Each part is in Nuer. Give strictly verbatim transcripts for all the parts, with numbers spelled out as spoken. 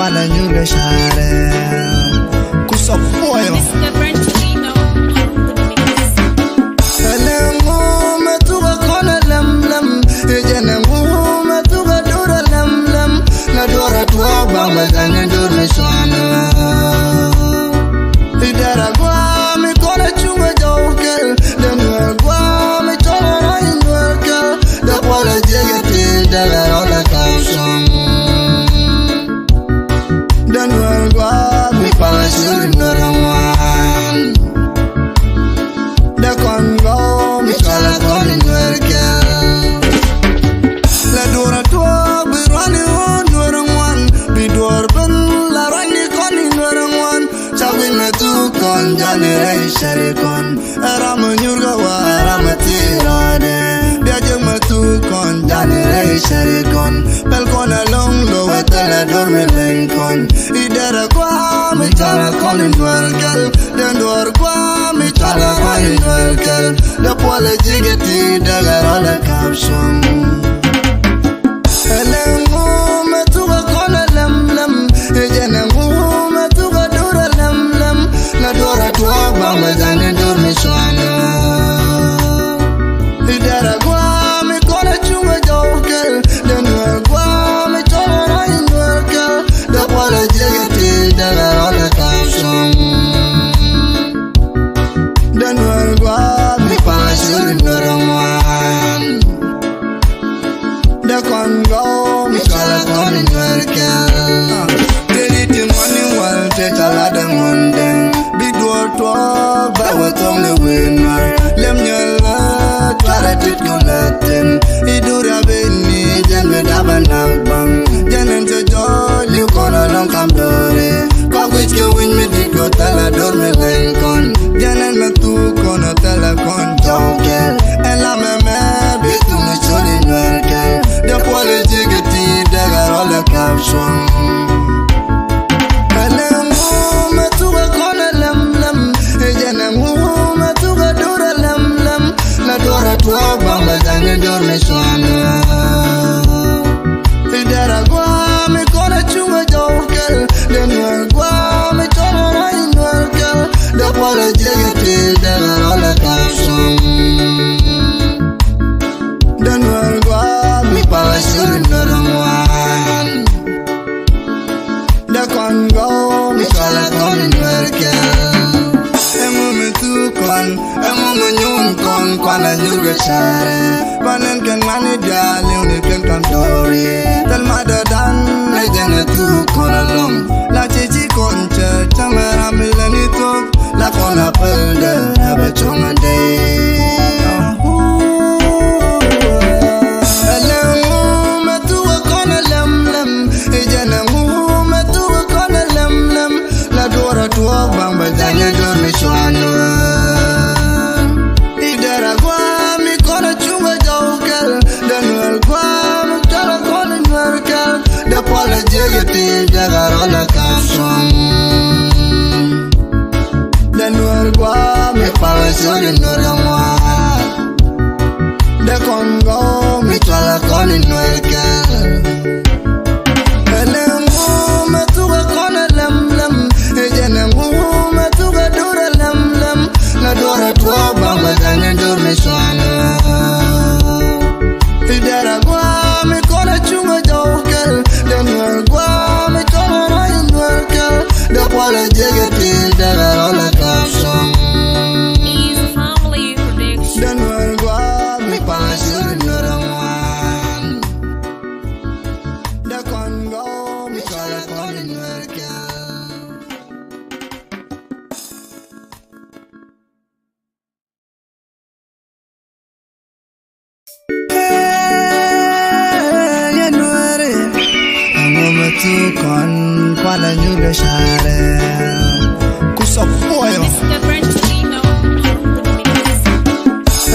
Ala nyuur kɛ carɛ. Kusɔ puɔyɔ. Ɛlɛ ŋu mɛ thukɛ kɔn ɛ lɛm lɛm. I̱ jɛn ɛ ŋu mɛ thukɛ dur ɛ lɛm lɛm. Lɛ duɔrɛ tuɔɔk ba mɛ dhɛn in dur mi cuanɛ. I̱ dɛrɛ guam i̱ kɔn ɛ cuŋ ɛ jɔw kɛl. Dɛ nuɛr guam i̱ cɔl ɛ rɔy nuɛr kɛl. Dɛ puɔl ɛ jiɛk ɛ ti dɛ lɛ rɔl ɛ kɛl cuŋ. Dɛ nuɛr gua̱a̱th mi pal a curi nuɛr ŋuan. Dɛ kɔn gɔw mi cɔl a kɔn i nuɛr kɛl. Lɛ duɔr a tuɔɔk bi ruan i ɣöö nuɛr ŋuan. Bi duɔr ben la ruan i kɔn i nuɛr ŋuan. Ca wi̱n mɛ thuk kɔn jani rɛy cɛri kɔn. Ɛ ram ɛ nyuur kɛ wa ɛ ram ɛ thil rɔɔdɛ. Bia jek mɛ thuk kɔn jani rɛy cɛri kɔn. Pɛl kɔn ɛ loŋ lo wɛ thɛl ɛ dor mi leny kɔn. I̱ dɛrɛ guam i̱ cɔl ɛ kɔn in duel kɛl. Dee duɔr guam i̱ cɔl ɛ kɔn in duel kɛl. Dee puɔl ɛ ji̱ kɛ ti dee kɛ rɔl ɛ kap cuŋ. Ɛlɛ ŋu mɛ thukɛ kɔn ɛ lɛm lɛm. I̱ jɛn ɛ ŋu mɛ thukɛ dur ɛ lɛm lɛm. Lɛ duɔr ɛ tuɔɔk ba mɛ dhɛn in dur mi cuanɛ. I̱ dɛrɛ guam i̱ kɔn ɛ cuŋ ɛ jɔw kɛl. Dɛ nuɛr guam i̱ cɔl ɛ rɔy nuɛr kɛl. Dɛ puɔl ɛ jiɛk i̱ ti dɛ lɛ rɔl ɛ kap cuŋ. Dɛ nuɛr guam i̱ pal ɛ curi nuɛr ɛ ŋuan. Dee kɔn gɔw mi cɔl a kɔn in nuɛr kɛl. Tëë di ti ŋuan in wal tëë ca lat a ŋun dɛŋ. Bi duɔɔr tuɔɔk bɛ wä thɔŋ ni wëë nuɛr. Lɛm nyɛl a tuar a tit kɛ lɛ thin. I̱ dur a ben ni jɛn bi dap a nak baŋ. Jɛn in cɛ jɔɔc li̱w kɔn a lɔŋ kam do̱ri. Kɔk wi̱c kɛ wi̱ny mi dit kɔ thɛl a dor mi leny kɔn. Jɛn ɛn mɛ thuk kɔn a thɛl a kɔn jɔw kɛl. Ɛn la mɛ mɛ bi thuk mi col in nuɛr kɛl. Dee puɔl in ji̱ kɛ ti dee kɛ rɔl ɛ kap cuɔ̱ŋ. Ɛlɛ ŋu mɛ thuk ɛ kɔn ɛ lɛm lɛm. I̱ jɛn ɛ ŋu mɛ thuk ɛ dur ɛ lɛm lɛm. Lɛ duɔr ɛ tuɔɔk ba mɛ dhɛn in dur mi cuanɛ. I̱ dɛrɛ guam i̱ kɔn ɛ cuŋ ɛ jɔw kɛl. Dɛ nuɛr guam i̱ cɔl ɛ rɔy nuɛr kɛl. Dɛ puɔl ɛ jiɛk i̱ ti dɛ lɛ rɔl ɛ kap cuŋ. Dɛ nuɛr guam i̱ pal ɛ curi nuɛr ɛ ŋuan. Dee kɔn gɔw mi cɔl a kɔn in nuɛr kɛl. Ɛŋu mi thuk kɔn, ɛŋu mi nyuun kɔn, kuan a nyuur kɛ carɛ. Ban ɛn kɛn ŋuan i̱ diaal li̱w ni kɛn kam do̱ri. Thil ma dɔ̱dan ɛ jɛn ɛ thuk kɔn a lo̱ŋ. La ci ci kɔn cɛ cäŋ ɛ ram ilɛ ni thuk. La kɔn a päl dee ɛ bɛ cuɔ̱ŋ a dee. Ɛlɛ ŋu mɛ thuk ɛ kɔn ɛ lɛm lɛm. I̱ jɛn ɛ ŋu mɛ thuk ɛ kɔn ɛ lɛm lɛm. La duɔr a tuɔɔk baŋ bɛ dhɛn ɛ dor mi cuan. I̱ dɛrɛ guam i̱ kɔn ɛ cuŋ ɛ jɔw kɛl. Dɛ nuɛr guam i̱ cɔl ɛ kɔn in nuɛr kɛl. Dɛ puɔl ɛ jiɛk i̱ ti dɛ kɛ rɔl ɛ kap cuɔ̱ŋ. Dɛ nuɛr guam i̱ pal ɛ curi nuɛr ɛ ŋuan. Dɛ kɔn gɔw mi cɔl ɛ kɔn in nuɛr kɛl. Ɛlɛ ŋu mɛ thuk ɛ kɔn ɛ lɛm lɛm. I̱ jɛn ɛ ŋu mɛ thuk ɛ dur ɛ lɛm lɛm. Lɛ duɔr ɛ tuɔɔk ba mɛ dhɛn in dur mi cuanɛ. I̱ dɛrɛ guam i̱ kɔn ɛ cuŋ ɛ jɔw kɛl. Dɛ nuɛr guam i̱ cɔl ɛ rɔy nuɛr kɛl. Dɛ puɔl ɛ jiɛk i̱ ti dɛ lɛ rɔl ɛ kap cuɔ̱ŋ. Dɛ nuɛr guam i̱ pal ɛ curi nuɛr ɛ ŋuan. Dɛ kɔn gɔw mi cɔl ɛ kɔn in nuɛr kɛl. Yɛ nuɛri. Ɛŋu mɛ thuk kɔn kual a nyuur kɛ carɛ. Kusɔ puɔyɔ.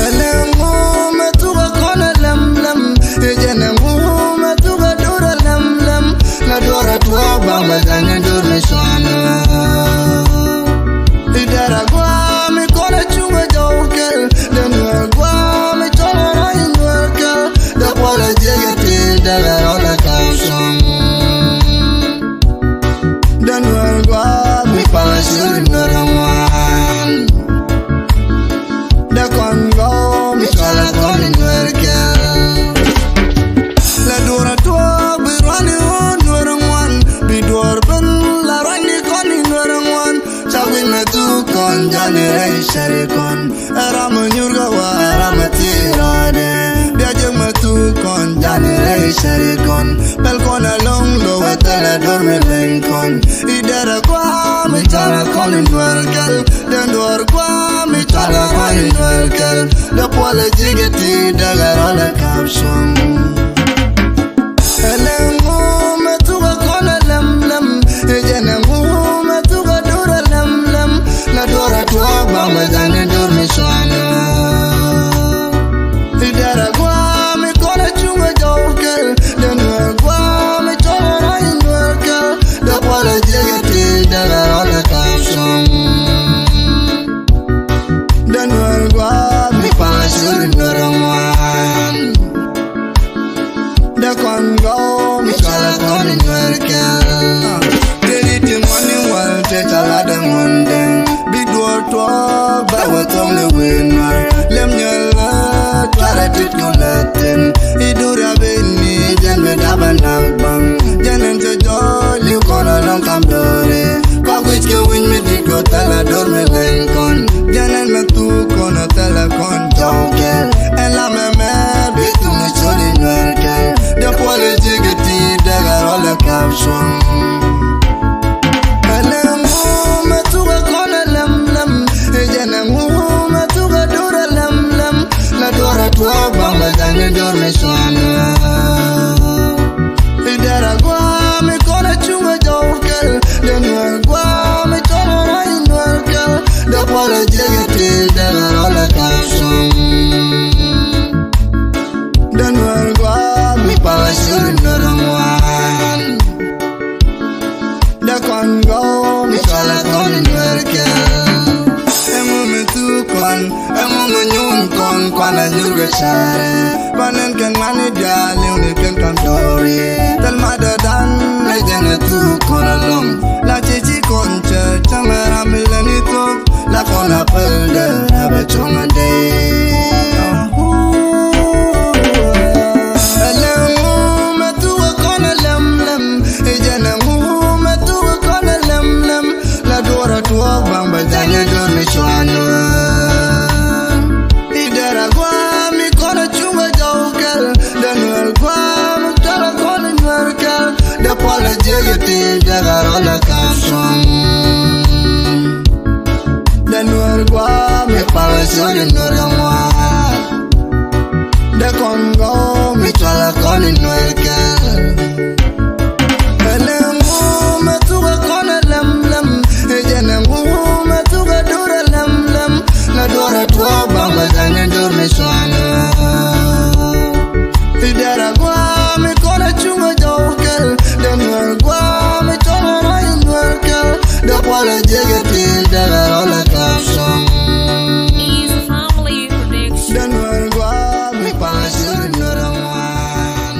Ɛlɛ ŋu mɛ thuk ɛ kɔn ɛ lɛm lɛm. I̱ jɛn ɛ ŋu mɛ thuk ɛ dur ɛ lɛm lɛm. La duɔr a tuɔɔk ba mɛ dhɛn in dur mi cuan. I̱ dɛrɛ guam i̱ kɔn ɛ cuŋ ɛ jɔw kɛl. Dɛ nuɛr guam i̱ cɔl ɛ rɔy nuɛr kɛl. Dɛ puɔl ɛ jiɛk i̱ ti dɛ lɛ rɔl ɛ kap cuɔ̱ŋ. Cari kɔn pɛl kɔn alɔŋ lo wä thɛlɛ dor mi leny kɔn. I dɛrɛ guam i cɔl a kɔn in duer kɛl. Den duer guam i cɔl a kɔn in duer kɛl. Dee puɔl a ji̱ kɛ ti dee kɛ rɔl a kap cuɔ̱ŋ. Ɛlɛ ŋu mɛ thuk a kɔn a lɛm lɛm. I jɛn ɛ ŋu mɛ thuk a dur a lɛm lɛm. La duer a tuɔɔk ba mɛ jani dur mi cuanɛ. I dɛrɛ guam i kɔn a cuŋ a jɔw kɛl. Den nuɛr guam i cɔl a rɔy nuɛr kɛl. Dee puɔl a jiɛk a ti dee kɛ rɔl a kap cuɔ̱ŋ. Den nuɛr guam i pal a cur i nuɛr a ŋuan. Dee kɔn gɔw mi cɔl a kɔn i nuɛr kɛl. Dee di ti ŋuan i wal tëë ca lat a ŋuan den. Bi duɔɔr tuɔɔk bɛ wä thɔŋ ni wëë nuɛr. Lem nyɛl a tuarɛ tit kɔn lɛ thin. I dur a ben ni jɛn bi dap a nak baŋ. Jɛn ɛn cɛ jɔɔc li̱w kɔn a lɔŋ kam do̱ri. Kɔk wi̱c kɛ wi̱ny mi dit kɔ thɛl a dor mi leny kɔn. Jɛn ɛn mɛ thuk kɔn a thɛl a kɔn jɔw kɛl. Ɛn la mɛ mɛ bi thuk ni col i nuɛr kɛl. Dee puɔl i ji̱ kɛ ti dee kɛ rɔl a kap cuɔ̱ŋ. Ɛlɛ ŋu mɛ thuk a kɔn a lɛm lɛm. I jɛn ɛ ŋu mɛ thuk a dur a lɛm lɛm. La duɔr a tuɔɔk ba mɛ jani dur mi cuanɛ. I dɛrɛ guam i kɔn a cuŋ a jɔw kɛl. Den nuɛr guam i cɔl a rɔy nuɛr kɛl. Dee puɔl a jiɛk i ti dee kɛ rɔl a kap cuɔ̱ŋ. Den nuɛr guam i pal a cur i nuɛr a ŋuan. Dee kɔn gɔw mi cɔl a kɔn i nuɛr kɛl. Ɛŋu mi thuk kɔn, ɛŋu mi nyuun kɔn kuan a nyur kɛ carɛ. Ba nɛn kɛ ŋuan i diaal liw ni kɛn kam do̱ri. Thil ma dee dan ɛ jɛn ɛ thuk kɔn a lɔŋ. La ci ci kɔn cɛ cäŋ ɛ ram mi lɛ ni thuk. La kɔn a päl dee ɛ bɛ cuɔ̱ŋ a dee. Ɛlɛ ŋu mɛ thuk ɛ kɔn ɛ lɛm lɛm. I jɛn ɛ ŋu mɛ thuk ɛ kɔn ɛ lɛm lɛm. La duɔr a tuɔɔk baŋ bɛ jany ɛ dor mi cuanɛ. I dɛrɛ guam i kɔn a cuŋ a jɔw kɛl. Den nuɛr guam i cɔl a kɔn i nuɛr kɛl. Dee puɔl a jiɛk i ti dee kɛ rɔl a kap cuɔ̱ŋ. Den nuɛr guam i pal a cur i nuɛr a ŋuan. Dee kɔn gɔw mi cɔl a kɔn i nuɛr kɛl. Ɛlɛ ŋu mɛ thuk a kɔn a lɛm lɛm. I jɛn ɛ ŋu mɛ thuk a dur a lɛm lɛm. La duɔr a tuɔɔk ba mɛ jani dur mi cuanɛ. I dɛrɛ guam i kɔn a cuŋ a jɔw kɛl. Den nuɛr guam i cɔl a rɔy nuɛr kɛl. Dee puɔl a jiɛk i ti dee kɛ rɔl a kap cuɔ̱ŋ. Den nuɛr guam i pal a cur i nuɛr a ŋuan.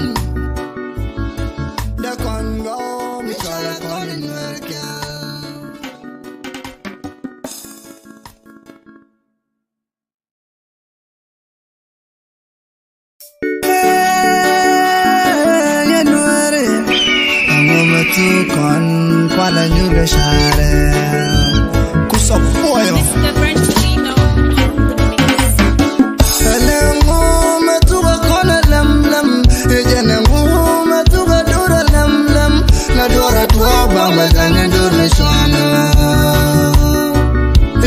Dee kɔn gɔw mi cɔl a kɔn i nuɛr kɛl. Yɛ nuɛri. Ɛŋu mɛ thuk kɔn kuan a nyur kɛ carɛ. Kusɔ puɔyɔ. Ɛlɛ ŋu mɛ thuk a kɔn a lɛm lɛm. I jɛn ɛ ŋu mɛ thuk a dur a lɛm lɛm. La duɔr a tuɔɔk ba mɛ jany ɛ dur mi cuanɛ.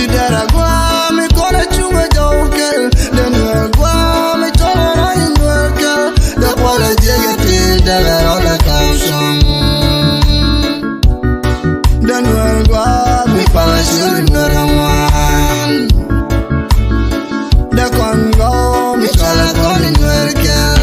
I dɛrɛ guam i kɔn a cuŋ a jɔw kɛl. Den nuɛr guam i cɔl a rɔy nuɛr kɛl. Dee puɔl a jiɛk i ti dee kɛ rɔl a kap cuɔ̱ŋ. Den nuɛr guam i pal a cur i nuɛr a ŋuan. Dee kɔn gɔw mi cɔl a kɔn i nuɛr kɛl.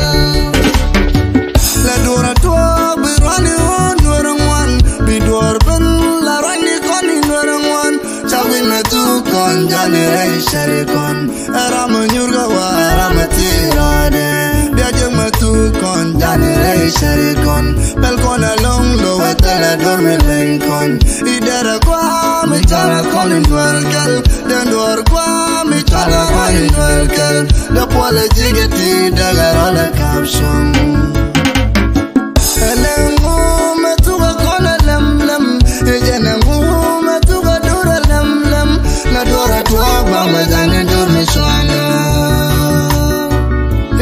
La duɔr a tuɔɔk bi ruani ɣöö nuɛr a ŋuan. Bi duɔr ben la ruani kɔn i nuɛr a ŋuan. Ca wi̱c mɛ thuk kɔn jani rɛy cari kɔn. Ɛ ram a nyur kɛ wa ɛ ram a thil rɔɔdɛ. Bia jiäk mɛ thuk kɔn jani rɛy cari kɔn. Pɛl kɔn a lɔŋ lo wä thɛlɛ dor mi leny kɔn. I dɛrɛ guam i cɔl a kɔn i nuɛr kɛl. Den duɔr guam i cɔl a kɔn i nuɛr kɛl. Dee puɔl a jiɛk i ti dee kɛ rɔl a kap cuɔ̱ŋ. Ɛlɛ ŋu mɛ thuk a kɔn a lɛm lɛm. I jɛn ɛ ŋu mɛ thuk a dur a lɛm lɛm. La duɔr a tuɔɔk ba mɛ jani dur mi cuanɛ.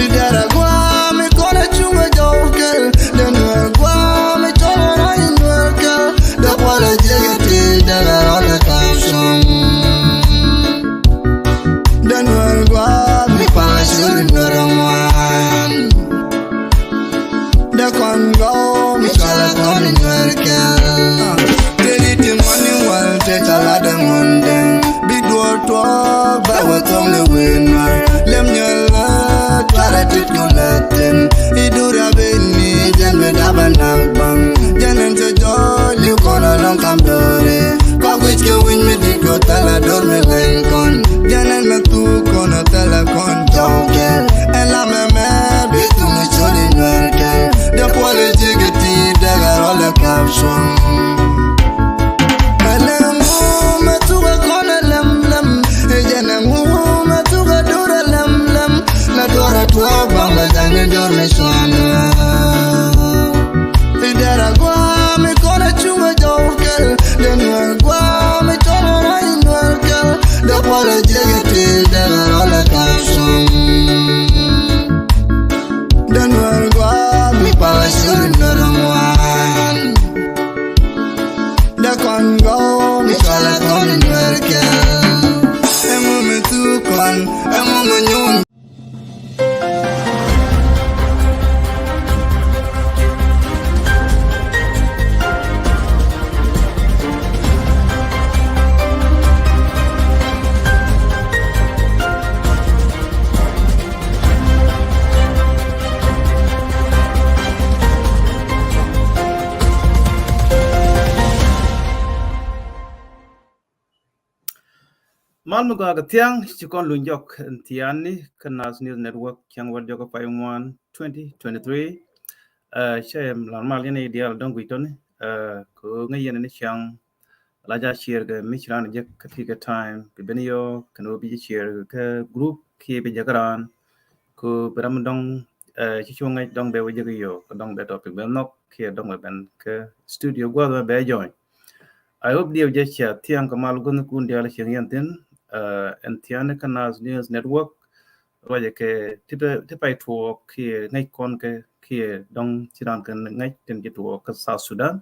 I dɛrɛ guam i kɔn a cuŋ a jɔw kɛ. Kɔn gɔw mi cɔal kɔn in Nuɛr kɛl. Teri ti mɔni wal te cala de ŋunden. Bi duɔr tuɔk ba wä thɔŋ ni wen Nuɛr. Lem nyɔl la tuara tit kɔn la tin. I dura ben ni jɛn mi daba nak bang. Jɛn in te jɔl yu kɔn alɔŋ kam dore. Kɔk wic kɛ wic mi dit kɔ thala dor mi leny kɔn. Jɛn in mi thuk kɔn a thala kɔn jɔw kɛl. Ɛn la mɛmɛ bi thuk mi cɔl in Nuɛr kɛl. Dee puɔl i̱ ji̱ kɛ ti dee kɛ rɔl ɛ kap cuɔ̱ŋ. Ɛn ɛŋu mɛ thuk ɛ kɔn ɛ lɛm lɛm. Ɛ jɛn ɛŋu mɛ thuk ɛ dur ɛ lɛm lɛm. Mɛ duɔr ɛ tuɔɔk baŋ bɛ ja̱ŋ ni dor mi cuɔ̱ŋ. Idara guam ikɔn a cuŋ a jɔw kɛl. Den wä guam ikɔn a rɔy Nuɛr kɛl. Dee puɔl a jek iti dee rɔl a kap cuŋ. Den wä guam mi pal a cur Nuɛr ŋuan. Dee kɔn gɔw mi cɔal a kɔn Nuɛr kɛl. Ɛŋu mi thuk kɔn, ɛŋu mi nyuun. Mal mi gɔaa kɛ thiaŋ ci kɔn luny jɔk in thiaani kä Naath News Network, cäŋ wäl jɔk kä pay ŋuan twenty twenty-three. Cɛ lar mal yɛn i̱ diaal dɔ̱ŋ gui̱c tɔni kɛ ɣöö ŋäc yɛn ni cäŋ la ja share kɛ mi ci raan jek kä ti kɛ time bi ben yɔ kɛn ɣöö bi jɛ share kɛ group kiɛ bi jɛ kä raan kɛ ɣöö bi ram dɔ̱ŋ ci cuŋ ŋäc dɔ̱ŋ bɛ wä jek yɔ kɛ dɔ̱ŋ bɛ topic bɛ nhɔk kiɛ dɔ̱ŋ bɛ ben kɛ studio gua̱th bɛ bɛ join. I hope diɛw jɛ cia thiaŋ kɛ mal gua̱thnikun diaal cieŋ yɛn thi̱n. Ɛn thia̱a̱ni kä Naath News Network. Ruacɛ kɛ ti pay tuɔɔk kiɛ ŋäc kɔn kɛ kiɛ dɔ̱ŋ ci raan kɛ ŋäc tin ci tuɔɔk kä South Sudan.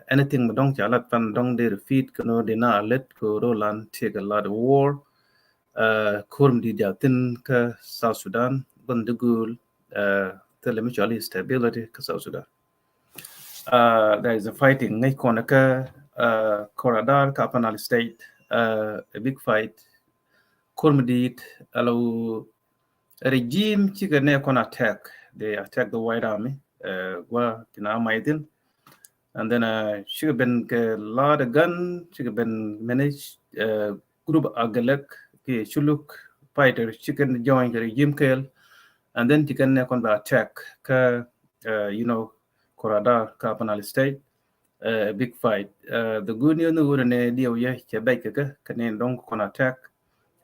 Anything mi dɔ̱ŋ ca lat pan dɔ̱ŋ dee repeat kɛ nɔ dee na a lät kɛ rolan tiek a lat war. Ko̱r mi di̱i̱t diaal thi̱n kä South Sudan gua̱thni ti gööl thilɛ mi cɔal i̱ stability kä South Sudan. There is a fighting ŋäc kɔn kä Koradar kä Upper Nile State. A big fight. Ko̱r mi di̱i̱t alo regime cikɛ nɛ kɔn attack. They attack the White Army. Gua tina maithin. And then cikɛ ben kɛ lot of gun, cikɛ ben manage group Agalek kiɛ Shuluk fighter cikɛ join kɛ regime kɛl. And then cikɛ nɛ kɔn bɛ attack kä you know Koradar kä Upper Nile State. A big fight. The good news ni wurɛ nɛ diɛw yɛ cɛ bɛc kɛ kɛ kɛ ni dɔŋ kɔn attack.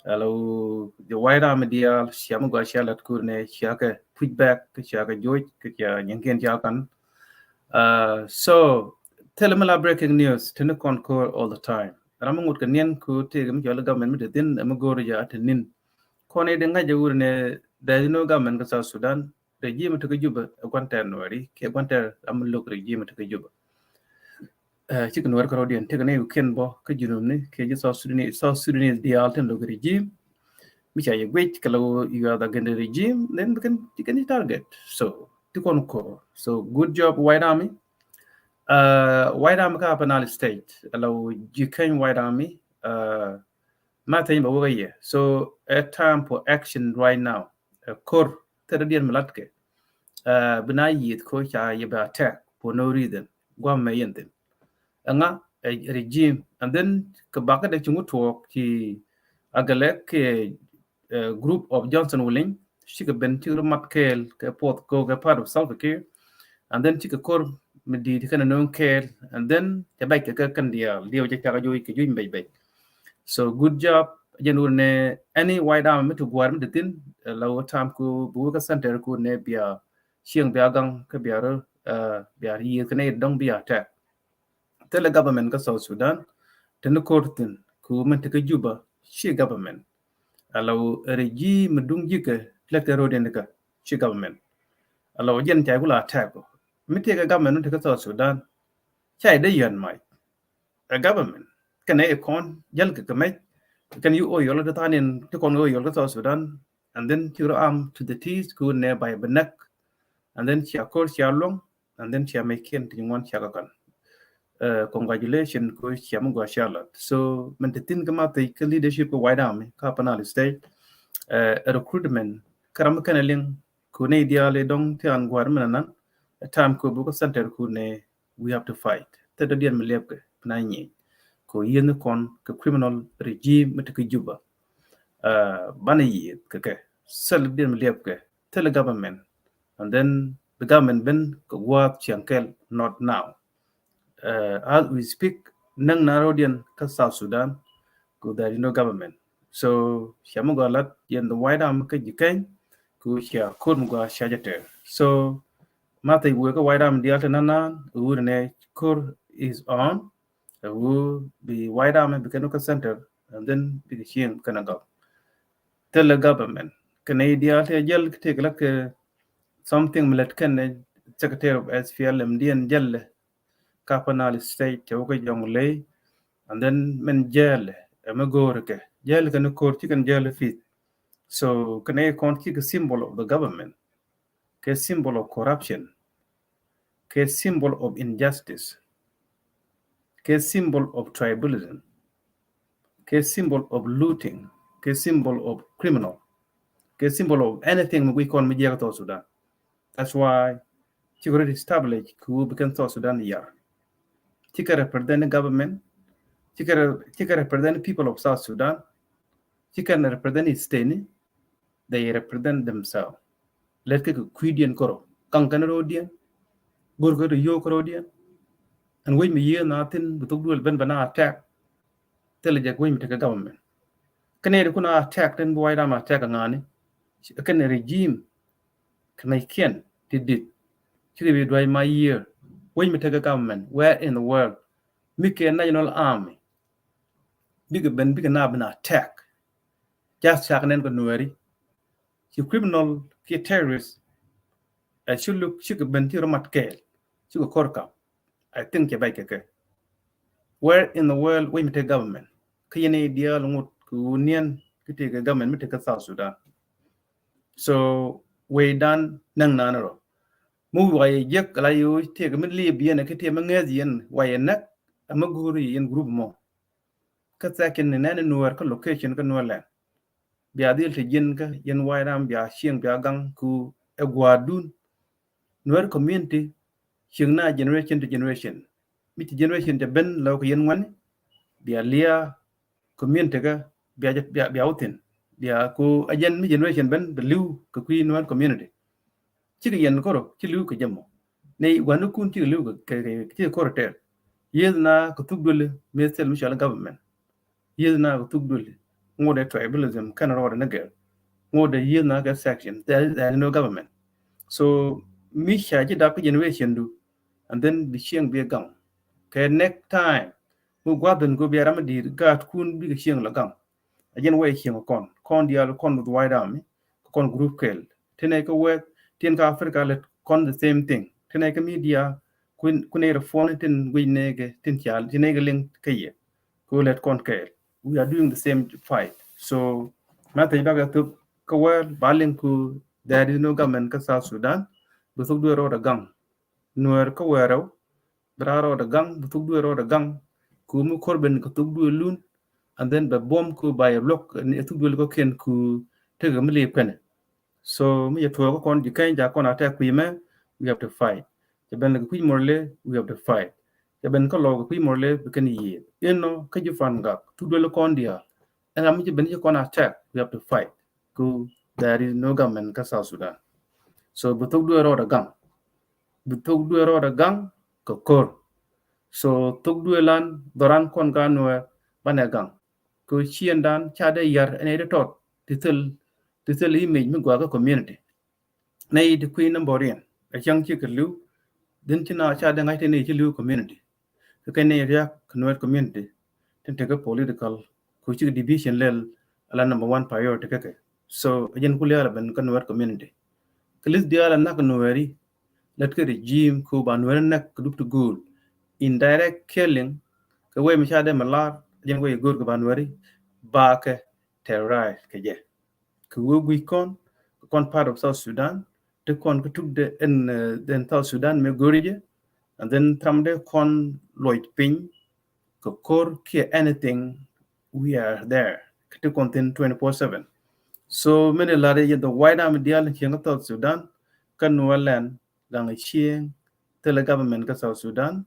Alo the White Army diaal cia mi gɔaa cia lat kur nɛ cia kɛ push back kɛ cia kɛ joc kɛ cia nyinkin cia kan. So thilɛ mi la breaking news tini kɔn ko̱r all the time. Ram mi ŋut kɛ niɛn ko̱r tëëk mi cɔl government mi te thin mi go̱o̱r ja te nin. Kɔn i̱ di ŋa̱c jɛ wurɛ nɛ there is no government kɛ South Sudan. Regime ti kä Juba ɛ gua̱n tɛɛr Nuɛri kiɛ gua̱n tɛɛr am lo̱k regime ti kä Juba. Cikɛ Nuɛri kärɔ̱diɛn tekɛ ni wi̱i̱ kiɛn bä kä Junub ni kiɛ ji̱ South Sudanese, South Sudanese diaal tin lo̱k regime. Mi ca yɛ guic kɛ la you are against the regime, then bi kɛn ci kɛn ci target. So ti kɔn ko̱r. So good job White Army. White Army kä Upper Nile State, la ji̱ keny White Army. Ma theny bɛ wä kä yɛ. So a time for action right now. Ko̱r thilɛ diɛn mi latkɛ. Bi na yieth ko̱ ca yɛ bɛ attack for no reason. Guam mɛ yɛn thin. Ɛŋa regime and then kɛ bakä dɛ ci ŋut tuɔɔk ci Agalek kɛ group of Johnson Wuliŋ cikɛ ben cikɛ rɔ mat kɛɛl kɛ puɔth ko̱ kɛ part of Salva Kiir. And then cikɛ ko̱r mi di̱i̱t kɛn a no̱o̱ŋ kɛɛl and then cɛ bɛc kɛ kɛ kɛn diaal diɛw jɛ cakɛ joc kɛ juc mi bɛc bɛc. So good job. Jɛn wur nɛ any White Army mi ti gua̱a̱r mi ti thin la wä tam ku bi wä kä center ku nɛ bia cieŋ bia gaŋ kä bia rɔ bia yieth kɛ nɛ dɔŋ bia attack. Thilɛ government kä South Sudan tini ko̱r thin ku min ti kä Juba ci government. Ala wä regime mi duŋ ji̱ kɛ lɛk tɛ ro̱diɛn kä ci government. Ala wä jɛn ca ku la attack mi ti kɛ government mi ti kä South Sudan. Ca idɛ yɛn mac a government kɛnɛ ikɔn jäl kɛ kɛ mɛc kɛn yu o yɔl ti thanin ti kɔn o yɔl kä South Sudan. And then ci rɔ am to the teeth ku nɛ bay bi näk. and then cia ko̱r cia luɔ̱ŋ, and then cia mec kiɛn ti ŋuan cia kakan. Uh, congratulations ko cia mi gua cia lat. So min ti thin kä ma thec kä leadership kä White Army kä Upper Nile State, uh, recruitment kä ram mi kɛn a liŋ ko nɛy diaal i̱ dɔ̱ŋ ti an gua̱r min anan, a time ko bu kä center ko nɛ, we have to fight. Thil dɔ̱diɛn mi liɛpkɛ pina nyieny ko yieth ni kɔn kɛ criminal regime mi ti kä Juba. Uh, banɛ yieth kɛ kɛ thil dɔ̱diɛn mi liɛpkɛ thil government, and then the government ben kɛ gua̱a̱th ciaŋ kɛl, not now. Uh, as we speak, näŋ na ro̱diɛn kä South Sudan ko there is no government. So cia mi gua lat yɛn the White Army kä ji̱ kɛny ko cia ko̱r mi gua cia jɛ tɛr. So ma thec wëë kä White Army diaal ti nan nan wuri nɛ ko̱r is on. Ɛ wuri bi White Army bi kɛn kä center, and then bi kɛ cieŋ kɛn a gɔk. Thilɛ government kɛn i̱ diaal ti a jäl ti kɛ la kɛ something mi lät kɛn ɛ secretary of S P L M diɛn jäl kä Upper Nile State cɛ wä kä Jonglei, and then min jäl ɛ mi go̱o̱r kɛ jäl kɛn ko̱r ci kɛn jäl fith. So kɛn i̱ kɔn ci kɛ symbol of the government, kɛ symbol of corruption, kɛ symbol of injustice, kɛ symbol of tribalism, kɛ symbol of looting, kɛ symbol of criminal, kɛ symbol of anything mi guic kɔn mi jiɛk South Sudan. That's why ci kɛ ready establish ku bi kɛn South Sudan yar. Ci kɛ represent government, ci kɛ re-, ci kɛ represent people of South Sudan, ci kɛ represent state ni, they represent themselves. Lɛt kɛ kɛ kui̱diɛn kärɔ, kaŋ kɛn ro̱diɛn, go̱r kɛ ro̱ yio̱w kɛ ro̱diɛn. Ɛn wec mi yiëë na thin bi thok duël ben bɛ na attack. Thilɛ jɛ kɛ wec mi tekɛ government. Kɛn ɛ di kun a attack tin bi White Army attack a ŋa̱ni. Kɛn regime kɛ mɛc kiɛn ti dit. Cikɛ bi duac ma yiëë. Wec mi tekɛ government, where in the world? Mi kɛ national army bikɛ ben bikɛ na ben attack. Just cak nɛn kɛ Nuɛri. Ci criminal kiɛ terrorist ɛ ci luk cikɛ ben ci rɔ mat kɛɛl cikɛ kɔr kap. I think cɛ bɛc kɛ kɛ. Where in the world wec mi tekɛ government? Kä yɛn i̱ diaal ŋut kɛ wuniɛn ki tekɛ government mi tekɛ South Sudan. So wecdan näŋ nan rɔ. Mi wi̱i̱ wa yɛ jiäk la yɛ tekɛ mi liep yɛn ki tekɛ mi ŋäth yɛn wa yɛ näk. Ɛ mi go̱o̱r yɛ yɛn group mɔ. Kä second ni nɛn Nuɛr kä location kä Nuɛr land. Bia dhil ti jiɛn kä yɛn White Army bia cieŋ bia gaŋ ku ɛ gua̱a̱dun. Nuɛr community cieŋ na generation to generation. Mi ci generation cɛ ben lɔ kɛ yɛn ŋuani bia lia community kä bia, bia, bia wä thin. Bia ku a jɛn mi generation ben bɛ li̱w kɛ kui̱ Nuɛr community. Cikɛ yɛn kɔrɔ ci li̱w kɛ jɛ mɔ. Nɛ gua̱nikun cikɛ li̱w kɛ, kɛ, kɛ, cikɛ kɔrɔ tɛr. Yieth na kɛ thuk duëli mi thil mi cɔal government. Yieth na kɛ thuk duëli. Ŋot ɛ tribalism kɛn rɔɔdɛ ni gɛr. Ŋot ɛ yieth na kɛ section. There, there is no government. So mi ca ji̱ dap kä generation du. And then bi cieŋ bi gaŋ. Kɛ next time mi gua̱dhin go̱ bi ram mi di̱i̱t gaatkun bikɛ cieŋ la gaŋ. A jɛn wec cieŋ kɔn, kɔn diaal kɔn with White Army, kɔn group kɛl. Tin ɛ kä wɛth, tin kä Africa lɛ kɔn the same thing. Tin ɛ kä media, kun, kun ɛ reform tin guic nɛɛkɛ, tin cal, tin ɛ kä liŋ kä yɛ. Ku lɛ kɔn kɛl. We are doing the same fight. So, ma thec bakɛ thuk kä wɛl, ba liŋ ku there is no government kä South Sudan. Bi thuk duer rɔɔdɛ gaŋ. Nuɛr kä wɛɛrɛw, bi raa rɔɔdɛ gaŋ, bi thuk duëë rɔɔdɛ gaŋ. Ku mi kor ben kɛ thuk duëë lun, and then bɛ buɔm ku ba yɛ luɔk ni thuk duëë kɔkiɛn ku tekɛ mi liip kɛnɛ. So mi yɛ tuɔɔk kä kɔn ji̱ kɛny ja kɔn a tɛk kui̱ mɛ, we have to fight. Cɛ ben kɛ kui̱ mɔrle, we have to fight. Cɛ ben kä lɔɔk kɛ kui̱ mɔrle, bi kɛn yiëë. Inɔ kä ji̱ fan gak thuk duëë kɔn diaal. Ɛn ram mi ci ben ci kɔn a tɛk, we have to fight. Ku there is no government kä South Sudan. So bi thok duëë rɔɔdɛ gaŋ. Bi thok duëë rɔɔdɛ gaŋ kɛ kor. So thok duëë lan dhɔran kɔn ka Nuɛr banɛ gaŋ. Kɛ ciëndan ca dee yar ɛn ɛ di tɔt ti thil, ti thil image mi gɔaa kä community. Nɛ yi ti kui̱ number in a cäŋ ci kɛ li̱w. Dhin ci na ca dee ŋa̱c ti ni ci li̱w community. Kɛ kɛn ni riak kɛ Nuer community tin tekɛ political ku cik division lɛl ala number one priority kɛ kɛ. So a jɛn ku lial a ben kä Nuer community. Kɛ list dial a nak Nueri lät kɛ regime ku ba Nueri nak kɛ dup ti goal. Indirect killing kɛ wee mi ca dee mi lar a jɛn wee goal kɛ ba Nueri ba kɛ terrorize kɛ jɛ. Kɛ wee guic kɔn kɛ kɔn part of South Sudan Ti kɔn kä tukdɛ ɛn, eh, ɛn South Sudan mi go̱ri jɛ. And then thamdɛ kɔn luɔc piny kɛ ko̱r kiɛ anything, we are there. Kä ti kɔn thin twenty-four seven. So many lar yɛ the White Army diaal cieŋ kä South Sudan, kä Nuɔlɛn, Gaŋ Cieŋ, thilɛ government kä South Sudan.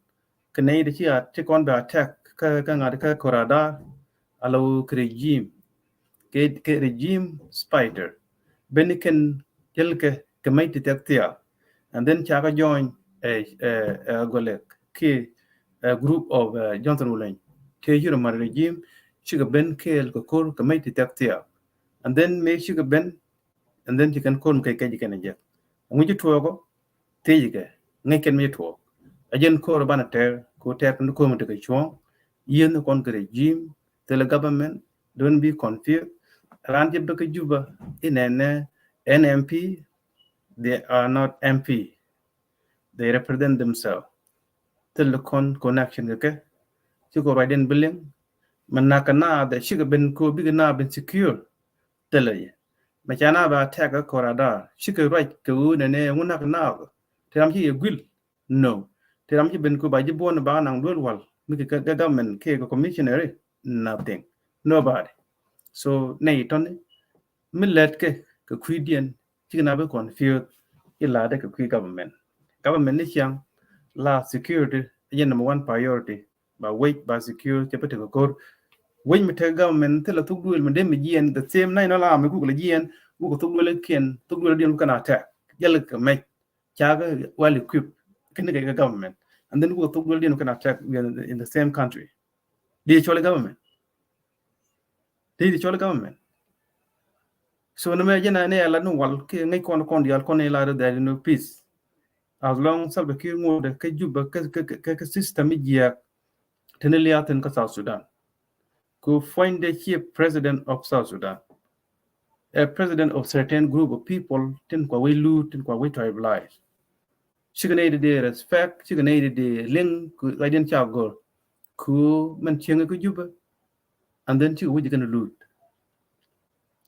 Kɛ nɛy ti ci a ti kɔn bɛ attack kä, kä ŋa̱t kä Koradar, ala wä kɛ regime, kɛ, kɛ regime fighter. Ben kɛn jɛl kɛ, kɛ mec ti thiak thiak. And then ca kɛ join, eh, eh, eh, gɔlɛ kɛ, eh, group of, eh, Johnson Wuleny. Tëë ci rɔ mat regime, cikɛ ben kɛɛl kɛ ko̱r kɛ mec ti thiak thiak. And then mëë cikɛ ben, and then ci kɛn ko̱r mi kɛ kɛ ji̱ kɛn jɛ. Ŋuci tuɔɔkɔ, thiec kɛ, ŋäc kɛn mi tuɔɔk. A jɛn ko̱r banɛ tɛr, ko tɛr kɛn ko̱r mi tekɛ cuɔ̱ɔ̱ŋ, yieth ni kɔn kɛ regime, thilɛ government, don't be confused. Raan jɛ bɛ kä Juba, inɛnɛ, N M P, they are not M P. They represent themselves. Thilɛ kɔn connection kɛ kɛ, cikɛ ruacdɛn bi liŋ, mɛ nak kɛ naath ɛ cikɛ ben ko bikɛ naath ben secure. Thilɛ yɛ. Mɛ ca naath ba attack kä Koradar, cikɛ ruac kɛ ɣöö nɛnɛ ŋu nak naath. Ti ram ci yɛ guil. No. Ti ram ci ben ku ba ji̱ buɔ̱n ba naŋ duel wal mi kɛ, kɛ, kɛ government kiɛ kɛ commissionary. Nothing. Nobody. So nɛy tɔni mi lɛt kɛ kɛ kui̱diɛn, cikɛ na bi confused. Ilatdɛ kɛ kui̱ government. Government ni ciaŋ la security, yɛn number one priority. Ba wec, ba secure, cɛ bi tekɛ ko̱r. Wec mi tekɛ government thilɛ thuk duëël mi dee mi jiɛn, the same nine nɔ la mi kuk lɛ jiɛn, wuk thuk duëël kiɛn, thuk duëël diɛn wuk kɛn attack. Jɛl kɛ mec, cakɛ well equipped, kɛn kɛ government. And then wuk thuk duëël diɛn wuk kɛn attack in the, in the same country. Di cɔl government. Di cɔl government. So ni mɛ jɛn ni ala ni wal kiɛ ŋäc kɔn, kɔn diaal kɔn ni la dee, there is no peace. As long Salva Kiir ŋuɔdɛ kä Juba kä, kä, kä, kä system mi jiɛk, tini liath tin kä South Sudan. Ku puɔ̱nydɛ ciɛ president of South Sudan. A president of certain group of people tin kua wec luut, tin kua wec tribalize. Cikɛ nɛy di dee respect, cikɛ nɛy di dee liŋ, ku ɣa̱cdiɛn ca gɔ̱r. Ku mɛn cieŋ kä Juba, and then cikɛ wec kɛn luut.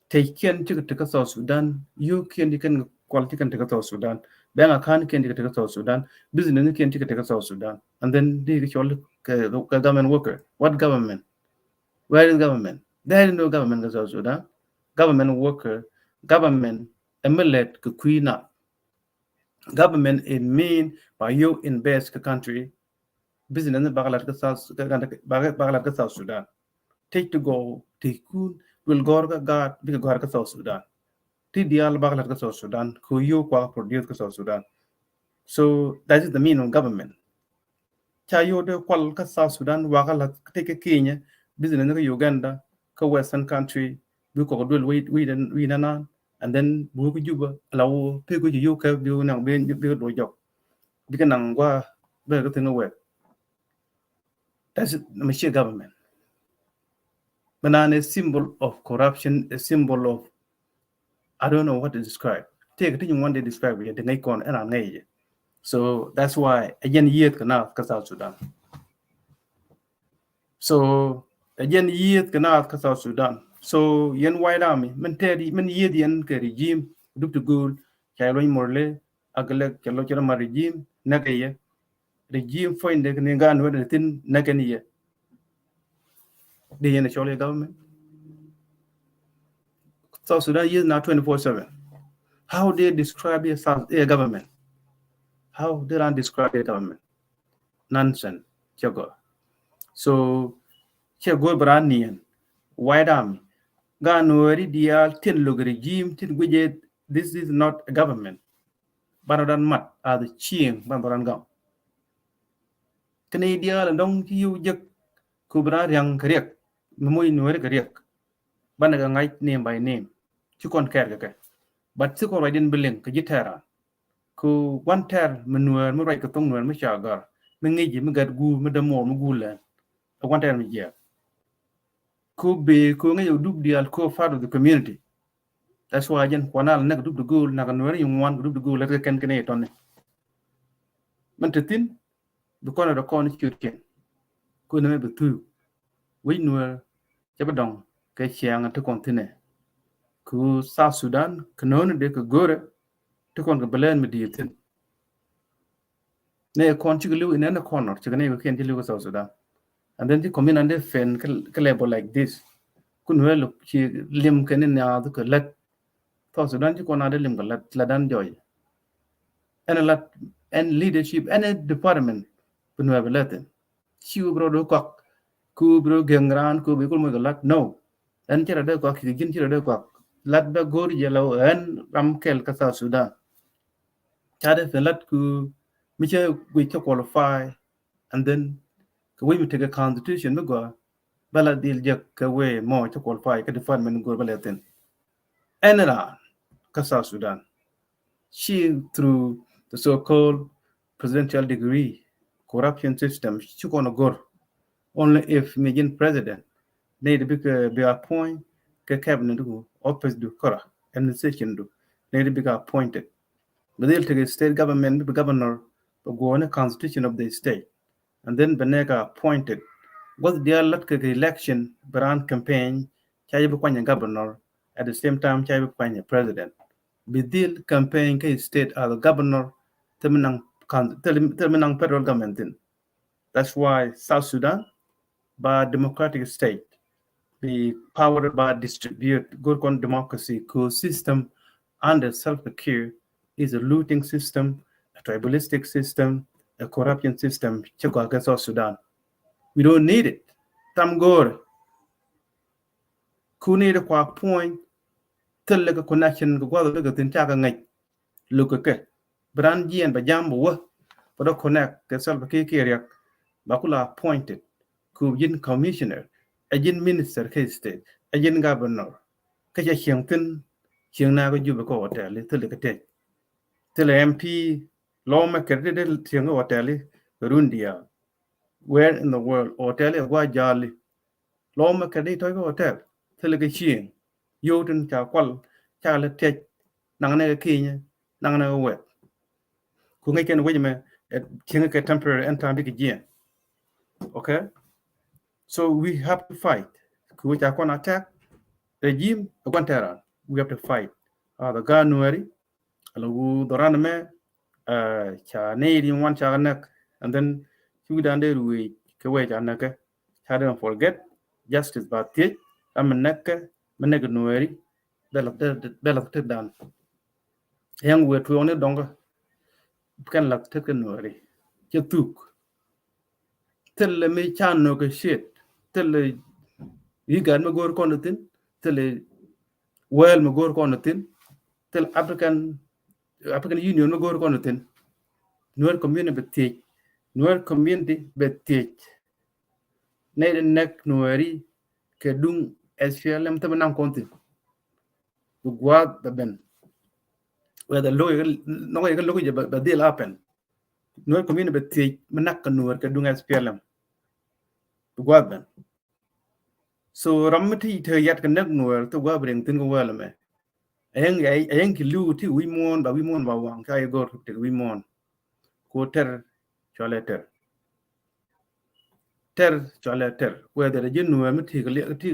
Tëckiɛn cikɛ te kä South Sudan, yio̱o̱kiɛn cikɛ kɛn kual cikɛ kɛn te kä South Sudan. Bank account kiɛn cikɛ te kä South Sudan, business kiɛn cikɛ te kä South Sudan. And then di kɛ cɔl kɛ, kɛ government worker. What government? Where is government? There is no government kä South Sudan. Government worker, government ɛ mi lɛt kɛ kui̱ na. Government ɛ mean ba yio̱w invest kä country. Business ni bakɛ lat kä South, kä, kä, bakɛ, bakɛ lat kä South Sudan. Tëc ti gɔw, tëckun, duel gɔ̱r kä gaat, bikɛ gɔ̱r kä South Sudan. Ti diaal bakɛ lat kä South Sudan, kɛ yio̱w kua produce kä South Sudan. So that is the meaning of government. Ca yio̱w dee kual kä South Sudan, wakä lat tëc kä Kenya, business ni kä Uganda, kä Western country, bi kɔk duel wi̱i̱, wi̱i̱, wi̱i̱ nanan, and then bi wä kä Juba, la wä, pek wä ci yio̱w kɛ, bi wä naŋ, bi, bi, bi wä duɔ jɔk. Bikɛ naŋ gua, bikɛ kä thiŋ wek. That's it. Mi ciɛ government. Mɛ nan a symbol of corruption, a symbol of, I don't know what to describe. Tëëkɛ ti nyin wan dee describe yɛ, di ŋäc kɔn ɛn an ŋäc yɛ. So that's why ɛ jɛn yieth kɛ naath kä South Sudan. So ɛ jɛn yieth kɛ naath kä South Sudan. So yɛn White Army, min tɛɛt, min yieth yɛn kɛ regime, dup ti go̱o̱l, ca yɛ luɔny Murle, Agläk, cɛ lɔ cɛ rɔ mat regime, näkɛ yɛ. Regime puɔ̱nydɛ kɛ ni gaat ni wä dee thi̱n, näkɛ ni yɛ. Di yɛn cɔl yɛ government. South Sudan yieth na twenty-four seven. How they describe yɛ South, yɛ government? How they run describe yɛ government? Nonsense. Cɛ gɔr. So cɛ gɔr bɛ run niɛn. White Army, gaat Nuääri diaal tin lo̱k regime, tin guic yɛ, this is not a government. Banɛ rɔ dan mat a the cieŋ, banɛ rɔ dan gam. Kɛnɛ i̱ diaal ɛn dɔ̱ŋ ci yio̱w jek, ku bi raan ria̱ŋ kɛ riɛk, mi moc Nuääri kɛ riɛk. Banɛ kɛ ŋa̱c name by name. Ci kɔn kɛɛr kɛ kɛ. But ci kɔn ruacdiɛn bi liŋ kɛ ji̱ tɛɛr raan. Ku gua̱n tɛɛr mi Nuäär, mi ruac kɛ thoŋ Nuäär, mi ca gɔ̱r, mi ŋi̱ci, mi gat guur, mi dämuɔɔr, mi guur lɛn. Ɛ gua̱n tɛɛr mi jiɛɛk. Ku bee ku ŋäc ɛ dup diaal ku part of the community. That's why jɛn kuanal näk dup di go̱o̱l, näk Nuääri ŋuan kɛ dup di go̱o̱l, lät kɛ kɛn kɛn i̱ tɔni. Min te thi̱n, bi kɔn rɛ kɔn ciötkiɛn. Ku nɛmɛ bi thuk. Wec Nuäär cɛ bi dɔŋ kɛ ciaŋ ti kɔn thi̱nɛ. Ku South Sudan kɛ no̱o̱ni dee kɛ go̱o̱rɛ. ti kɔn kɛ bɛ lɛn mi di̱i̱t thi̱n. Nɛ kɔn cikɛ li̱w in any corner, cikɛ nɛ kɛ kiɛn ci li̱w kɛ South Sudan. And then ci community pen kɛ level like this. Kun wee luk ci lim kɛ ni naath kɛ lät. South Sudan ci kɔn a dee lim kɛ lät, lät dan jɔy. Ɛn lät, ɛn leadership, ɛn department, kun wee bɛ lät in. Ci wee bro do kɔk, ku bro geng ran, ku bi kul mo kɛ lät. No. Ɛn ci rɛ dee kɔk, ki jin ci rɛ dee kɔk. Lät bɛ go̱r jɛ lɛ ɛn ram kɛl kɛ South Sudan. Ca dee pen lät ku mi cɛ guic cɛ qualify, and then kɛ wec mi tekɛ constitution mi gɔaa, bɛ la dhil jek kɛ wee mɔ cɛ qualify kɛ department go̱r bɛ lɛ thin. Ɛn raan kä South Sudan ci through the so-called presidential decree corruption system ci kɔn go̱r. Only if mi jin president nɛy ti bikɛ bi appoint kɛ cabinet du, office du, kora administration du, nɛy ti bikɛ appointed. Bɛ dhil tekɛ state government bi governor bɛ guɔ ni constitution of the state. And then bɛ nɛy kɛ appointed. Guath diaal lät kɛ election bɛ raan campaign, ca jɛ bi kuany governor, at the same time ca jɛ bi kuany president. Bi dhil campaign kɛ state as a governor, thil mi naŋ, thil mi naŋ federal government thin. That's why South Sudan ba democratic state, bi power ba distribute, go̱r kɔn democracy, ku system under Salva Kiir is a looting system, a tribalistic system, a corruption system. Ci gɔaa kɛ South Sudan. We don't need it. Tam go̱r ku ni di kua point, thil lɛ kɛ connection kɛ guath lɛ kɛ thin ca kɛ ŋäc. Luk kɛ kɛ bi raan jiɛn bɛ jam bɛ wä, bɛ dɔ connect kɛ Salva Kiir kɛ riɛk, ba kula appointed, ku ji̱n commissioner, ɛ ji̱n minister kɛ state, ɛ ji̱n governor. Kä cɛ cieŋ thin, cieŋ na kɛ Jubɛ kɛ hotel, thil kɛ tec. Thil M P, lɔmɛ kɛ di di cieŋ kɛ hotel kɛ run diaal. Where in the world hotel ɛ gua jali? Lɔmɛ kɛ di tɔc kɛ hotel, thil kɛ cieŋ. Yio̱w tin ca kual, ca lɛ tec, naŋ nɛ kɛ kinyɛ, naŋ nɛ kɛ wɛt. Ku ŋäc kɛn wec mɛ, ɛ, cieŋ kɛ temporary, ɛn ta̱a̱ bikɛ jiɛn. Okay? So we have to fight. Ku wec ca kɔn attack regime, ɛ gua̱n tɛran. We have to fight. Ɛ, the Gaa Nuɛri, ala wu dhɔran mɛ, ɛ, ca nɛy ri ŋuan ca kɛ näk, and then ci wi̱dan dee ruëëc kɛ wee ca näkɛ. Ca dee forget, justice ba thiec, ɛmɛ näkɛ, mɛ näk Nuɛri, bɛ lath, bɛ lath tet dan. Yɛn wee tuɔɔk ni dɔŋkä, kɛn lath tet kɛ Nuɛri. Cɛ thuk. Thilɛ mi ca nökɛ ciet, thilɛ IGAD mi go̱o̱r kɔn thin, thilɛ world mi go̱o̱r kɔn thin, thilɛ African, African Union mi go̱o̱r kɔn thin. Nuer community bɛ thiec, Nuer community bɛ thiec. Nɛy di näk Nuɛri kɛ duŋ S P L M thil mi naŋ kɔn thin. Bi gua̱a̱th bɛ ben. Whether lo̱k yɛ kɛ, nɔk yɛ kɛ lo̱k yɛ bɛ, bɛ dhil happen. Nuer community bɛ thiec mi nak kɛ Nuer kɛ duŋ S P L M. Bi gua̱a̱th ben. So ram mi ti te yat kɛ näk Nuer ti gua̱a̱th bi riŋ thin kɛ wäl mɛ. Ayɛŋ, ayɛŋ ki li̱w ti wi̱i̱ muɔ̱ɔ̱n ba wi̱i̱ muɔ̱ɔ̱n ba waŋ ca yɛ go̱r ti wi̱i̱ muɔ̱ɔ̱n. Ku tɛr cualɛ tɛr. Tɛr cualɛ tɛr. Whether ji̱ Nuer mi ti kɛ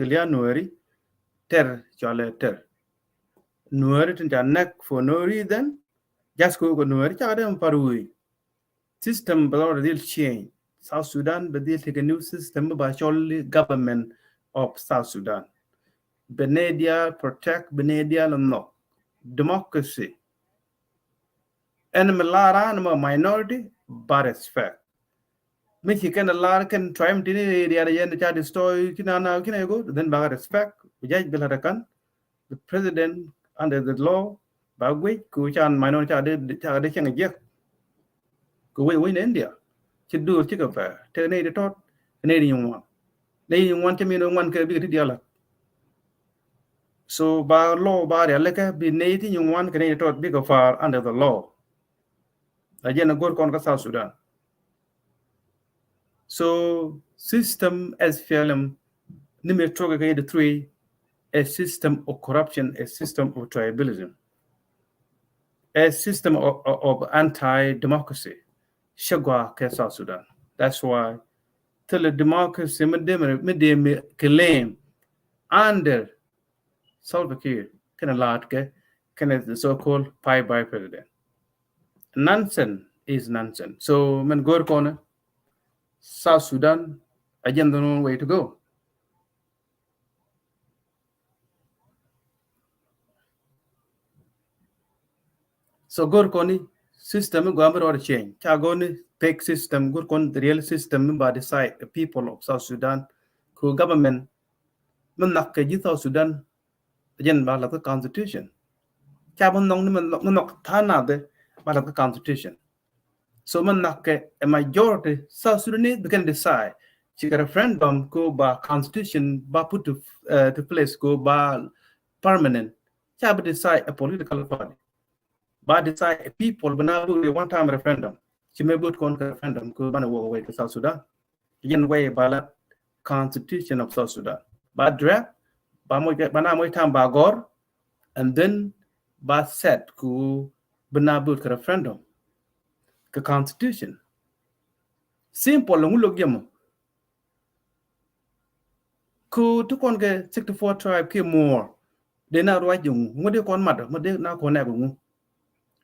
lia̱a̱ Nueri, tɛr cualɛ tɛr. Nueri tin ca näk for no reason, just ko kɛ Nueri ca dee mi par wi̱i̱. System bɛ dhil change. South Sudan bɛ dhil tekɛ new system mi ba cɔl government of South Sudan. Bɛ nɛy diaal protect, bɛ nɛy diaal nhɔk. Democracy. Ɛn mi lar an mɛ minority ba respect. Mi ci kɛn lar kɛn tribe tini diaal yɛn ca destroy kina na kina yɛ go̱o̱r, then ba respect. Bi judge bi la kan. The president under the law ba guic ku can minority ca de, ca de cɛŋ jiɛk. Ku wec wec ni India ci duur cikɛ pɛr tek nɛy ti tɔt kɛ nɛy ti nyin ŋuan. Nɛy ti nyin ŋuan cɛ min ŋuan kɛ bikɛ ti diaal. So ba law ba rial lɛ kɛ bi nɛy ti nyin ŋuan kɛ nɛy ti tɔt bikɛ far under the law. A jɛn a go̱r kɔn kä South Sudan. So system S P L M ni mi tuɔk kɛ eighty-three, a system of corruption, a system of tribalism, a system of, of, of anti-democracy. Cɛ gɔaa kɛ South Sudan. That's why thilɛ democracy mi dee mi, mi dee mi claim under Salva Kiir kɛnɛ laat kɛ kɛnɛ the so-called five vice president. Nonsense is nonsense. So mɛn go̱o̱r kɔnɛ, South Sudan, a jɛn the only way to go. So go̱o̱r kɔni system mi gɔaa mi rɔɔd change. Ca go̱o̱ni fake system, go̱o̱r kɔni the real system mi ba decide the people of South Sudan. Ku government mi nhɔk kɛ ji̱ South Sudan, jɛn ba lath kä constitution. Ca bi nhɔk ni mi nhɔk, mi nhɔk tha̱a̱ŋ nath ba lath kä constitution. So mi nhɔk kɛ a majority South Sudanese, they can decide. Cikɛ referendum ku ba constitution ba put to, uh, to place ku ba permanent. Ca bi decide a political party. Ba decide a people, bi na bi one time referendum. Ci mɛ vote kɔn kɛ referendum ku banɛ walk away kɛ South Sudan. Jɛn way ba la constitution of South Sudan. Ba draft, ba mɔ, ba na mɔ time ba gɔr, and then ba set ku bi na vote kɛ referendum kɛ constitution. Simple, ŋu lo̱k jɛ mɔ. Ku ti kɔn kɛ sixty-four tribe kiɛ more, dee na ruac jɛ ŋu, ŋu dee kɔn mat, ŋu dee na kɔn nɛk ŋu.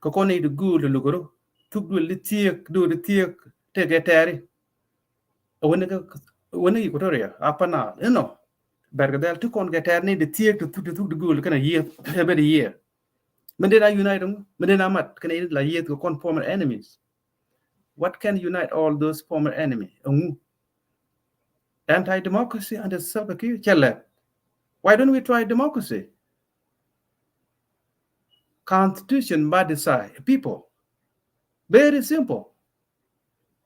Kɛ kɔn ni di guul di lukuru, thuk duël di thiek, duël di thiek, tekɛ tɛɛri. A wen ni kɛ, wen ni Equatoria, a pana, you know. Bɛr kɛ dhɛl ti kɔn kɛ tɛɛri ni di thiek, ti thuk, ti thuk di guul kɛnɛ yieth, every year. Min dee na unite ŋu, min dee na mat kɛnɛ in la yieth kɛ kɔn former enemies. What can unite all those former enemy? Ŋu? Anti-democracy under Salva Kiir? Cɛ lɛ. Why don't we try democracy? Constitution ba decide, people. Very simple.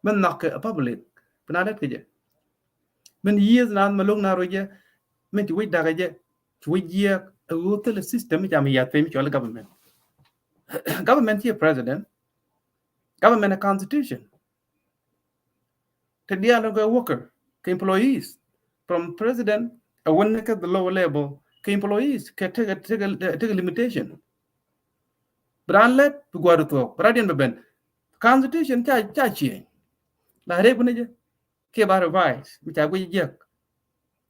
Min nhɔk kɛ a public, bi na lɛt kɛ jɛ. Min yieth na mi lo̱k na ruacɛ, min ci wi̱c dakä jɛ, ci wi̱c jiɛk, a ɣöö thilɛ system mi cam yiath piny mi cɔl government. Government ci president, government a constitution. Te diaal kɛ worker, kɛ employees, from president, a wen kɛ the lower level, kɛ employees, kɛ tekɛ, tekɛ, tekɛ limitation. Bi raan lɛt, bi gua̱a̱r thuɔ̱k, bi raan diɛn bi ben. Constitution ca, ca change. La rek bi ni jɛ, kiɛ ba revise, mi ca guic jiɛk.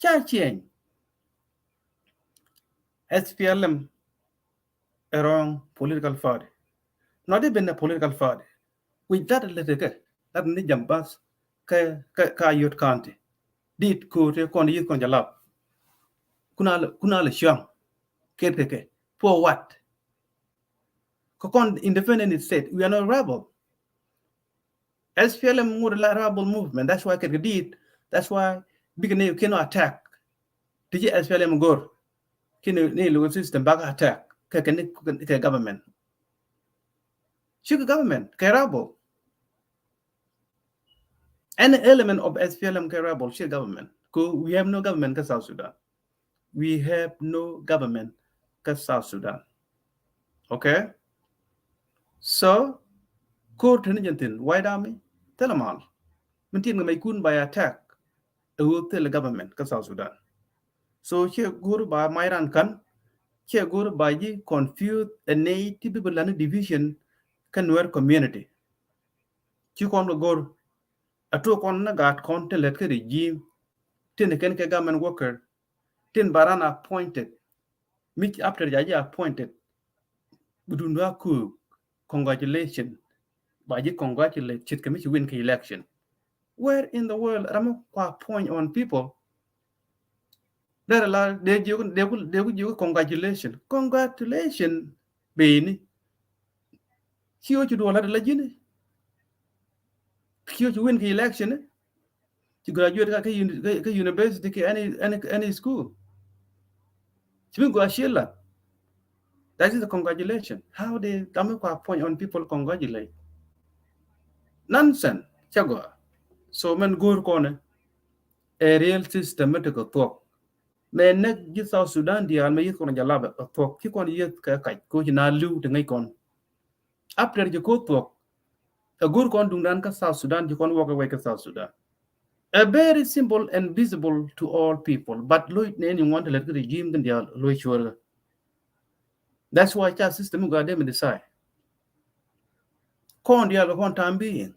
Ca change. S P L M a wrong political party. Not even a political party. Wi̱c that lät kɛ, that ni jam bas kɛ, kɛ, kɛ Ayod County. Dit ko̱o̱t kɔn yieth kɔn jalap. Kuna lɛ, kuna lɛ cuaŋ. Kɛ kɛ kɛ. For what? Kɛ kɔn independent state, we are not rebel. S P L M ŋot la rebel movement. That's why kɛ kɛ dit. That's why bikɛ ni kɛ nɔ attack. Ti ci S P L M go̱r. Kɛ ni, ni legal system bak attack. Kɛ, kɛ ni, kɛ government. Cikɛ government, kɛ rebel. Any element of S P L M kɛ rebel, cikɛ government. Ko we have no government kä South Sudan. We have no government kä South Sudan. Okay? So, ko̱r teni jɛn thin, White Army, thilɛ mal. Min tin kɛ mɛc kun by attack, a ɣöö thilɛ government kä South Sudan. So, ciɛ go̱r ba mac ran kan, ciɛ go̱r ba ji̱ confuse a ney ti bi bi lani division kä Nuer community. Ci kɔn kɛ go̱r, a tuɔk kɔn ni gaat kɔn tin lät kä regime, tin kɛn kɛ government worker, tin ba ran appointed, mi after ja ji̱ appointed, bi dun dua ku congratulation, ba ji̱ congratulate ce̱tkɛ mi ci win kɛ election. Where in the world ram mi kua appoint on people? Derɛ la dee jiök, dee ku, dee ku jiök congratulation. Congratulation beni. Ci ɣöö ci duɔl lat la ji̱ni. Ci ɣöö ci win kɛ election ni. Ci graduate kä, kä uni-, kä, kä university, kä any, any, any school. Ci mi gua ciel la. That is a congratulation. How they, ram mi kua appoint on people congratulate? Nonsense. Cɛ gɔaa. So mɛn go̱o̱r kɔnɛ a real system mi tekɛ thuɔ̱k. Mɛ näk ji̱ South Sudan diaal mɛ yieth kɔn jalabɛ a thuɔ̱k. Ci kɔn yieth kɛ kac ko̱ ci na li̱w ti ŋäc kɔn. After ji̱ ko̱ thuɔ̱k, a go̱o̱r kɔn duŋdan kä South Sudan, ji̱ kɔn walk away kä South Sudan. A very simple and visible to all people. But lo̱c nɛn in ŋuan ti lät kä regime kin diaal lo̱c cuɔr kä. That's why ca system mi gɔaa dee mi decide. Kɔn diaal kɛ kɔn time being.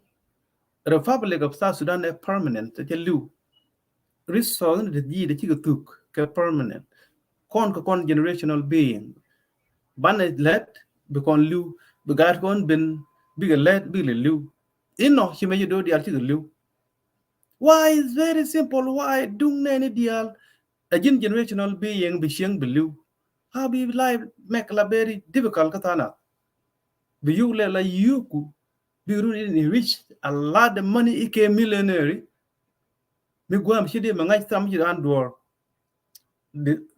Republic of South Sudan ɛ permanent, cɛ li̱w. Resource ni ti ji̱ de cikɛ thuk kɛ permanent. Kɔn kɛ kɔn generational being. Banɛ lɛt bi kɔn li̱w, bi gaat kɔn ben bikɛ lɛt bikɛ lɛ li̱w. Inɔ ci mɛ ci do̱r diaal cikɛ li̱w. Why? It's very simple. Why? Duŋ nɛɛni diaal a ji̱n generational being bi cieŋ bi li̱w. How bi life make la very difficult kä tha̱a̱ŋ nath? Bi yuk lɛ la yuku bi run in rich a lot of money, ikɛ millionaire. Mi guam ci di mɛ ŋa̱c tham ci an duɔr.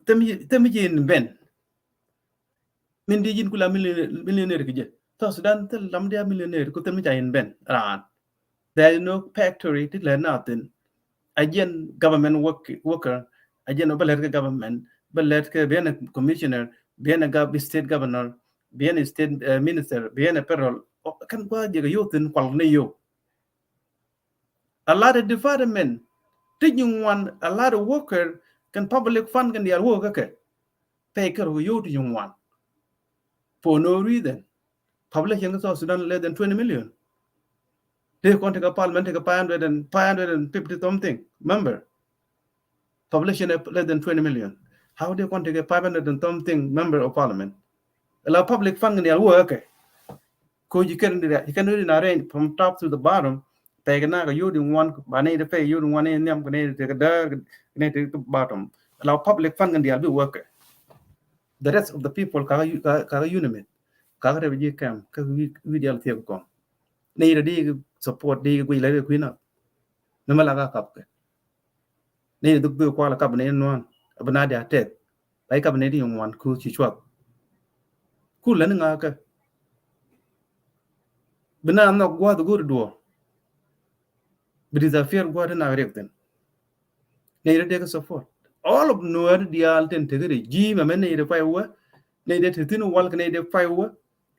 Themi ci in ben. Min di ji̱n kula millionaire, millionaire kɛ jɛ. South Sudan thil lam dia millionaire ku themi ca in ben raan. There is no factory ti lɛ na thin. A jiɛn government work, worker, a jiɛn bä lɛt kɛ government, bä lɛt kɛ biɛn a commissioner, biɛn a gov-, state governor, biɛn a state, eh, minister, biɛn a federal. Kɛn kua jɛ kɛ yo̱o̱ thin kual ni yo̱o̱. A lot of department ti ji̱ ŋuan, a lot of worker kɛn public fund kɛn diaal work kɛ. Pay kɛ rɔ yo̱o̱ ti ji̱ ŋuan. For no reason. Population kä South Sudan less than twenty million. Dee kɔn tekɛ parliament tekɛ five hundred and, five hundred and fifty something member. Population less than twenty million. How dee kɔn tekɛ five hundred and something member of parliament? La public fund kɛn diaal work kɛ. Ko ji̱ kɛn di, ji̱ kɛn di na range from top to the bottom. Pɛk na ka yodi ŋuan, ba ne de pɛk yodi ŋuan ne niam, ne de ka da, ne de ka bottom. La public fund kɛn diaal bi work. The rest of the people ka, ka, ka unit. Ka refugee camp, ka wi, wi diaal thiek kɔn. Ne de di support di gui la kuina. Ne ma la ka kap kɛ. Ni duk duk kual kap ni nuan. Abina dia tet. Bai kap ni di yung wan ku ci chuak. Ku lani nga ka. Bina nok guad gur duo. Bi disappear guad na riek tin. Ni di ka support. All of Nuer dial tin te gari ji ma men ni di fai wa. Ni di te tin wal ni di fai wa.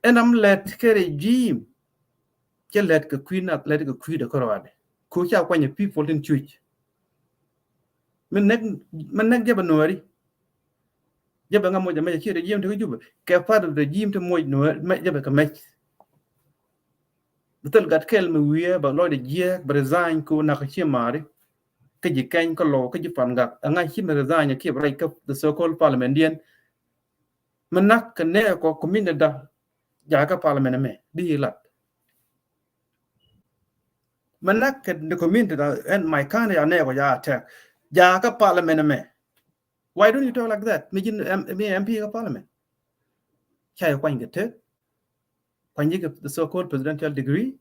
And I'm let kere ji. Cɛ lɛt kɛ kui̱ nath, lɛt kɛ kui̱ dɛ kärɔadɛ. Ku ca kuanyɛ people tin cuc. Mi näk, mi näk jɛ bɛ nuɔri. Jɛ bɛ ŋa moc amɛc ci regime ti kä Jubɛ. Kɛ part of regime ti moc nuɔri, mɛ jɛ bɛ kɛ mɛc. Bi thil gat kɛl mi wiɛ bɛ lɔcdɛ jiɛɛk bɛ resign ku nak ci mari. Kä ji̱ kɛny kä lɔw kä ji̱ pan gak. Ɛŋa ci mi resign kiɛ bɛ rɛc kä the so-called parliament diɛn. Mi nak kɛ nɛ kɔ community da jakä parliament mɛ di lat. Mi nak kɛ ni community da ɛn my country a nɛ kɔ ja attack jakä parliament mɛ. Why don't you talk like that? Mi ji̱n mi M P kä parliament. Ca yɛ kuany kɛ tek. Kuany ji̱ kɛ the so-called presidential degree,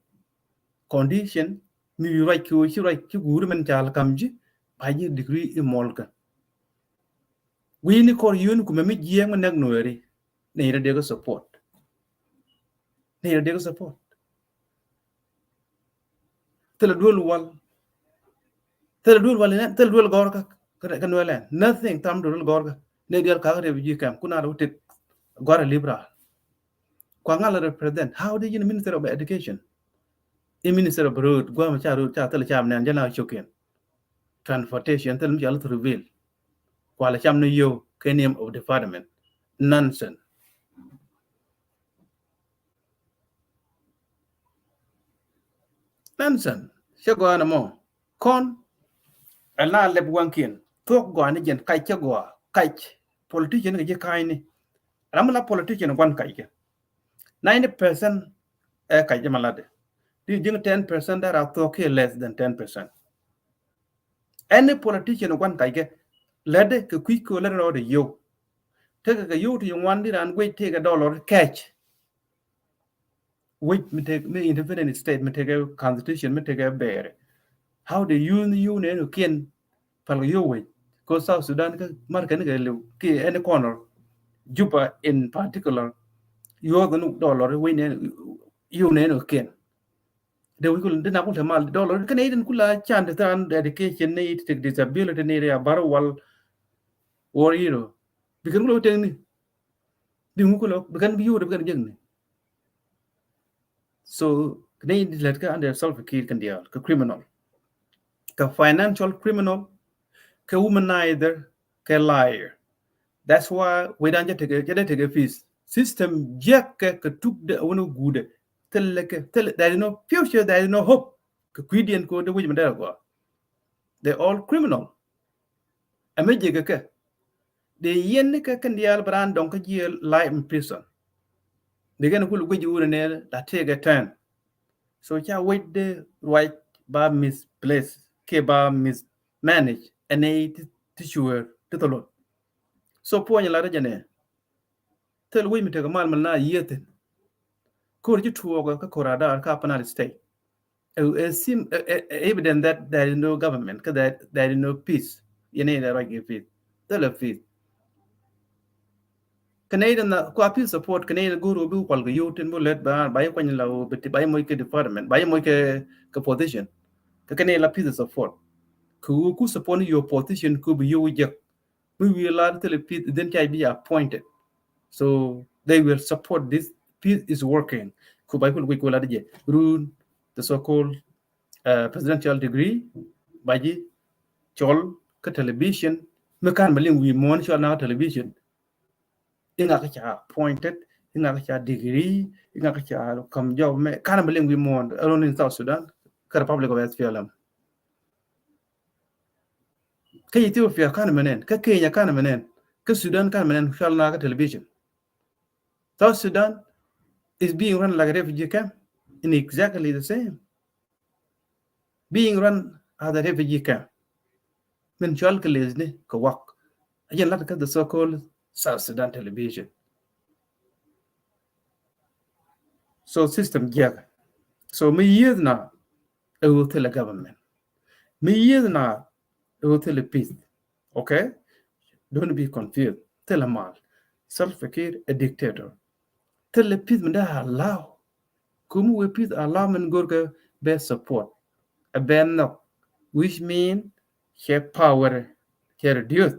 condition, mi yu ruac ki wä ci ruac ci guuri mɛn cal kam ji̱ ba ji̱ degree i mɔl kɛ. Wi̱i̱ ni kɔr yun kumɛ mi jiɛɛŋ mi nɛk nuɛɛri. Ni rɛ dee kɛ support. Ni rɛ dee kɛ support. Thilɛ duel wal. Thilɛ duel wal, thilɛ duel gɔr kä, kä nuɛlɛn. Nothing, tham duel gɔr kä. Ni dial kä refugee camp kuna rɛ wä tek gɔr a liberal. Kua ŋa la represent? How did you minister of education? I minister of road, guam ca road ca thil cam nɛn jɛ na cokiɛn. Transportation thil mi ca la through bill. Kua la cam ni yo kɛ name of department. Nonsense. Nonsense. Cɛ gɔaa ni mɔ. Kɔn. Ɛl na lɛp waŋkiɛn. Thuɔk gɔaa ni jɛn kac cɛ gɔaa. Kac. Politician kɛ ji̱ ka̱a̱cni. Ram mi la politician gua̱n kac kɛ. Ninety percent ɛ kac jɛ ma latdɛ. Di ji̱n ten percent dara thuɔk kiɛ less than ten percent. Any politician gua̱n kac kɛ. Latdɛ kɛ kui̱ kɛ latdɛ rɔɔdɛ yow. Tekɛ kɛ yow ti ŋuan di ran guic tekɛ dollar cash. Wec mi tek mi independent state mi tekɛ constitution mi tekɛ bɛɛrɛ. How they use ni yow nɛn kiɛn pal kɛ yow wec. Ko South Sudan kä mar kɛn kɛ liw ki any corner. Juba in particular. Yow ni dollar wec nɛn yow nɛn kiɛn. De wi̱i̱ kul di nak kul te mal dollar kɛn itin kula can te than education ni itin tek disability ni ria bar wal. Wor yiro. Bikɛn kula wä tekni. Di ŋu kula bikɛn bi yur bikɛn jekni. So kɛn itin lɛt kä under Salva Kiir kɛn dial kɛ criminal. Kɛ financial criminal. Kɛ womanizer. Kɛ liar. That's why we dan jɛ tekɛ jɛ dee tekɛ peace. System jiɛk kɛ kɛ tuk de wun guudɛ. Thilɛ kɛ thilɛ, there is no future, there is no hope. Kɛ kui̱diɛn ko de wi̱c mi dee gɔaa. They all criminal. Ɛmɛ jiɛk kɛ kɛ. De yɛn ni kɛ kɛn diaal bi raan dɔŋ kä jiɛ life in prison. De kɛn kul guic wun nɛ la tekɛ turn. So ca wec dee ruac ba misplace kiɛ ba mismanage ɛn ɛ ti, ti cuɛɛr ti thɔlɔt. So puɔ̱ny la rɛ jɛ nɛ thil wec mi tekɛ mal mal na yiethin. Kor ji̱ tuɔɔk kä Koredar kä Upper Nile State. Ɛ, ɛ sim, ɛ, ɛ, ɛ evidence that there is no government, kä there, there is no peace. Yɛn ɛ ruac kɛ peace. Thil ɛ peace. Kɛ nɛy dɛ na kua peace support, kɛ nɛy dɛ go̱o̱r ɣöö bi kual kɛ yio̱w tin bi lät ba, ba yɛ kuany la ɣöö bi ti, ba yɛ moc kɛ department, ba yɛ moc kɛ, kɛ position. Kɛ kɛ nɛy la peace support. Kɛ ɣöö ku support ni your position ku bi yio̱w jek. Bi wi̱i̱ lar thilɛ peace, then ca bi appointed. So they will support this. Peace is working. Ku ba yɛ kul kui̱ kul lar jɛ. Run the so-called, uh, presidential degree, ba ji̱ cɔl kä television. Mi kan ma liŋ wi̱i̱ muɔ̱ɔ̱n cɔl na television. Iŋa kä ca appointed, iŋa kä ca degree, iŋa kä ca kam job mɛ, kan ma liŋ wi̱i̱ muɔ̱ɔ̱n, around in South Sudan, kä Republic of S P L M. Kä Ethiopia kan mɛ nɛn, kä Kenya kan mɛ nɛn, kä Sudan kan mɛ nɛn, cɔl na kä television. South Sudan is being run like a refugee camp in exactly the same. Being run as a refugee camp. Min cɔal kɛ leth ni kɛ wak. A jɛn lat kä the so-called South Sudan television. So system jiɛk. So mi yieth na ɛ ɣöö thilɛ government. Mi yieth na ɛ ɣöö thilɛ peace. Okay? Don't be confused. Thilɛ mal. Salva Kiir a dictator. Thilɛ peace mi dee allow. Kum wee peace allow min go̱rkɛ bɛ support. A bɛ nhɔk. Which mean cɛ power cɛ reduce.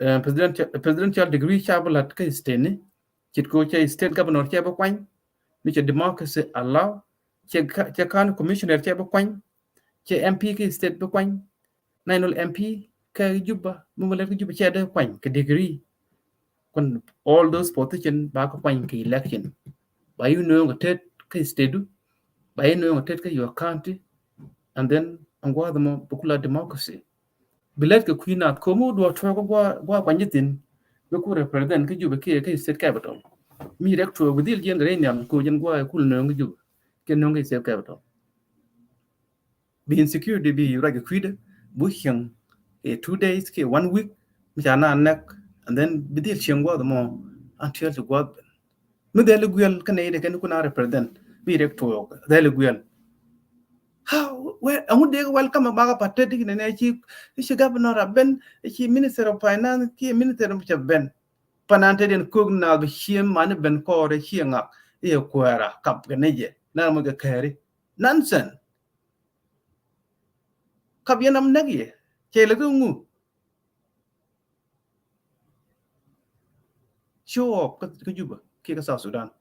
Uh, presidential, presidential degree ca bi lat kä state ni. Cit ko cɛ state governor cɛ bi kuany. Mi cɛ democracy allow. Cɛ ka, cɛ county commissioner cɛ bi kuany. Cɛ M P kä state bi kuany. National M P kä Juba, mi ma lɛt kä Juba cɛ dee kuany kɛ degree. Kun all those position ba kɛ kuany kɛ election. Ba yi nööŋ kɛ tet kä state du, ba yi nööŋ kɛ tet kä your county, and then ɛn gua̱a̱th mɔ bi kula democracy. Bi lɛt kɛ kui̱ nath ko̱mi wä duɔ̱ɔ̱r tuɔɔk kä gua̱a̱, gua̱a̱ kuany ji̱ thi̱n, bi ku represent kä Juba kiɛ kä state capital. Mi rɛk tuɔɔk bi dhil jiɛn kɛ rɛy nhiam ko̱ jɛn gua̱a̱ kul nööŋ kä Juba kiɛ nööŋ kä state capital. Bi insecurity bi ruac kɛ kui̱dɛ, bu cieŋ kɛ two days kɛ one week, mi ca na nɛk, and then bi dhil cieŋ gua̱th mɔ until ti gua̱th ben. Mi dhɛl i̱ guiɛl kä nɛy dee kɛn kun a represent bi rɛk tuɔɔk dhɛl i̱ guiɛl. How, where, ɛŋu dee welcome back a patet i̱ nɛnɛ ci, i̱ ci governor a ben, i̱ ci minister of finance, ki minister of cɛ ben. Panan te den kök na bi ciem mani ben kɔɔr i̱ ci ŋak i̱ kuɛɛra kap kɛ nɛy jɛ na mɔ kɛ kɛɛri. Nonsense. Kap yɛn am näk yɛ cɛ lɛ kä ŋu? Show off kä, kä Juba kiɛ kä South Sudan.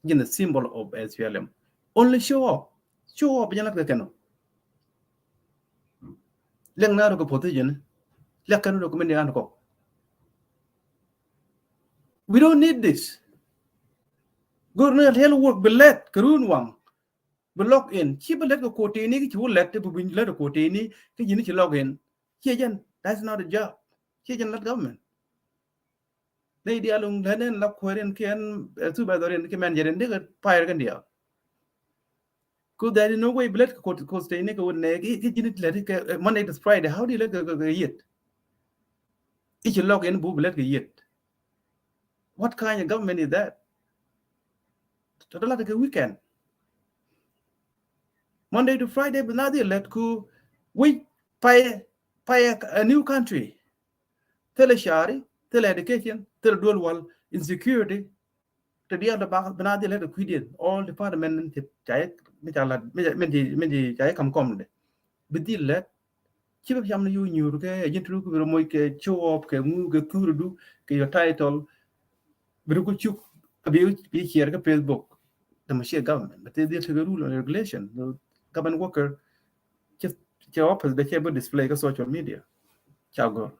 Jin the symbol of S P L M. Only show off. Show off bi jɛ lat kɛ kɛn ɔ. Lɛk na rɔ kɛ position. Lɛk kɛn rɔ kɛ mɛn di an kɔk. We don't need this. Gör ni real work bi lɛt kɛ run waŋ. Bi log in. Ci bi lɛt kɛ kotini ki ci wä lɛt ti bi lɛt kɛ kotini ki jini ci log in. Ci jɛn, that's not a job. Ci jɛn lɛt government. Nɛy diaal uŋ lɛn ɛn la kuäär in ki ɛn, eh, supervisor in ki manager in dikɛ fire kɛn diaal. Ku there is no way bi lɛt kɛ kotini kɛ wä nɛ ki, ki jini lɛt kɛ, eh, Monday to Friday. How do you lɛt kɛ, kɛ, kɛ yiet? I̱ ci log in bu bi lɛt kɛ yiet. What kind of government is that? Tɔtɔ lat kɛ weekend. Monday to Friday bi na dhil lɛt ku wi̱c pay, pay a, a new country. Thilɛ cari, thilɛ education, thilɛ duel wal, insecurity. Te diaal te bak bi na dhil lɛt kɛ kui̱diɛn. All department min ci ca yɛ, min ca lat, min ci, min ci ca yɛ kam kɔm de. Bi dhil lɛt. Ci bi cam ni yu nyuur kɛ, a jin turu ku bi rɔ moc kɛ show off kɛ ŋu kɛ thuri du kɛ your title. Bi ru ku cuk, bi, bi share kɛ Facebook. Dama ci government, but they, they take a rule and regulation. The government worker, just, ci office, they can display kɛ social media. Ca gör.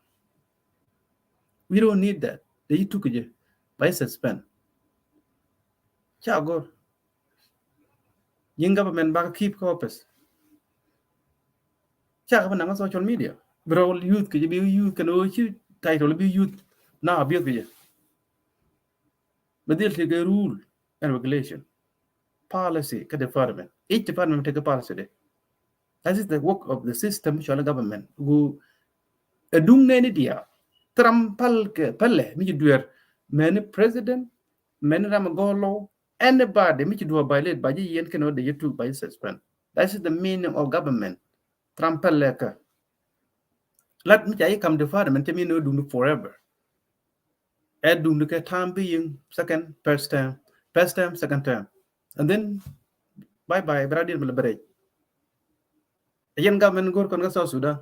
We don't need that. They took it. By suspend. Ca gör. Ji̱n government bak keep kɛ office. Ca kɛ bi naŋ social media. Bi rɔ use kɛ jɛ, bi use kɛ ni ɣöö ci title bi use na abuse kɛ jɛ. Bi dhil tekɛ rule and regulation. Policy kä department. Each department mi tekɛ policy de. That is the work of the system, cɔalɛ government. Gu ɛ duŋ nɛni diaal. Thil ram pal kɛ pälɛ mi ci duer. Mɛni president, mɛni ram gɔɔ lɔw, anybody mi ci duer violate, ba ji̱ yɛn kɛn wä de yɛ tuk, ba ji̱ suspend. That is the meaning of government. Thil ram pälɛ kɛ. Lat mi ca yi kam department cɛ mi ni wä duŋ forever. Ɛ duŋdu kɛ term bi yiŋ, second, first term, first term, second term. And then, bye bye, bɛ radiɛn bɛ lɛ bɛ rɛc. Ɛ yɛn government go̱r kɔn kä South Sudan.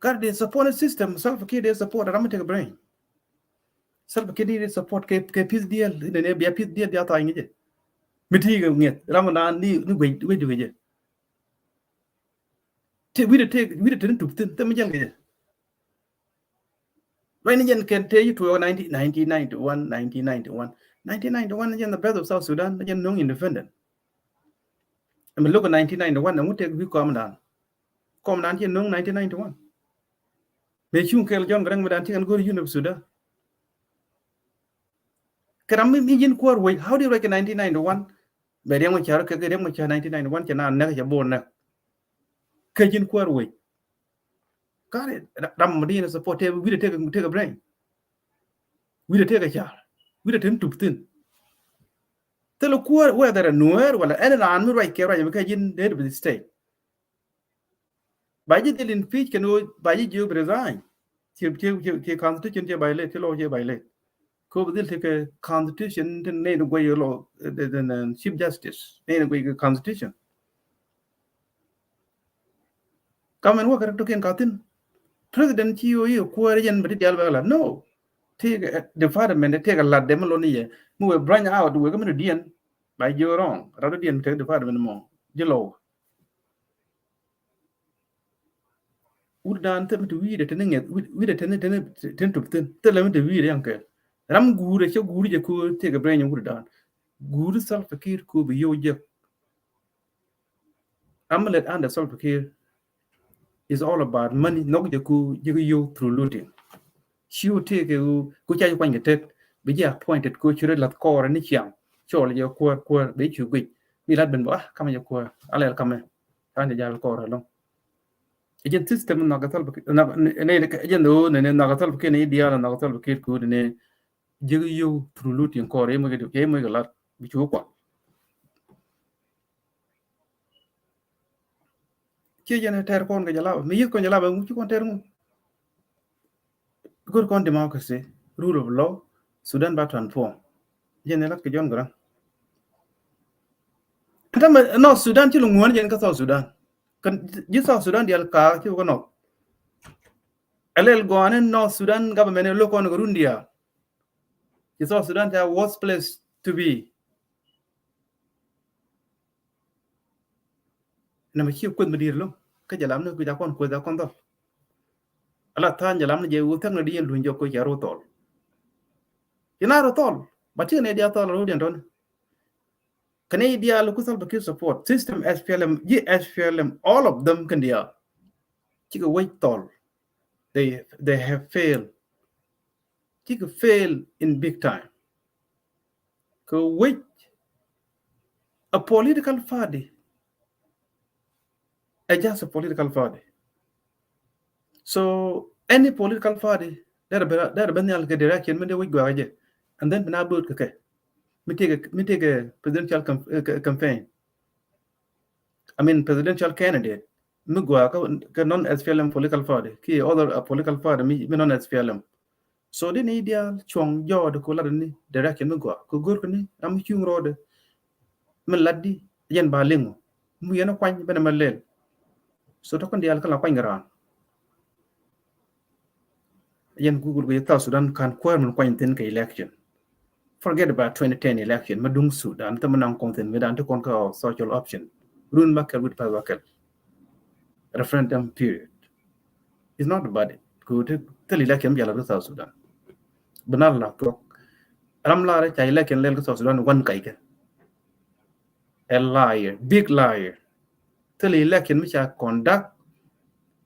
Gat dee support system, Salva Kiir dee support, ram mi tekɛ brain. Salva Kiir dee support kɛ, kɛ peace deal, inɛ nɛ bia peace deal bia tha̱a̱ny ŋi̱cɛ. Mi ti kɛ ŋi̱eth, ram mi naan ni, ni guec, guec di guec jɛ. Te wi̱dɛ te, wi̱dɛ te ni tup thi̱n, te mi jɛl kɛ jɛ. Ruacni jɛn kɛn te yi tuɔɔk nineteen, nineteen ninety-one, nineteen ninety-one. Nineteen ninety-one jɛn the birth of South Sudan, jɛn no̱o̱ŋ independent. Ɛmɛ lo̱k nineteen ninety-one, ɛŋu tek wi̱i̱ kɔm dan. Kɔm dan jɛn no̱o̱ŋ nineteen ninety-one. Mëë cuŋ kɛɛl John Garang mi dan ti kɛn go̱r Unity of Sudan. Kɛ ram mi, mi ji̱n kuäär wec, how do you like nineteen ninety-one? Bɛ Riek Machar kɛ, kɛ Riek Machar nineteen ninety-one cɛ na näk, cɛ bor näk. Kɛ ji̱n kuäär wec. Kari ram mi di yɛn support te wi̱dɛ tekɛ, tekɛ brain. Wi̱dɛ tekɛ car. Wi̱dɛ te ni tup thi̱n. Thil kuäär whether a Nuer wala any raan mi ruac kɛ ruac mi kɛ ji̱n dee bi state. Ba ji̱ dhil impeach kɛn ɣöö ba ji̱ jiök resign. Ci, ci, ci, ci constitution ci violate, ci law ci violate. Kɛ ɣöö bi dhil tekɛ constitution tin nɛy ni guɛy law, eh, the, the, the Chief Justice. Nɛy ni guɛy kɛ constitution. Kamɛn wä kɛ rɛk token ka thi̱n. President ci ɣöö yi kuäär yɛn bɛ ti diaal bɛ la. No. Tekɛ, eh, department tekɛ lat dee mi lon ni yɛ. Mi wee branch out wee kä mi ni diɛn. Ba jiök wrong. Rat diɛn tekɛ department mɔ. Ji̱ law. Wut dan thil mi ti wi̱i̱dɛ teni ŋeth, wi̱i̱dɛ teni, teni, teni tup thi̱n. Thilɛ mi ti wi̱i̱dɛ yaŋ kɛ. Ram guurɛ cɛ guuri jɛ ko̱o̱r tekɛ brain wut dan. Guuri Salva Kiir ko̱o̱r bi yio̱w jek. Ram mi lät under Salva Kiir is all about money. Nhɔk jɛ ko̱o̱r jek yio̱w through looting. Ci wä tëëkɛ ɣöö ku ca ji̱ kuany kɛ tet bi ji̱ appointed ko̱ ci rɔ lath kɔɔrɛ ni ciaŋ. Cɔɔl jɛ kuäär, kuäär bɛ ci guic. Mi lat ben bä, ah, kamɛ jɛ kuäär. A lɛl kamɛ. Kan jɛ jal kɔɔrɛ lɔŋ. Ɛ jɛn system nhɔakɛ Salva Kiir, nhɔakɛ, ni, ni, ni, ɛ jɛn ɣöö ni, ni nhɔakɛ Salva Kiir ni diaal, nhɔakɛ Salva Kiir kɛ ɣöö ni, ni ji̱ yio̱w through looting kɔɔrɛ, yɛ moc kɛ, yɛ moc kɛ lat bi ci wä kuaŋ. Ciɛ jɛn tɛr kɔn kɛ jalaba. Mi yieth kɔn jalaba ŋu ci kɔn tɛr ŋu. Go̱r kɔn democracy, rule of law, Sudan ba transform. Jɛn lat kɛ John Garang. Ɛn tamɛ North Sudan ci lu ŋuɔ̱n jɛn kä South Sudan. Kɛn ji̱ South Sudan dial ka ci wä kä North. Ɛ lɛl gɔani North Sudan government ɛ lo̱k kɔn kɛ run diaal. Ci South Sudan ca worst place to be. Nɛ mɛ ci kueth mi di̱i̱r lo̱ŋ. Kä jɛ lam ni kui̱ ca kɔn kueth ca kɔn dhɔl. Ala tha̱a̱ny jɛ lam ni jɛ wu thäk ni di yɛn luny jɛ kui̱ ca ru thɔl. Ci na ru thɔl. Ba ti ni dia thɔl ru diɛn tɔni. Kɛ ni diaal ku Salva Kiir support system, S P L M, ji̱ S P L M, all of them kɛn diaal. Cikɛ wec thɔl. They, they have failed. Cikɛ fail in big time. Kɛ wec a political party ɛ just a political party. So any political party derɛ ben, derɛ ben nhial kɛ direction mi dee wec guakä jɛ, and then bi na vote kɛ kɛ. Mi tekɛ, mi tekɛ presidential cam-, eh, ca-, campaign. I mean presidential candidate mi guakä kɛ non S P L M political party kiɛ other, uh, political party mi, mi non S P L M. So di ni diaal cuɔ̱ŋ jɔɔdɛ ku lat ni direction mi gɔaa ku go̱r kɛ ni ram mi cuŋ rɔɔdɛ. Mi lat di yɛn ba liŋ mi yɛn kuany ben mɛ lɛl. So tɔkɔn diaal kä la kuany kɛ raan. Yɛn ku gul kɛ South Sudan kan kuäär min kuany thin kɛ election. Forget about twenty ten election. Ma duŋ Sudan, thɛ ma naŋ kɔn thin mi dan ti kɔn kä social option. Run ma kɛl wit path wa kɛl. Referendum period. It's not about it. Ku ti thil election mi jala kä South Sudan. Bi na la tuɔk. Ram la rɛ ca election lɛl kä South Sudan wan kai kɛ. A liar, big liar. Thil election mi ca conduct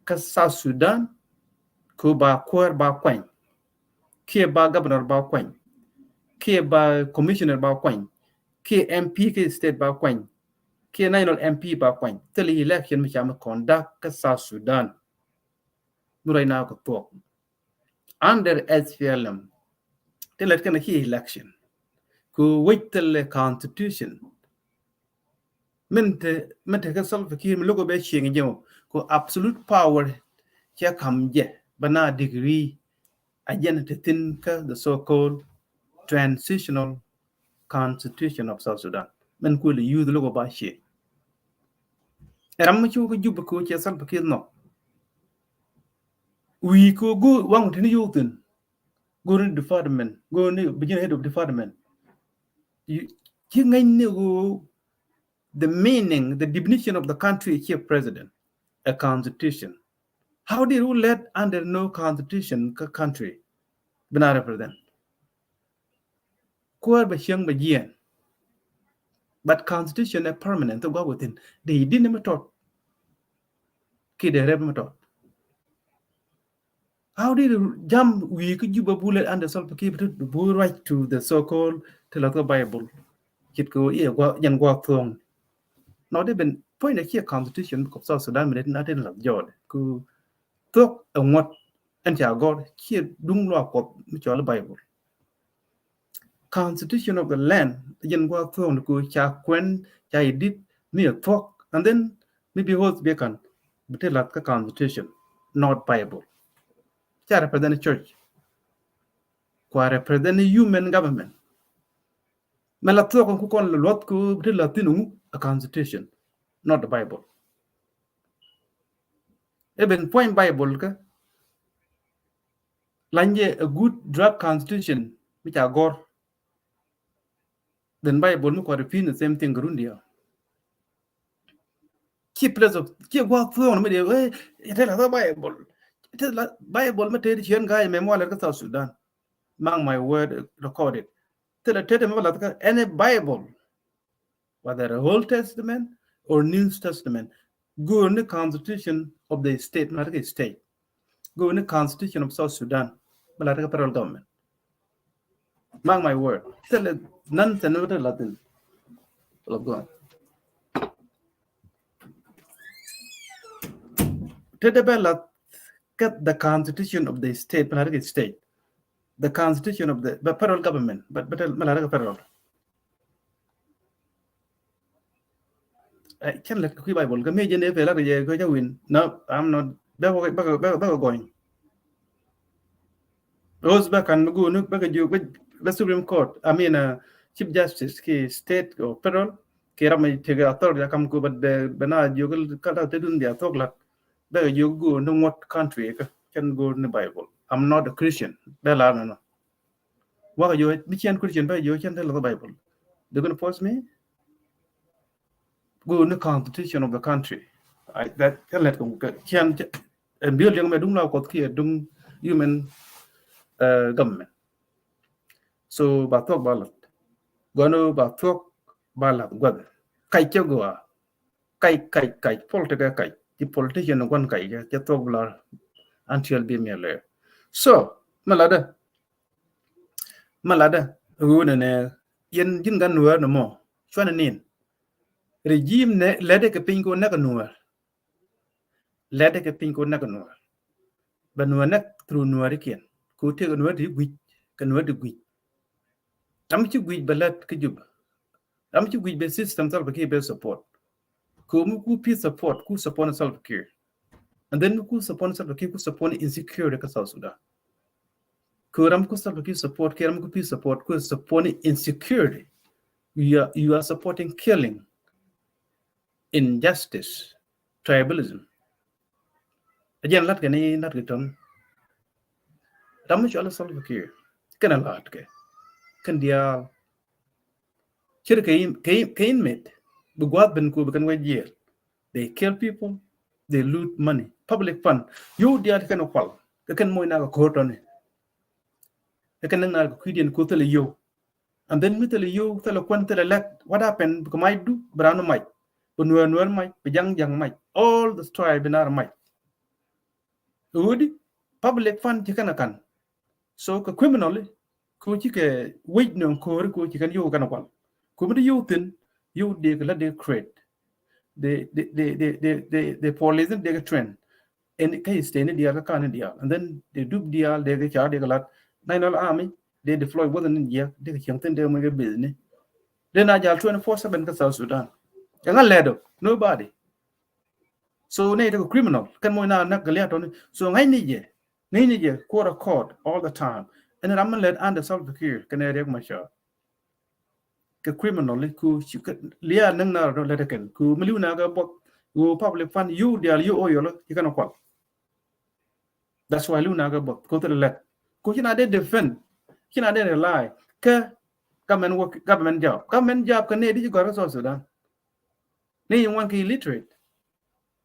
kä South Sudan. Ku ba kuäär ba kuany. Kiɛ ba governor ba kuany. Kiɛ ba commissioner ba kuany. kiɛ M P kä state ba kuany, kiɛ national M P ba kuany. Thilɛ election mi ca mi conduct kä South Sudan. Mi ruac na kɛ thuɔk under S P L M. Ti lɛt kɛn a ci election. Ku wec thilɛ constitution. Min te, min te kä Salva Kiir mi lo̱k bɛ cieŋ jɛ mɔ. Ku absolute power cɛ kam jɛ bä na degree a jɛn te thin kä the so-called transitional constitution of South Sudan. Min kuël youth lo̱k ba cieŋ. Ɛ ram mi cu kä Juba ku cɛ Salva Kiir nhɔk. Wi̱i̱ ku gu waŋ tini youth thin. Go ni department, go ni bi jin head of department. Ci ŋäcni ɣöö the meaning, the definition of the country, ci president, a constitution. How did we let under no constitution kä country bi na represent? Kuäär bɛ cieŋ bɛ jiɛn. But constitution ɛ permanent, thok gɔak within. Dee idin mi tɔt. Ki dee rep mi tɔt. How did jam wi̱i̱ kä Juba bulɛ under Salva Kiir bi bu right to the so-called ti lath kä Bible? Cit kɛ iɛ gua jɛn gua thuɔŋ. Nɔ dee ben point a kiɛ constitution of South Sudan mi dee tin a tin lath jɔɔdɛ ku thuɔk ɛ ŋuɔt ɛn ca gɔr kiɛ duŋ luak Kuɔth mi cɔl Bible. Constitution of the land, jɛn gua thuɔŋ ni ku ca kuɛn ca idit mi a thuɔk, and then maybe host bi kan bi ti lath kä constitution, not Bible. Ca represent church. Kua represent human government. Mɛ la thuɔk ku kɔn luɔth ku bi ti lath thin ŋu a constitution, not the Bible. Even point Bible kä lanyɛ a good draft constitution mi ca gɔr. Then Bible mi kua repeat the same thing rundi ya. Ci place of ci gua thuɔŋ mi de eh, it is the Bible. It is the Bible mi te di cien guy mɛ mwa lɛ kä South Sudan. Mark my word, recorded. Thilɛ te te mi ba lath kä any Bible, whether Old Testament or New Testament, go̱o̱r ni constitution of the state, mi lath kä state. Go̱o̱r ni constitution of South Sudan, mi lath kä federal government. Mark my word. Thilɛ nan thilɛ ni wä te lath in. Lɔ gɔn. Te de bɛ lath kä the constitution of the state, mi lath kä state. The constitution of the, the federal government, but, but mi lath kä federal. Ɛ, cɛn lɛ kui̱ Bible kä mi jɛn ɛ pɛl a kɛ jɛ kɛ jɛ win. No, I'm not. Bɛ kɛ, bɛ kɛ, bɛ kɛ, bɛ kɛ gɔny. Those bɛ kan mi go̱o̱r ni bɛ kɛ jiök bɛ, bɛ Supreme Court, I mean, uh, Chief Justice ki state or federal, ki ram mi tekɛ authority a kam ku bɛ, bɛ na jiök kä la te dun bia thok lat. Bɛ kɛ jiök go̱o̱r ni ŋuɔt country kä, cɛn go̱o̱r ni Bible. I'm not a Christian. Bɛ la nɔ nɔ. Wakɛ jiök mi cɛn Christian bɛ jiök cɛn te lɛ Bible. They gonna force me? Go̱o̱r ni constitution of the country. I, that, cɛn lɛ kɛ cɛn, cɛn, ɛn biöl yɛn mɛ duŋ la Kuɔth kiɛ duŋ human, uh, government. So ba thuɔk ba lath. Gɔno ba thuɔk ba lath guath. Kac cɛ gua. Kac, kac, kac. Political kac. Ci politician guan kac cɛ, cɛ thuɔk ba lath until bi mi lɛ. So mi latdä. Mi latdä ɣöö nɛnɛ yɛn ji̱n gan Nuäär ni mɔ cuanɛ nin. Regime nɛ lɛtdɛ kɛ piny kɛ wä näk ɛ Nuäär. Lɛtdɛ kɛ piny kɛ wä näk ɛ Nuäär. Bɛ Nuäär näk through Nuäärikiɛn. Kɛ wä tëëk ɛ Nuäär ti guic kɛ Nuäär ti guic. Ram ci guic bɛ lät kä Juba. Ram ci guic bɛ system Salva Kiir bɛ support. Kɛ wä mi ku peace support, ku support Salva Kiir. And then mi ku support Salva Kiir, ku support insecurity kä South Sudan. Kɛ ram ku Salva Kiir support, kɛ ram ku peace support, ku support insecurity. You are, you are supporting killing, injustice, tribalism. Again, lat kɛ ni lat kɛ tɔn. Ram mi cɔal Salva Kiir kɛn a lat kɛ kɛn diaal. Cir kɛ in, kɛ in, kɛ in met bi guath ben ku bi kɛn wä jiɛl. They kill people, they loot money, public fund. Yow diaal kɛn kual kɛ kɛn moc na kɛ ko̱r tɔni. Kɛ kɛn na kɛ kui̱diɛn ku thilɛ yow. And then mi thilɛ yow, thilɛ kuɛn, thilɛ lɛt, what happened? Bi kɛ mac du, bi ran mac, bi Nuäär, Nuäär mac, bi Jaŋ, Jaŋ mac. All the tribe bi nar mac. Ɣöödi public fund ci kɛn a kan. So kɛ criminal, kɛ ci kɛ wec nöŋ ko̱ri kɛ ci kɛn yow kɛn a kual. Kum ti yio̱w thi̱n, yio̱w dee kɛ lät dee create. Dee, dee, dee police dee kɛ train. Ɛn kä state ni diaal kä county ni diaal. And then dee dup diaal dee kɛ car dee kɛ lät. National Army dee deploy within ni jiɛk dee kɛ cieŋ thi̱n dee mɛ kɛ business. Dee na jal twenty-four seven kä South Sudan. Ɛŋa lɛt ɔ? Nobody. So nɛ ite kɛ criminal. Kɛn mɔ na nak gɛ liat tɔni. So ŋa̱cni jɛ. Ŋa̱cni jɛ kuɔr a court all the time. Ɛn ram mi lɛt under Salva Kiir kɛn ɛ Riek Machar. Kɛ criminal ku ci kɛ liaal näk na rɔ lɛt kɛn ku mi liw na kɛ buɔth. Ku public fund yio̱w diaal yio̱w oyol ci kɛn kual. That's why liw na kɛ buɔth ku thil lɛt. Ku ci na dee defend, ci na dee rely kɛ government work, government job. Government job kɛ nɛ di ci gɔr kɛ South Sudan. Ni in wan kɛ illiterate.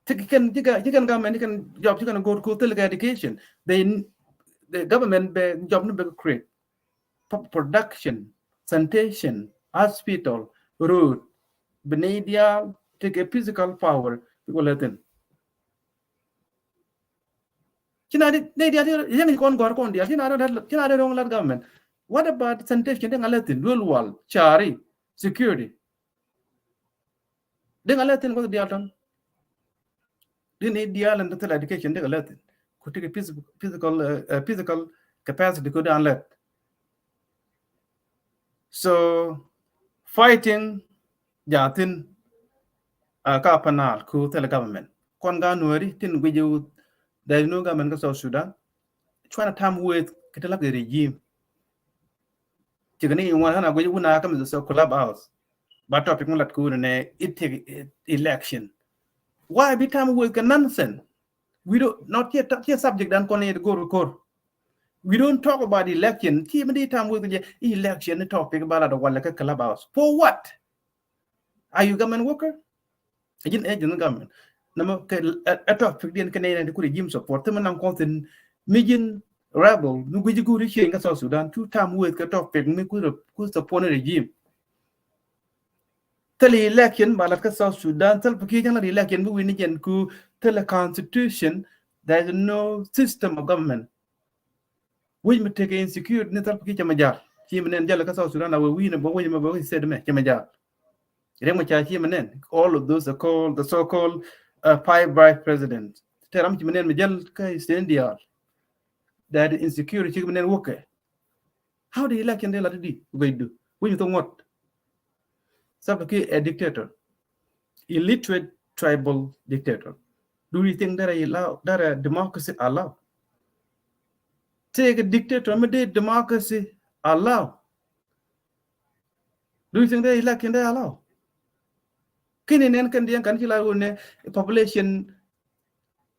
Ti kɛn, ti kɛn, ti kɛn government, ti kɛn job, ti kɛn go̱o̱r ku thil kɛ education. They, the government bɛ job ni bɛ create. Pu-, production, sanitation, hospital, road. Bi nɛy diaal ti kɛ physical power bi kɔ lɛ thi̱n. Ci na di, nɛy diaal ti yɛn kɔn gɔ̱r kɔn diaal, ci na di, ci na di ro̱ŋ lat government. What about sanitation? Ti ŋa lɛ thi̱n, luel wal, cari, security. Di ŋa lɛ thi̱n kuɔth diaal tɔn. Di nɛy diaal in thil education di ŋa lɛ thi̱n. Ku ti kɛ phys-, physical, uh, uh, physical capacity ku dan lɛ. So fighting ja thi̱n, uh, ka panal ku thil government. Kɔn ga Nuɛri tin guic i̱ there is no government kä South Sudan. Cuanɛ tam weth kɛ ti lak regime. Cikɛ ni ŋuan ɣän a guic wun a kä mi sɔ Clubhouse. Ba topic mi lat kɛ wun nɛ itik election. Why bi tam weth kɛ nonsense? We don't, not yet, yet subject dan kɔn yet go̱r kor. We don't talk about election. Ci mi di tam weth kɛ jɛ election ni topic ba lat walɛ kä Clubhouse. For what? Are you government worker? Ji̱n agent government. Nɛmɛ kɛ ɛ topic diɛn kɛ nɛy nɛy ti ku regime support. Thimɛ naŋ kɔn thi̱n mi ji̱n rebel mi gui̱ci guuri change kä South Sudan. Cu tam weth kɛ topic mi ku, ku support ni regime. Thil election ba lat kä South Sudan. Thil pikir jaŋ lat election bi wi̱n ni jɛn ku thil constitution. There is no system of government. Wec mi tekɛ insecurity ni Salva Kiir cɛ mɛ jal. Ci mi nɛn jal kä South Sudan a wee wi̱i̱ ni bä wec mi bä wec state mɛ cɛ mɛ jal. Riek Machar ci mi nɛn, all of those are called, the so-called, uh, five vice presidents. Tɛ ram ci mi nɛn mi jal kä state diaal. That insecurity ci mi nɛn wokɛ. How the election dee la ti di guecdu? Wec mi thok ŋuɔt. Salva Kiir a dictator. Illiterate tribal dictator. Do you think that a allow, that a democracy allow? Take a dictator, mi dee democracy allow? Do you think that election dee allow? Kini nɛn kɛn diɛn kan ci la wun ne population,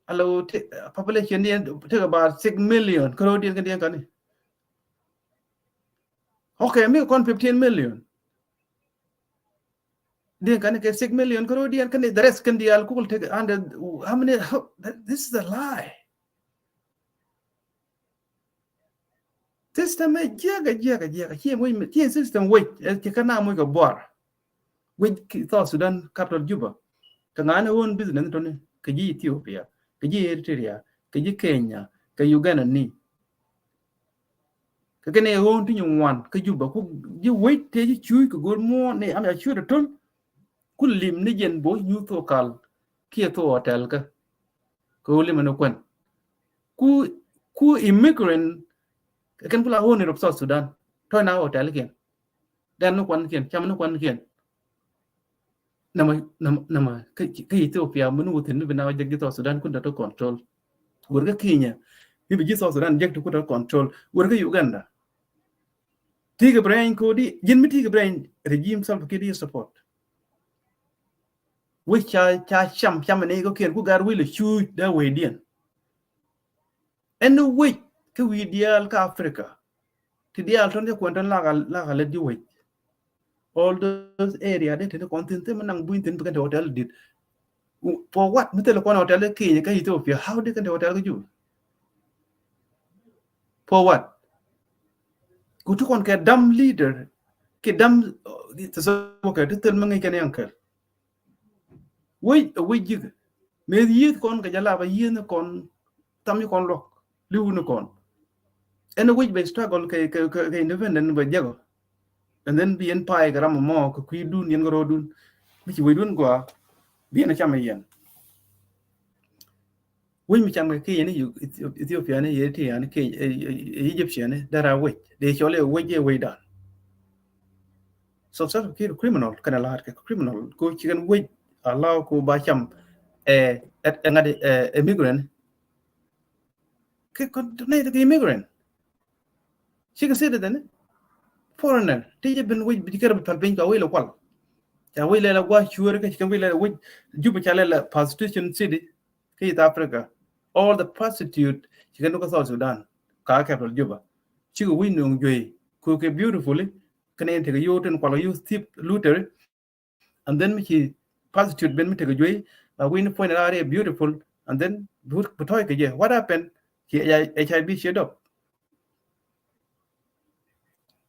alo te-, population diɛn take about six million. Kɛ ro̱o̱ diɛn kɛn diɛn kan ni. Okay, mi kɔn fifteen million. Diɛn kani kɛ six million kɛ ro̱o̱ diɛn kani, the rest kɛn diaal kukul tek under, how many, how, this is a lie. System ɛ jiɛk, ɛ jiɛk, ɛ jiɛk, ɛ jiɛk. Ci system wec, ɛ ci kɛ na moc kɛ buar. Wec ki South Sudan capital Juba. Kɛ ŋa̱n ɛ own business tɔni, kɛ ji̱ Ethiopia, kɛ ji̱ Eritrea, kɛ ji̱ Kenya, kɛ Uganda ni. Kɛ kɛn ɛ ɣöö ti nyin ŋuan kä Juba ku ji̱ wec tëë ji̱ cuuc kɛ go̱o̱r muɔ̱ɔ̱n ni am ya cuuc dee to̱l. Ku lim ni jɛn bo̱o̱c nyuuth thok kal kiɛ thok hotel kä. Kɛ ɣöö lim ni kuɛn. Ku, ku immigrant kɛ kɛn ku la ɣöö ni rop South Sudan. Tɔ̱ na hotel kiɛn. Dɛn ni kuan kiɛn, cam ni kuan kiɛn. Nama, nama, nama, kä, kä Ethiopia, mini wuthin mi bi na jek ji̱ South Sudan kun ta to control. Wur kä Kenya, mi bi ji̱ South Sudan jek to kun ta control. Wur kä Uganda. Ti kɛ brain ko di, ji̱n mi ti kɛ brain regime Salva Kiir di support. Wec ca, ca cam, cam ni ko kiɛn ku gar wec lɛ cuuc da wec diɛn. Ɛn ni wec kä wi̱i̱ diaal kä Africa. Ti diaal tɔn jɛ kuɛn tɔn laka, laka lɛ di wec. All those area de tini kɔn thin thin mi naŋ buny thin bi kɛn te hotel dit. For what? Mi thil kɔn hotel Kenya kä Ethiopia. How de kɛn te hotel kä Juba? For what? Ku ti kɔn kɛ dam leader, kɛ dam, uh, ti thil mi ŋäc kɛn yaŋ kɛl. Wec, wec ji̱k. Mëë yieth kɔn kɛ jɛ lap a yieth ni kɔn, tham ni kɔn luɔk, li̱w ni kɔn. Ɛn wec bɛ struggle kɛ, kɛ, kɛ, kɛ independent bɛ jek ɔ. And then bi yɛn pay kɛ ram mɔ kɛ kui̱dun, yɛn kɛ rɔɔdun. Mi ci wecdun gɔaa, bi yɛn a cam ɛ yɛn. Wec mi cam kɛ Kenya ni, Ethiopia ni, Eritrea ni, Kenya, eh, eh, Egyptian ni, dara wec. Dee cɔl i̱ wec i̱ wecdan. So, so kir criminal kɛnɛ la̱t kɛ criminal. Ko ci kɛn wec allow ko ba cam, eh, eh, ŋa̱t, eh, immigrant. Kɛ kɔn nɛy ti kɛ immigrant. Cikɛ citizen ni, foreigner. Ti jɛ ben wec bi kɛr bi pɛl piny kɛ wec lɛ kual. Ca wec lɛ lɛ gua cuäri kä ci kɛn wec lɛ wec Juba ca lɛ lɛ prostitution city. Kä East Africa. All the prostitute ci kɛn wä kä South Sudan. Ka capital Juba. Cikɛ wec nööŋ juey. Ku kɛ beautifully. Kɛn in tekɛ yio̱w tin kual kɛ yio̱w thiep luteri. And then mi ci prostitute ben mi tekɛ juey, ba wec ni puɔ̱ny raar i̱ beautiful, and then bi tɔ̱ɔ̱c kɛ jɛ. What happened? Ci H I V ci dɔp.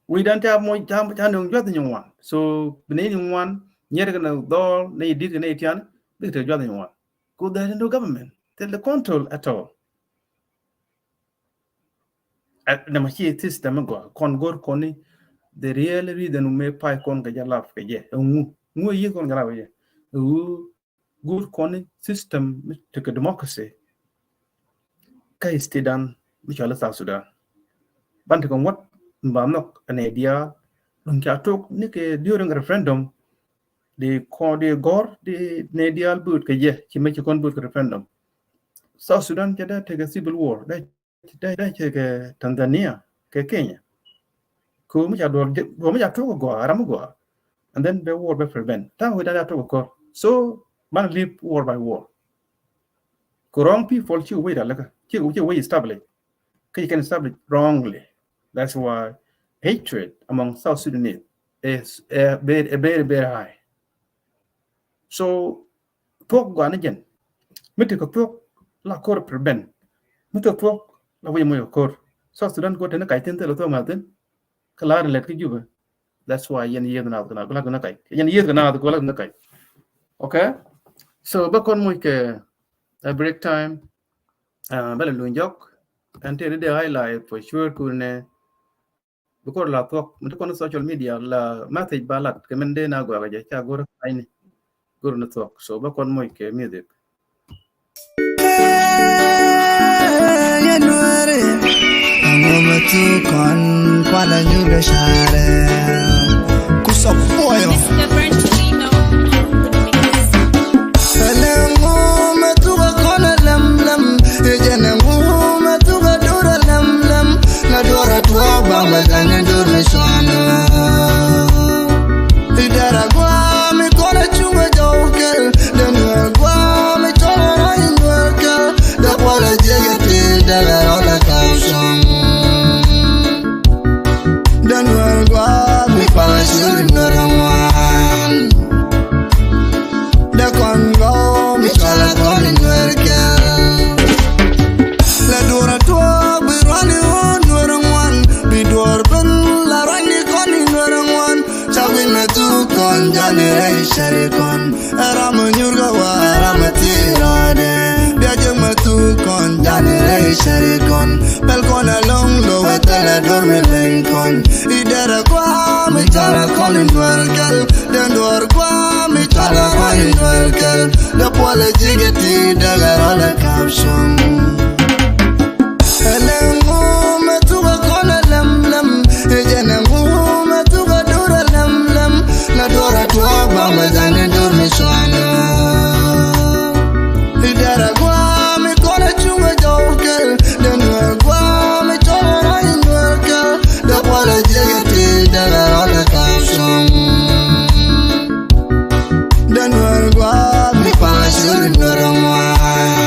Wecdan ca moc, ca, ca nööŋ juath ni ŋuan. So bi nɛy ni ŋuan, nyier kɛ ni dhɔl, nɛy di̱t kɛ nɛy tian, bikɛ tekɛ juath ni ŋuan. Ku there is no government. There is no control at all. Ɛ, nɛmɛ ci system mi gɔaa kɔn go̱r kɔn ni the real reason mi pay kɔn kɛ jɛ lap kɛ jɛ. Ɛŋu, ŋu ɛ yieth kɔn kɛ lap kɛ jɛ. Ɛŋu go̱r kɔn ni system mi tekɛ democracy. Kä state dan mi cɔal i̱ South Sudan. Ban tekɛ ŋuɔ̱t mi ba nhɔk ɛn idea duŋ ca tok ni kɛ during referendum. Di kɔn di gɔr di ni diaal bööt kɛ jɛ ci mɛ ci kɔn bööt kɛ referendum. South Sudan cɛ dee tekɛ civil war. Dee, dee, dee cɛ kɛ Tanzania, kɛ Kenya. Ko mi ca duɔl, duɔl mi ca tok gɔaa, ram gɔaa. And then bɛ war bɛ prevent. Ta̱a̱ mi wi̱dan ca tok kɔr. So ban live war by war. Ko wrong people ci wec ral lɛ kä, ci, ci wec establish. Kä ci kɛn establish wrongly. That's why hatred among South Sudanese is, uh, very, very, very high. So thuɔ̱k gɔaa ni jɛn. Mi tekɛ thuɔ̱k la kor prevent. Mi tekɛ thuɔ̱k la wec moc kor. South Sudan ko teni kac thin thilɛ thuɔ̱k ŋa̱th thin. Kä la̱r lɛt kä Juba. That's why yɛn yieth naath kɛ naath, kɛ la̱r kɛ naath kac. Yɛn yieth kɛ naath, kɛ la̱r kɛ naath kac. Okay? So bä kɔn moc kɛ, uh, break time. Uh, bä lɛ luny jɔk. Ɛn tëë di dee highlight for sure kun nɛ. Bi kor la thuɔ̱k, mi ti kɔn social media la message ba lat kɛ min dee na gɔaa kɛ jɛ ca go̱r ka̱ny ni. Go̱r ni thuɔ̱k. So bä kɔn moc kɛ music. Dee kɔn gɔw mi cɔl a kɔn in Nuɛr kɛl. La duɔr a tuɔɔk bi ruani ɣöö Nuɛr ŋuan, bi duɔr ben la ruani kɔn in Nuɛr ŋuan. Ca wi̱n mɛ thuk kɔn jani rɛy cari kɔn. Ɛ ram a nyur kɛ wa ɛ ram a thil rɔɔdɛ. Bia jek mɛ thuk kɔn jani rɛy cari kɔn. Pɛl kɔn a loŋ lo wɛ thɛl a duɔr mi leny kɔn. I derɛ kua mi cɔl a kɔn in Nuɛr kɛl. Den duɔr kua mi cɔl a kɔn in Nuɛr kɛl. Dee puɔl a jik ɛ ti dee kɛ rɔl a kap cuŋ. Ɛlɛ ŋu mɛ thuk a kɔn a lɛm lɛm. Ɛ jɛn ɛ ŋu mɛ thuk a dur a lɛm lɛm. La duɔr a tuɔɔk ba mɛ dhani dur mi cuanɛ. I derɛ kua mi kɔn a cuŋ a jɔw kɛl. Den Nuɛr kua mi cɔl a rɔy Nuɛr kɛl. Dee puɔl a jek a ti dee kɛ rɔl a kap cuŋ. Den Nuɛr kua mi paŋ a cur Nuɛr ŋuan.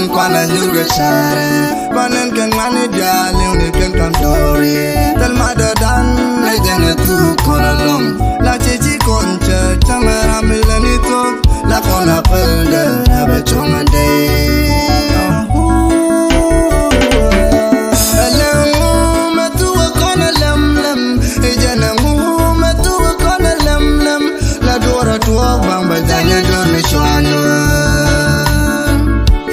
Kuan a nyur kɛ cɛɛrɛ, kuan ɛn kɛn ŋuan i̱ diaal i̱ wuni kɛn ka̱m do̱ri. Thil ma dɔ̱dan ɛ jɛn ɛ thuk kɔn ɛlɔ̱ŋ. La ci ci kɔn cɛ cäŋ ɛ ram ilɛ ni thok. La kɔn a päl dee ɛ bɛ cuɔ̱ŋ ɛ dee. Ɛlɛŋ ŋu mɛ thuk ɛ kɔn ɛ lɛm lɛm. Ɛ jɛn ɛ ŋu mɛ thuk ɛ kɔn ɛ lɛm lɛm. La duɔrɛ tuɔɔk baŋ bɛ janyɛ dor ni cuanyɛ.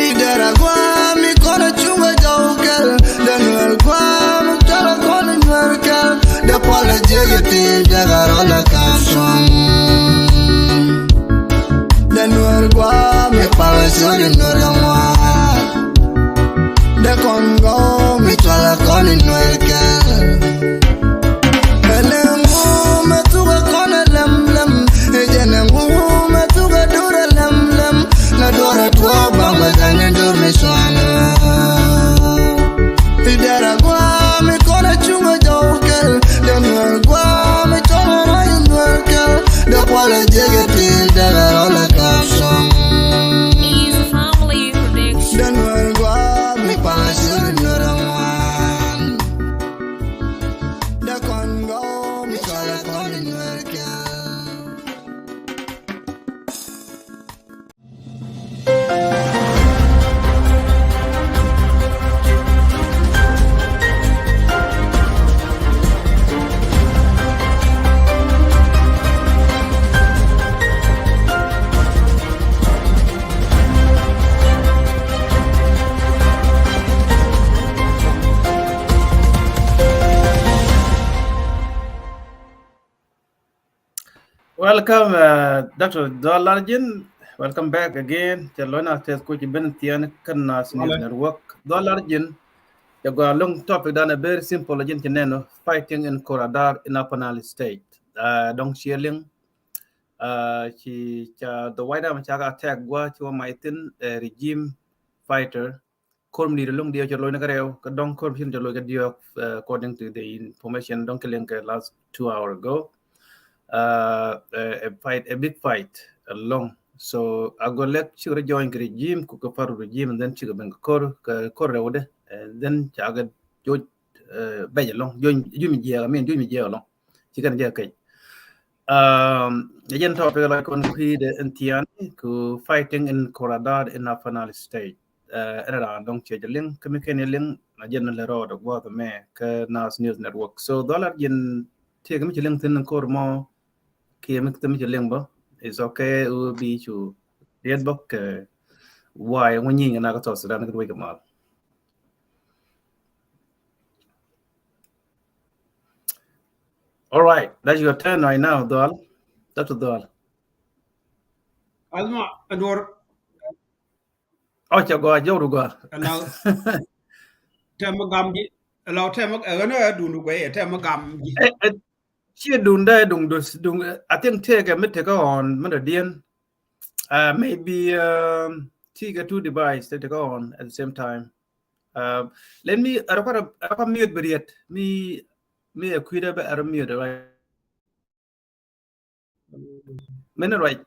Idɛra guam ikɔn a cuŋ a jɔw kɛl. Dɛ nuɛl guam ikɔn a kɔn a nuɛl kɛl. Dɛ puɔl a jiɛk iti dɛ ka rɔl a ka cuŋ. Dɛ nuɛl guam ikpal a cuŋ a nuɛl a ŋuan. Dɛ kɔn gɔw mi cual a kɔn a nuɛl kɛl. Ɛlɛ ŋu mɛ thuk ɛ kɔn ɛ lɛm lɛm. Ɛ jɛn ɛ ŋu mɛ thuk ɛ dur ɛ lɛm lɛm. La duɔr ɛ tuɔɔk baŋ bɛ janyɛ dur mi cuan. Idɛra guam ikɔn a cuŋ a jɔw kɛl. Dɛ nuɛl guam ikɔn a rɔy nuɛl kɛl. Dɛ kual a jiɛk iti dɛ la rɔl a ka cuŋ. Dɛ nuɛl guam ikpal a cuŋ a nuɛl a ŋuan. Dɛ kɔn gɔw mi cual a kɔn a nuɛl kɛl. Welcome, uh, Doctor Dol Largin. Welcome back again. Cɛ lɔc na tɛth kuc ben thian kän na News Network. Dol Largin, cɛ gɔaa loŋ topic dan a very simple, jin cɛ nɛn fighting in Koradar in Upper Nile State. Uh, dɔŋ ciɛ liŋ, uh, ci ca the White Army ca ka attack gua ci wa mai thin, uh, regime fighter. Kor mi ni loŋ diɛ cɛ loc ni kä rɛw, kä dɔŋ kor mi cin cɛ loc kä diɔk, uh, according to the information dɔŋ kɛ liŋ kɛ last two hour ago. Uh, a, a fight, a big fight, a long. So a go lek cik rɛ join kɛ regime, ku kɛ paru regime, and then cik ben kɛ kor, kɛ kor rɛw de, and then ca kɛ joj, uh, bɛc alɔŋ, joj, joj mi jiɛk, I mean, joj mi jiɛk alɔŋ. Ci kɛn jɛ kec. Um, jɛ jɛn topic la kɔn kui̱dɛ in thiani ku fighting in Koradar in Upper Nile State. Uh, ɛn raan dɔŋ ciɛ jɛ liŋ, kä mi kɛn jɛ liŋ, na jɛn lɛ rɔɔdɛ gua̱th mɛ kä Nas News Network. So dhɔlar jɛn tiɛ kä mi ci liŋ thin kor mɔ, kiɛ mi kä mi ci liŋ bä, it's okay, u bi cu riet bä kɛ why ŋu nyiŋ na kä South Sudan kä wec kɛ mal. All right, that's your turn right now, Dol. That's Dol. Alma, Adwor. Oh, ca gɔaa, jɔwdu gɔaa. Ala tɛm gam ji, ala tɛm, ɛ, ɣän ɛ dundu guɛ, tɛm gam ji. Ɛ, ɛ, ci dunda, ɛ, duŋ, duŋ, duŋ, ɛ, I think take a mi take on, mi dɔ diɛn. Uh, maybe, um, take a two device, take on at the same time. Uh, let me, I don't, I don't mute, but yet, mi, mi a kuida, but I don't mute, right? Mɛn ruac.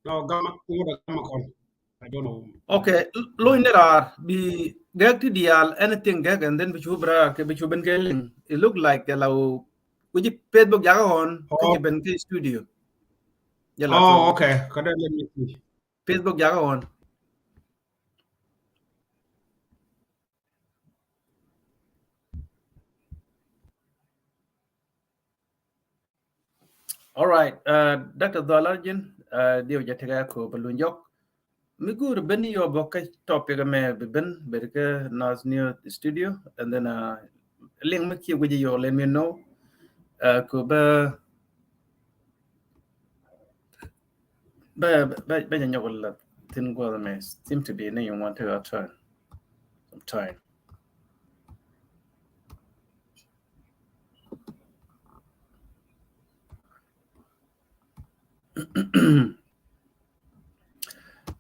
No, gama, ŋuɔt a gama kɔn. I don't know. Okay, lo̱ny ni raar bi gɛk ti diaal, anything gɛk, and then bi cu bra kɛ, bi cu ben kɛ liŋ. It look like kɛ la wä, which Facebook jakä ɣɔn, kä ci ben kɛ studio. Jɛ la. Oh, okay. Kä dee let me see. Facebook jakä ɣɔn. All right, uh, Doctor Dholar Jin, uh, diɛw jɛ tekɛ ko bä luny jɔk. Mi guur ben yɔ bä kä topic mɛ bi ben, ben kä Nas News Studio, and then, uh, link mi kiɛ guic yɔ, let me know. Uh, ko bä, bä, bä, bä nyɔk la thin guɔ mɛ seem to be ni you want to turn sometime.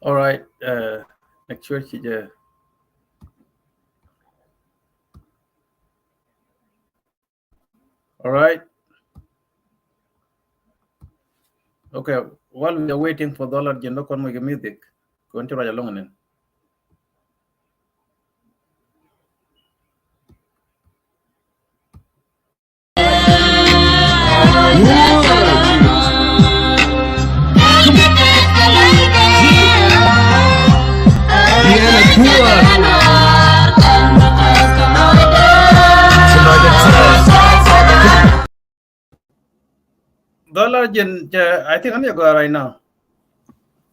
All right, uh, make sure ci jɛ. All right. Okay, while we are waiting for Dholar Jin, bä kɔn mɔ kɛ music. Kɛ ɣän ci ruac alɔŋ ɛnɛn. Dhɔl Arjen, cɛ, I think I'm gonna go right now.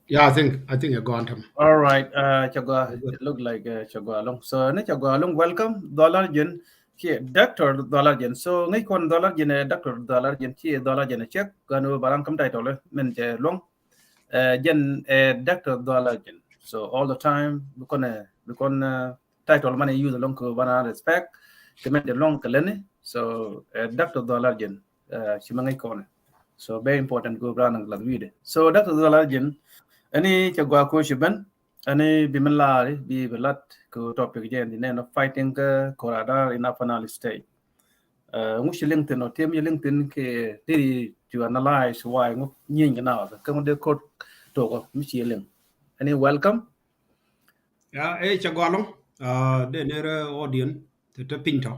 Yeah, I think, I think you're going to. All right, uh, cɛ gɔaa. It look like, uh, cɛ gɔaa alɔŋ. So ni cɛ gɔaa alɔŋ, welcome, Dhɔl Arjen. Ci Doctor Dhɔl Arjen. So ŋäc kɔn Dhɔl Arjen, eh, Doctor Dhɔl Arjen, ci Dhɔl Arjen cɛ gɔaa ni ba ran kam title, eh, min cɛ luɔ̱ŋ. Eh, jɛn, eh, Doctor Dhɔl Arjen. So all the time, bi kɔn, eh, bi kɔn, eh, title mani use alɔŋ kɛ bana respect, kɛ mɛn de luɔ̱ŋ kɛ leni. So, eh, Doctor Dhɔl Arjen, eh, ci mɛ ŋäc kɔn. So very important, go brand and glad with it. So Doctor Dhɔl Arjen, ɛni cɛ gɔaa ko ci ben, ɛni bi min laari, bi bi lat ko topic jɛ in the name of fighting kɛ koradar in Upper Nile State. Eh, ŋu ci liŋ thin ɔ, tim ci liŋ thin kɛ tiri to analyze why ŋu nyieny kɛ na kɛ ŋu de kot tokɔ mi ci liŋ. Ɛni welcome. Ya, eh, cɛ gɔaa alɔŋ. Ah, dee ner, eh, audience te te piny tɔ.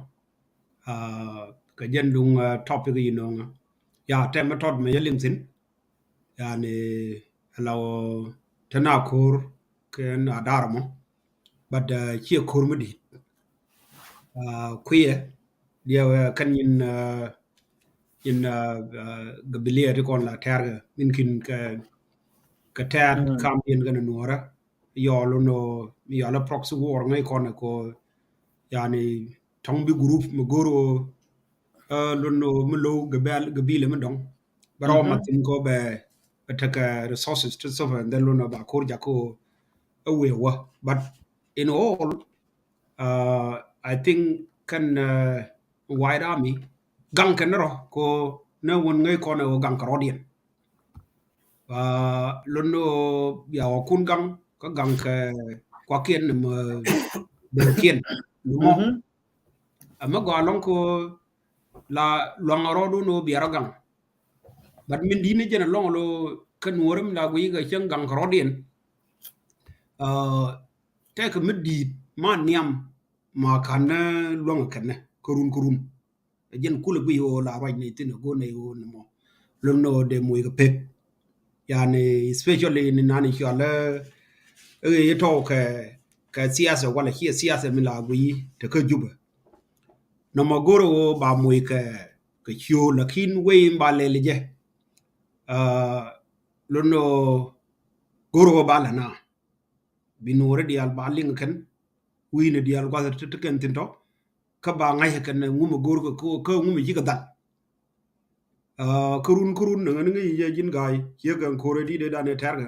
Ah, kɛ jɛn duŋ, ah, topic yi nɔŋ. Ya, tɛmɛ tɔt mɛ yɛ liŋ thin. Yani, ala wä te na ko̱r kɛn a dar mɔ. But, ah, ciɛ ko̱r mi di̱i̱t. Ah, kuiɛ diɛ wɛ kɛn nyin, ah, nyin, ah, ah, gabilia ti kɔn la tɛr kɛ min kin kɛ, kɛ tɛr kam yin kɛn nuɔrɛ. Yɔl wä nɔ, yɔl a proxy war ŋäc kɔn ko, yani, tɔŋ bi group mi go̱r wä, eh, lun nɔ mi low gabɛl, gabila mi dɔŋ. Bɛ rɔ ma thin ko bɛ, bɛ tekɛ resources ti sofa, and then lun nɔ ba ko̱r jak ko a wee wä. But in all, uh, I think kɛn, uh, White Army gaŋ kɛn rɔ ko ne wun ŋäc kɔn ɛ wä gaŋ kɛ rɔdiɛn. Ah, lon ni ɣöö bia wä kun gaŋ kä gaŋ kɛ kuakiɛn ni mɛ bɛrkiɛn ni mɔ. Ɛmɛ gɔaa lɔŋ ko la luaŋ rɔɔdu ni ɣöö bia rɔ gaŋ. But min di̱t ni jɛn ɛlɔŋ lo kä nuɔ̱ɔ̱ri mi la guiy kɛ cäŋ gaŋ kɛ rɔɔdiɛn. Ah, tɛkɛ mi di̱i̱t ma nhiam ma ka̱n ni luäŋ kɛn ni kä run kä run. Ɛ jɛn kulɛ guiy ɣöö la ruac nɛy thi̱n ɛ go̱o̱r nɛy ɣöö ni mɔ. Lon ni ɣöö dee moc kɛ pek. Yani, especially ni nani cɔal ɛ ɣöö yɛ tɔw kɛ, kɛ siasa wala ciɛ siasa mi la guiy te kä Jubɛ. Nɔmɔ go̱o̱r ɣöö ba moc kɛ, kɛ ciööl, lakin wei in ba lɛl jɛ. Ah, lon ni ɣöö go̱o̱r ɣöö ba lɛ na. Bi nuɔɔri diaal ba liŋ kɛn. Wi̱i̱ni diaal gua̱th ti, ti kɛn thi̱n tɔ. Kä ba ŋa̱c kɛn ŋumɛ go̱o̱r kɛ, kä, kä ŋumɛ cikɛ dhal. Ah, kä run, kä run ni ŋäni ŋäc jɛ ji̱n ga̱a̱c ciek kɛn ko̱rɛ di̱t ëë dan ëë tɛ̈rkɛ.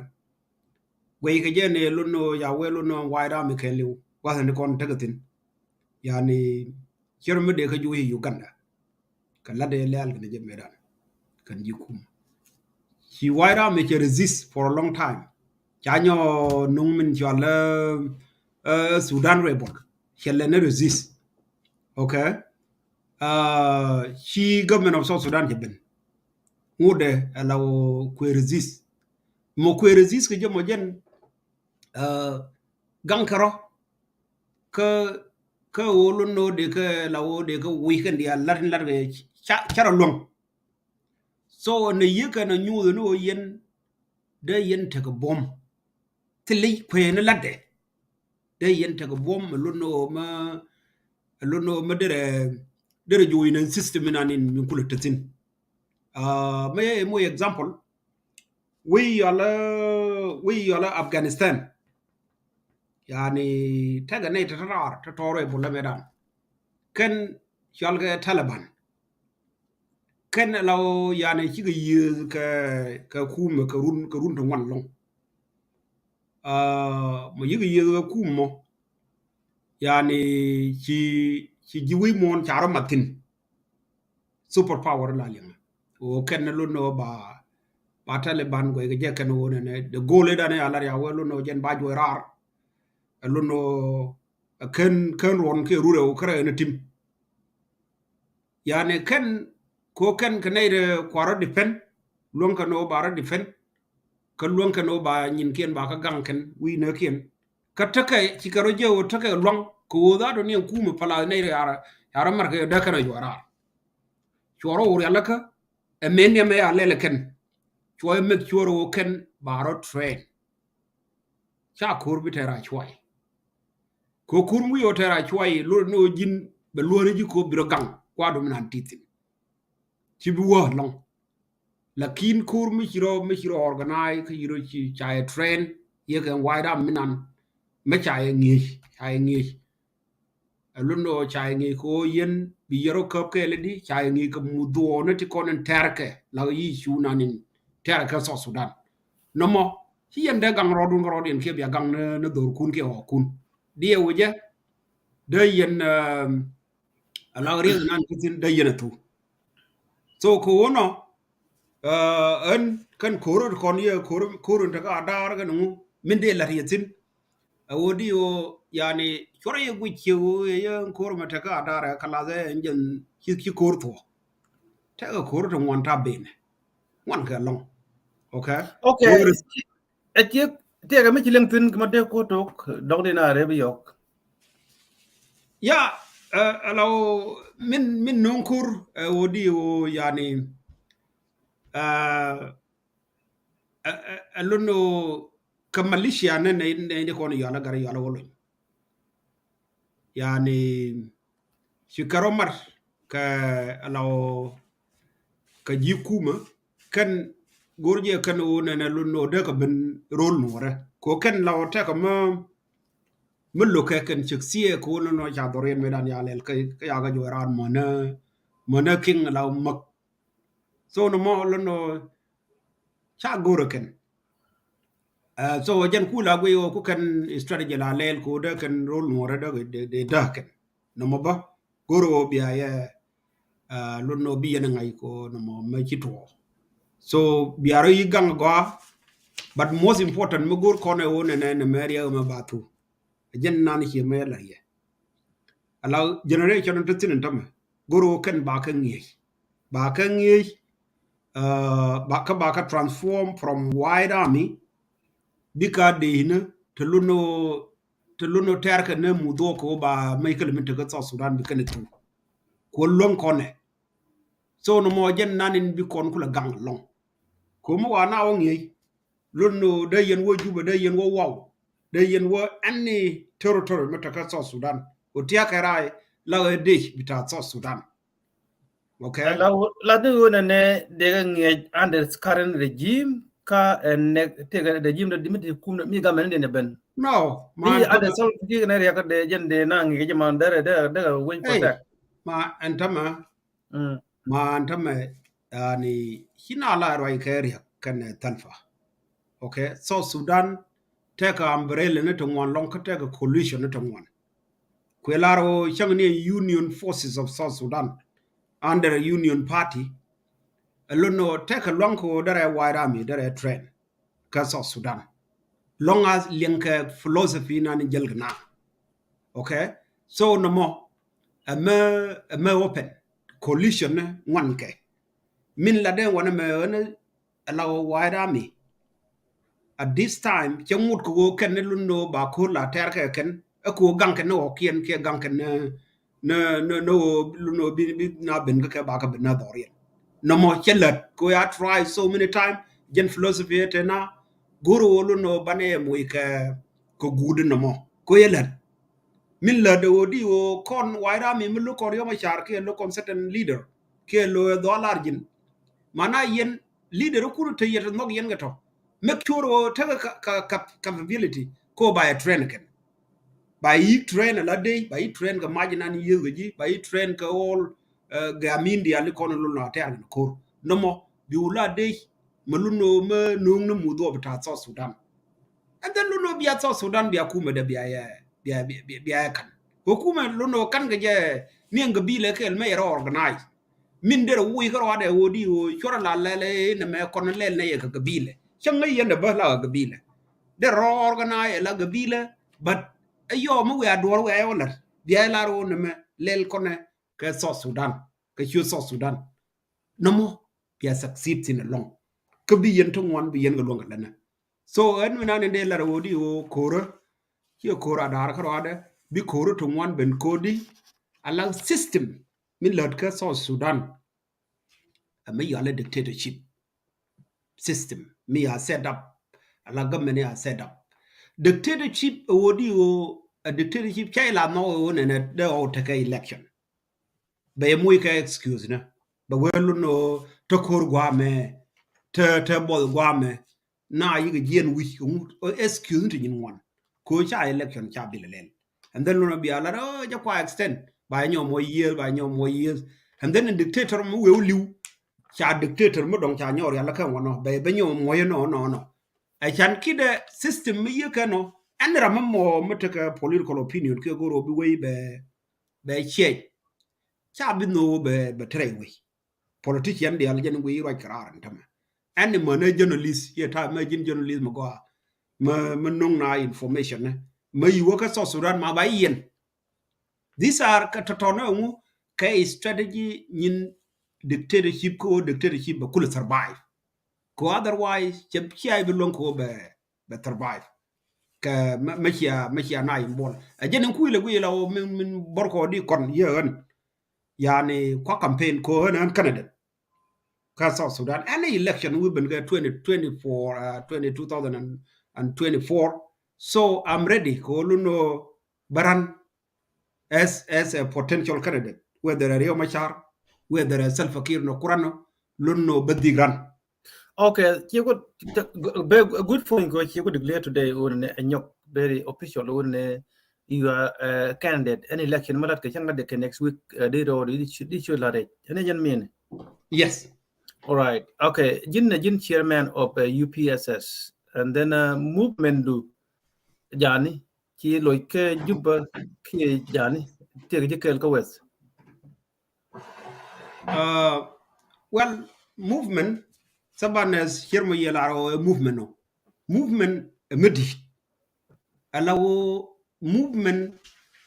Guɛy kɛ jɛ ni lon ni ɣöö ca wee lon ni ɣöö White Army kɛɛliw gua̱th ni kɔn tekɛ thi̱n. Yani, cier mi dee kä juuc Uganda. Kɛ lat dee lɛ̈ɛ̈l kɛn jɛ mëëdan kɛn ji̱ kum. Ci White Army cɛ resist for a long time. Ca nyɔ nuŋ min cɔal, eh, eh, Sudan rebel. Cɛ lɛ ni resist. Okay. Ah, ci government of South Sudan cɛ ben. Ŋut dee ala wä kuëë resist. Mɔ kuëë resist kɛ jɛ mɔ jɛn, ah, gaŋ kɛ rɔ. Kä, kä ɣöö lon ni ɣöö dee kɛ la ɣöö dee kɛ wi̱i̱ kɛn diaal lat in lat kɛ ca, ca rɔ luäŋ. So ni yiëë kɛn a nyuuth ni ɣöö yɛn dee yɛn tekɛ buɔ̱m. Thilɛ kuëë ni latdɛ. Dee yɛn tekɛ buɔ̱m, ɛ lon ni ɣöö mä, ɛ lon ni ɣöö mä derɛ, derɛ jo̱o̱c ni system in an in min kulɛ te thi̱n. Ah, mä yɛ moc example. Wi̱i̱ yɔl, wi̱i̱ yɔl Afghanistan. Yani, tekɛ nɛy te te raar te tɔɔr ɛ bulɛ mëëdan. Kɛn cɔal kɛ Taliban. Kɛn la ɣöö yani cikɛ yiëëth kɛ, kɛ kumɛ kɛ run, kɛ run te ŋuan lɔŋ. Ah, mɔ yikɛ yiëëth kɛ kum mɔ. Yani ci, ci ji̱ wi̱i̱ muɔ̱ɔ̱n ca rɔ mat thi̱n. Super power la liŋ. Ɣöö kɛn ni lon ni ɣöö ba, ba Taliban guɛy kɛ jɛ kɛn ɣöö nɛnɛ. The goal i̱ dan i̱ a lar ya wee lon ni ɣöö jɛn ba juɔc raar. Ɛ lon ni ɣöö ɛ kän, kän ruɔn kiɛ rurɛ ɣöö kärɛ ɛn ɛ tim. Yani kɛn, ko kɛn kɛ nɛy rɛ kua rɔ defend, luäŋ kɛ ni ɣöö ba rɔ defend. kä luäŋ kɛn ɣöö ba nyinkiɛn ba kä gaŋ kɛn wi̱i̱ näkiɛn. Kä tekɛ cikɛ rɔ jɛ ɣöö tekɛ luaŋ kɛ ɣöö dhaat ɔ ni ɛn kumɛ pala nɛy rɔ ya̱r, ya̱r mɛr kɛ dee kɛn a yuɔr raar. Cuɔr ɣöö rialikä ɛ mɛn ni ɛmɛ ya lɛl ɛ kɛn. Cuɔr ɛ mɛk cuɔr ɣöö kɛn ba rɔ train. Ca ko̱r bi tɛr a cuay. Kɛ ko̱r mi wi̱i̱ ɣöö tɛr a cuay, luɔt ni ɣöö ji̱n bɛ luɔ̱ni ji̱ ko̱r bi rɔ gaŋ kua̱r dom inan ti thi̱n. Ci bi wä lɔŋ. Lakin ko̱r mi ci rɔ, mi ci rɔ organize, kä ci rɔ ci ca yɛ train, yɛ kɛ wa̱i̱ ram mi nan, mi ca yɛ ŋi̱eec, ca yɛ ŋi̱eec. Ɛ lun ɔ ca yɛ ŋi̱eec kɛ ɣöö yɛn bi yɛ rɔ käp kɛɛl di, ca yɛ ŋi̱eec kɛ mudhuɔɔni ti kɔn in tɛrkɛ, la yi cu nan in tɛrkɛ South Sudan. Nɔmɔ, ci yɛn dee gaŋ rɔɔdun kɛ rɔɔdiɛn kiɛ bia gaŋ ni, ni dhorkun kiɛ ɣɔɔkun. Diɛ wecɛ, dee yɛn, um, ala riɛk nan ti thin dee yɛn a thu. So kɛ ɣöö nɔ, uh, ɛn kɛn ko̱r kɔn yɛ ko̱r, ko̱r in tekɛ a daar kɛn ŋu min dee lat yɛ thin. Ɛ ɣöö di ɣöö yani cuɔrɛ yɛ guic ciɛ ɣöö yɛ yɛ ko̱r mɛ tekɛ a daar ɛ kalath ɛ ɛn jɛn ci, ci ko̱r thuɔ̱k. Tekɛ ko̱r te ŋuan ta ben. Ŋuan kɛ lɔŋ. Okay? Okay. Ko̱r Ɛ tiek, tiek ɛ mi ci liŋ thi̱n kɛ ma dee ko̱r tok, dɔ̱ŋ di na rep yɔk. Ya, ɛ, ɛ la ɣöö min, min no̱o̱ŋ ko̱r, ɛ, ɣöö di ɣöö yani, ɛ, ɛ, ɛ, ɛ lun ɣöö kɛ militia nɛ, nɛ, nɛ, nɛ kɔn yual a gar yual a wä lony. Yani, ci kɛ rɔ mat kɛ la ɣöö kɛ ji̱ kumä, kɛn go̱r jɛ kɛn ɣöö nɛnɛ lun ɣöö dee kɛ ben ro̱l nuɔrɛ. Kɛ ɣöö kɛn la ɣöö tɛkɛ mä, mä lo̱kɛ kɛn cik thiee kɛ ɣöö nɛnɛ ca dhɔriɛn mëëdan ya lɛl kä, kä ya kɛ juɔc raan mänä, mänä kiŋ la ɣöö mäk. So nɔmɔ lun ɣöö ca go̱rä kɛn. Ɛ, so jɛn ku la guiy ɣöö ku kɛn strategy la lɛl kɛ ɣöö dee kɛn ro̱l nuɔrɛ dee, dee, dee dee kɛn. Nɔmɔ bä go̱rä ɣöö bia yɛ, ɛ, lun ɣöö bi yɛn ŋa̱c kɛ ɣöö nɔmɔ mɛ ci tuɔɔk. So bia rɔ yi gaŋ gɔaa, but most important mi go̱r kɔn ɛ ɣöö nɛnɛ nɛ mɛ riɛk mɛ ba thu. Ɛ jɛn nan ciɛ mɛ la yɛ. Ala generation ti thin in tämɛ go̱r ɣöö kɛn ba kɛ ŋi̱eec. Ba kɛ ŋi̱eec, uh, ba kɛ, ba kɛ transform from white army, bi ka dee inä te lun ɣöö, te lun ɣöö tɛr kɛ nɛ mudhuɔk kɛ ɣöö ba mɛc kä lɛ min tekɛ South Sudan bi kɛn ɛ thu. Kuɔ luäŋ kɔnɛ. So nɔmɔ jɛn nan in bi kɔn kulɛ gaŋ lɔŋ. Kɛ ɣöö mi wa na wä ŋi̱eec. Lun ɣöö dee yɛn wä Juba, dee yɛn wä Waw, dee yɛn wä any territory mi tekɛ South Sudan. Ɣöö tiakɛ raay la ɣöö dec bi ta̱a̱ South Sudan. Okay? La, la ni ɣöö nɛnɛ dee kɛ ŋiɛc under current regime ka ɛn nɛ tekɛ regime dee mi ti kum mi gamɛ ni dee nɛ ben. No, ma under Salva Kiir nɛ riɛk dee jɛn dee na ŋiɛc jɛ ma derɛ dee, dee kɛ wec protect. Ma ɛn tämɛ, Mm. Ma ɛn tämɛ, yani, ci na la ruac kɛ riɛk kɛnɛ Salva. Okay? South Sudan tekɛ umbrella ni ti ŋuan lɔŋ kä tekɛ coalition ni ti ŋuan. Kuɛ lar ɣöö cäŋ ni Union Forces of South Sudan under Union Party. Ɛ lon ɣöö tekɛ luaŋ kɛ ɣöö derɛ White Army, derɛ train kä South Sudan. Long as liɛŋkɛ philosophy nan jäl kɛ na. Okay? So nɔmɔ, ɛmɛ, ɛmɛ open coalition ni ŋuan kɛ. Min la dee wanɛ mɛ ɣän ɛ la White Army. At this time, cɛ ŋut kɛ ɣöö kɛn ni lun ni ɣöö ba ko̱r la tɛr kɛ kɛn, ɛ kɛ ɣöö gaŋ kɛn ni ɣɔ̱kiɛn kiɛ gaŋ kɛn ni ni, ni, ni ɣöö, ni ɣöö bi, bi na ben kä kɛ ba kä ben na dhɔriɛn. Nɔmɔ cɛ lät kɛ ɣöö ya try so many time, jɛn philosophy ɛ te na, go̱r ɣöö lun ɣöö banɛ yɛ moc kɛ, kɛ guut nɔmɔ. Kɛ ɣöö yɛ lät. Min lät ɣöö di ɣöö kɔn White Army mi lo̱k kɔn Riek Machar kiɛ lo̱k kɔn certain leader kiɛ lo̱k ɛ dhɔal lar ji̱n. Mana yɛn leader kun te yɛ te nhɔk yɛn kɛ tɔ. Make sure ɣöö tekɛ ka, ka, ka, capability kɛ ɣöö ba yɛ train kɛn. Ba yi train ala dee, ba yi train kɛ mac inan yieth kɛ ji̱, ba yi train kɛ all, eh, gɛ amin diaal ikɔn in lun la tɛ̈r kɛn ko̱r. Nɔmɔ, bi wula dee, mɛ lun nɔ mɛ no̱o̱ŋ ni mudhuɔp ta̱a̱ South Sudan. And then lun nɔ bia South Sudan bia kumɛ dee bia yɛ, bia, bia, bia, bia yɛ kan. Kɛ kumɛ lun nɔ kan kɛ jɛ ni ɛn gɛ bilɛ kɛl mɛ yɛ rɔ organize. Min derɛ wuc kä ruaadɛ ɣöö di ɣöö cuɔrɛ la lɛl ɛ nɛ mɛ kɔn lɛl nɛ yɛ kɛ gabila. Cäŋ ŋäc yɛn dɛ bä la kɛ gabila. Derɛ rɔ organize la gabila, but ɛ yɔɔ mi wiaa duɔr wiaa yɛ wä lät. Bia yɛ lar ɣöö nɛ mɛ lɛl kɔnɛ kɛ South Sudan, kɛ ciöt South Sudan. Nɔmɔ bia succeed thin ɛlɔ̱ŋ. Kä bi yɛn ti ŋuan bi yɛn kɛ luäŋ kɛ länɛ. So ɛn mi nan in dee lar wä di wä ko̱rä, ciɛ ko̱rä a da̱r kä rɔadɛ, bi ko̱rä ti ŋuan ben ko̱di, a la system mi lät kä South Sudan. Ɛ mi yɔal ɛ dictatorship system mi a set up, a la government a set up. Dictatorship ɛ wä di wä, a dictatorship ca ila nhɔk ɛ wä nɛnɛ dee ɔ tekɛ election. Bɛ yɛ muc kɛ excuse ni. Bɛ wee lun ni ɣöö te ko̱r gua̱a̱mɛ, te, te buɔth gua̱a̱mɛ. Na yikɛ jiɛn wi̱c kɛ ŋut, ɣöö excuse ni ti nyin ŋuan. Ko̱ ca election ca bil lɛl. And then lun a bia lat, oh, jɛ kua extend. Ba yɛ nyɔk more years, ba yɛ nyɔk more years. And then in dictator mi wee wä li̱w. Ca dictator mi dɔŋ ca nyɔk rial kɛ ŋuan nɔ. Bɛ, bɛ nyɔk more nɔ, nɔ, nɔ. Ɛ can kidɛ system mi yikɛ nɔ. Ɛn ram mi mɔ mi tekɛ political opinion kiɛ go̱r ɣöö bi wei bɛ bɛ ciɛc. Ca bi nhök bɛ, bɛ tɛrɛ wei. Politician diaal jɛn wei ruac kɛ raar ɛn tämɛ. Ɛn ni män ɛ journalist, yɛ ta̱a̱ mɛ ji̱n journalist mɛ gɔaa. Mɛ, mɛ no̱ŋ na information ni. Mɛ yiwä kä South Sudan ma ba yiɛn. These are kɛ tɔtɔnɛ ŋu kɛ strategy nyin dictatorship kɛ ɣöö dictatorship bɛ kulɛ survive. Kɛ otherwise, cɛ cia i̱ bi luäŋ kɛ ɣöö bɛ, bɛ survive. Kɛ mɛ, mɛ cia, mɛ cia na in buɔl. Ɛ jɛn in kui̱ lɛ guiy la ɣöö min, min bɔr kɔ di kɔn yɛ ɣän. Yani kua campaign kɔ ɣän, ɣän candidate. Kä South Sudan, any election wi̱i̱ ben kɛ twenty twenty-four, uh, twenty, two thousand and twenty-four. So I'm ready kɛ ɣöö lun ɣöö bä run as, as a potential candidate, whether a Riek Machar, whether a Salva Kiir nɔ kurano, lun nɔ bä dhik run. Okay, ci ku, very good point ko ci ku declare today wun ne a nyɔk very official wun ne you are a candidate an election ma lat ke chang de ke next week, uh, di ro di chu, di chu la re. Ene jen min. Yes. All right. Okay, ji̱n ne ji̱n chairman of, uh, U P S S. And then, uh, movement du jani ci loc kä Juba kiɛ jani tiek ji̱ kɛɛl kä West. Uh, well, movement, Saban as chairman yɛ lar ɣöö movement nɔ. Movement ɛ mi di̱i̱t. Ala ɣöö movement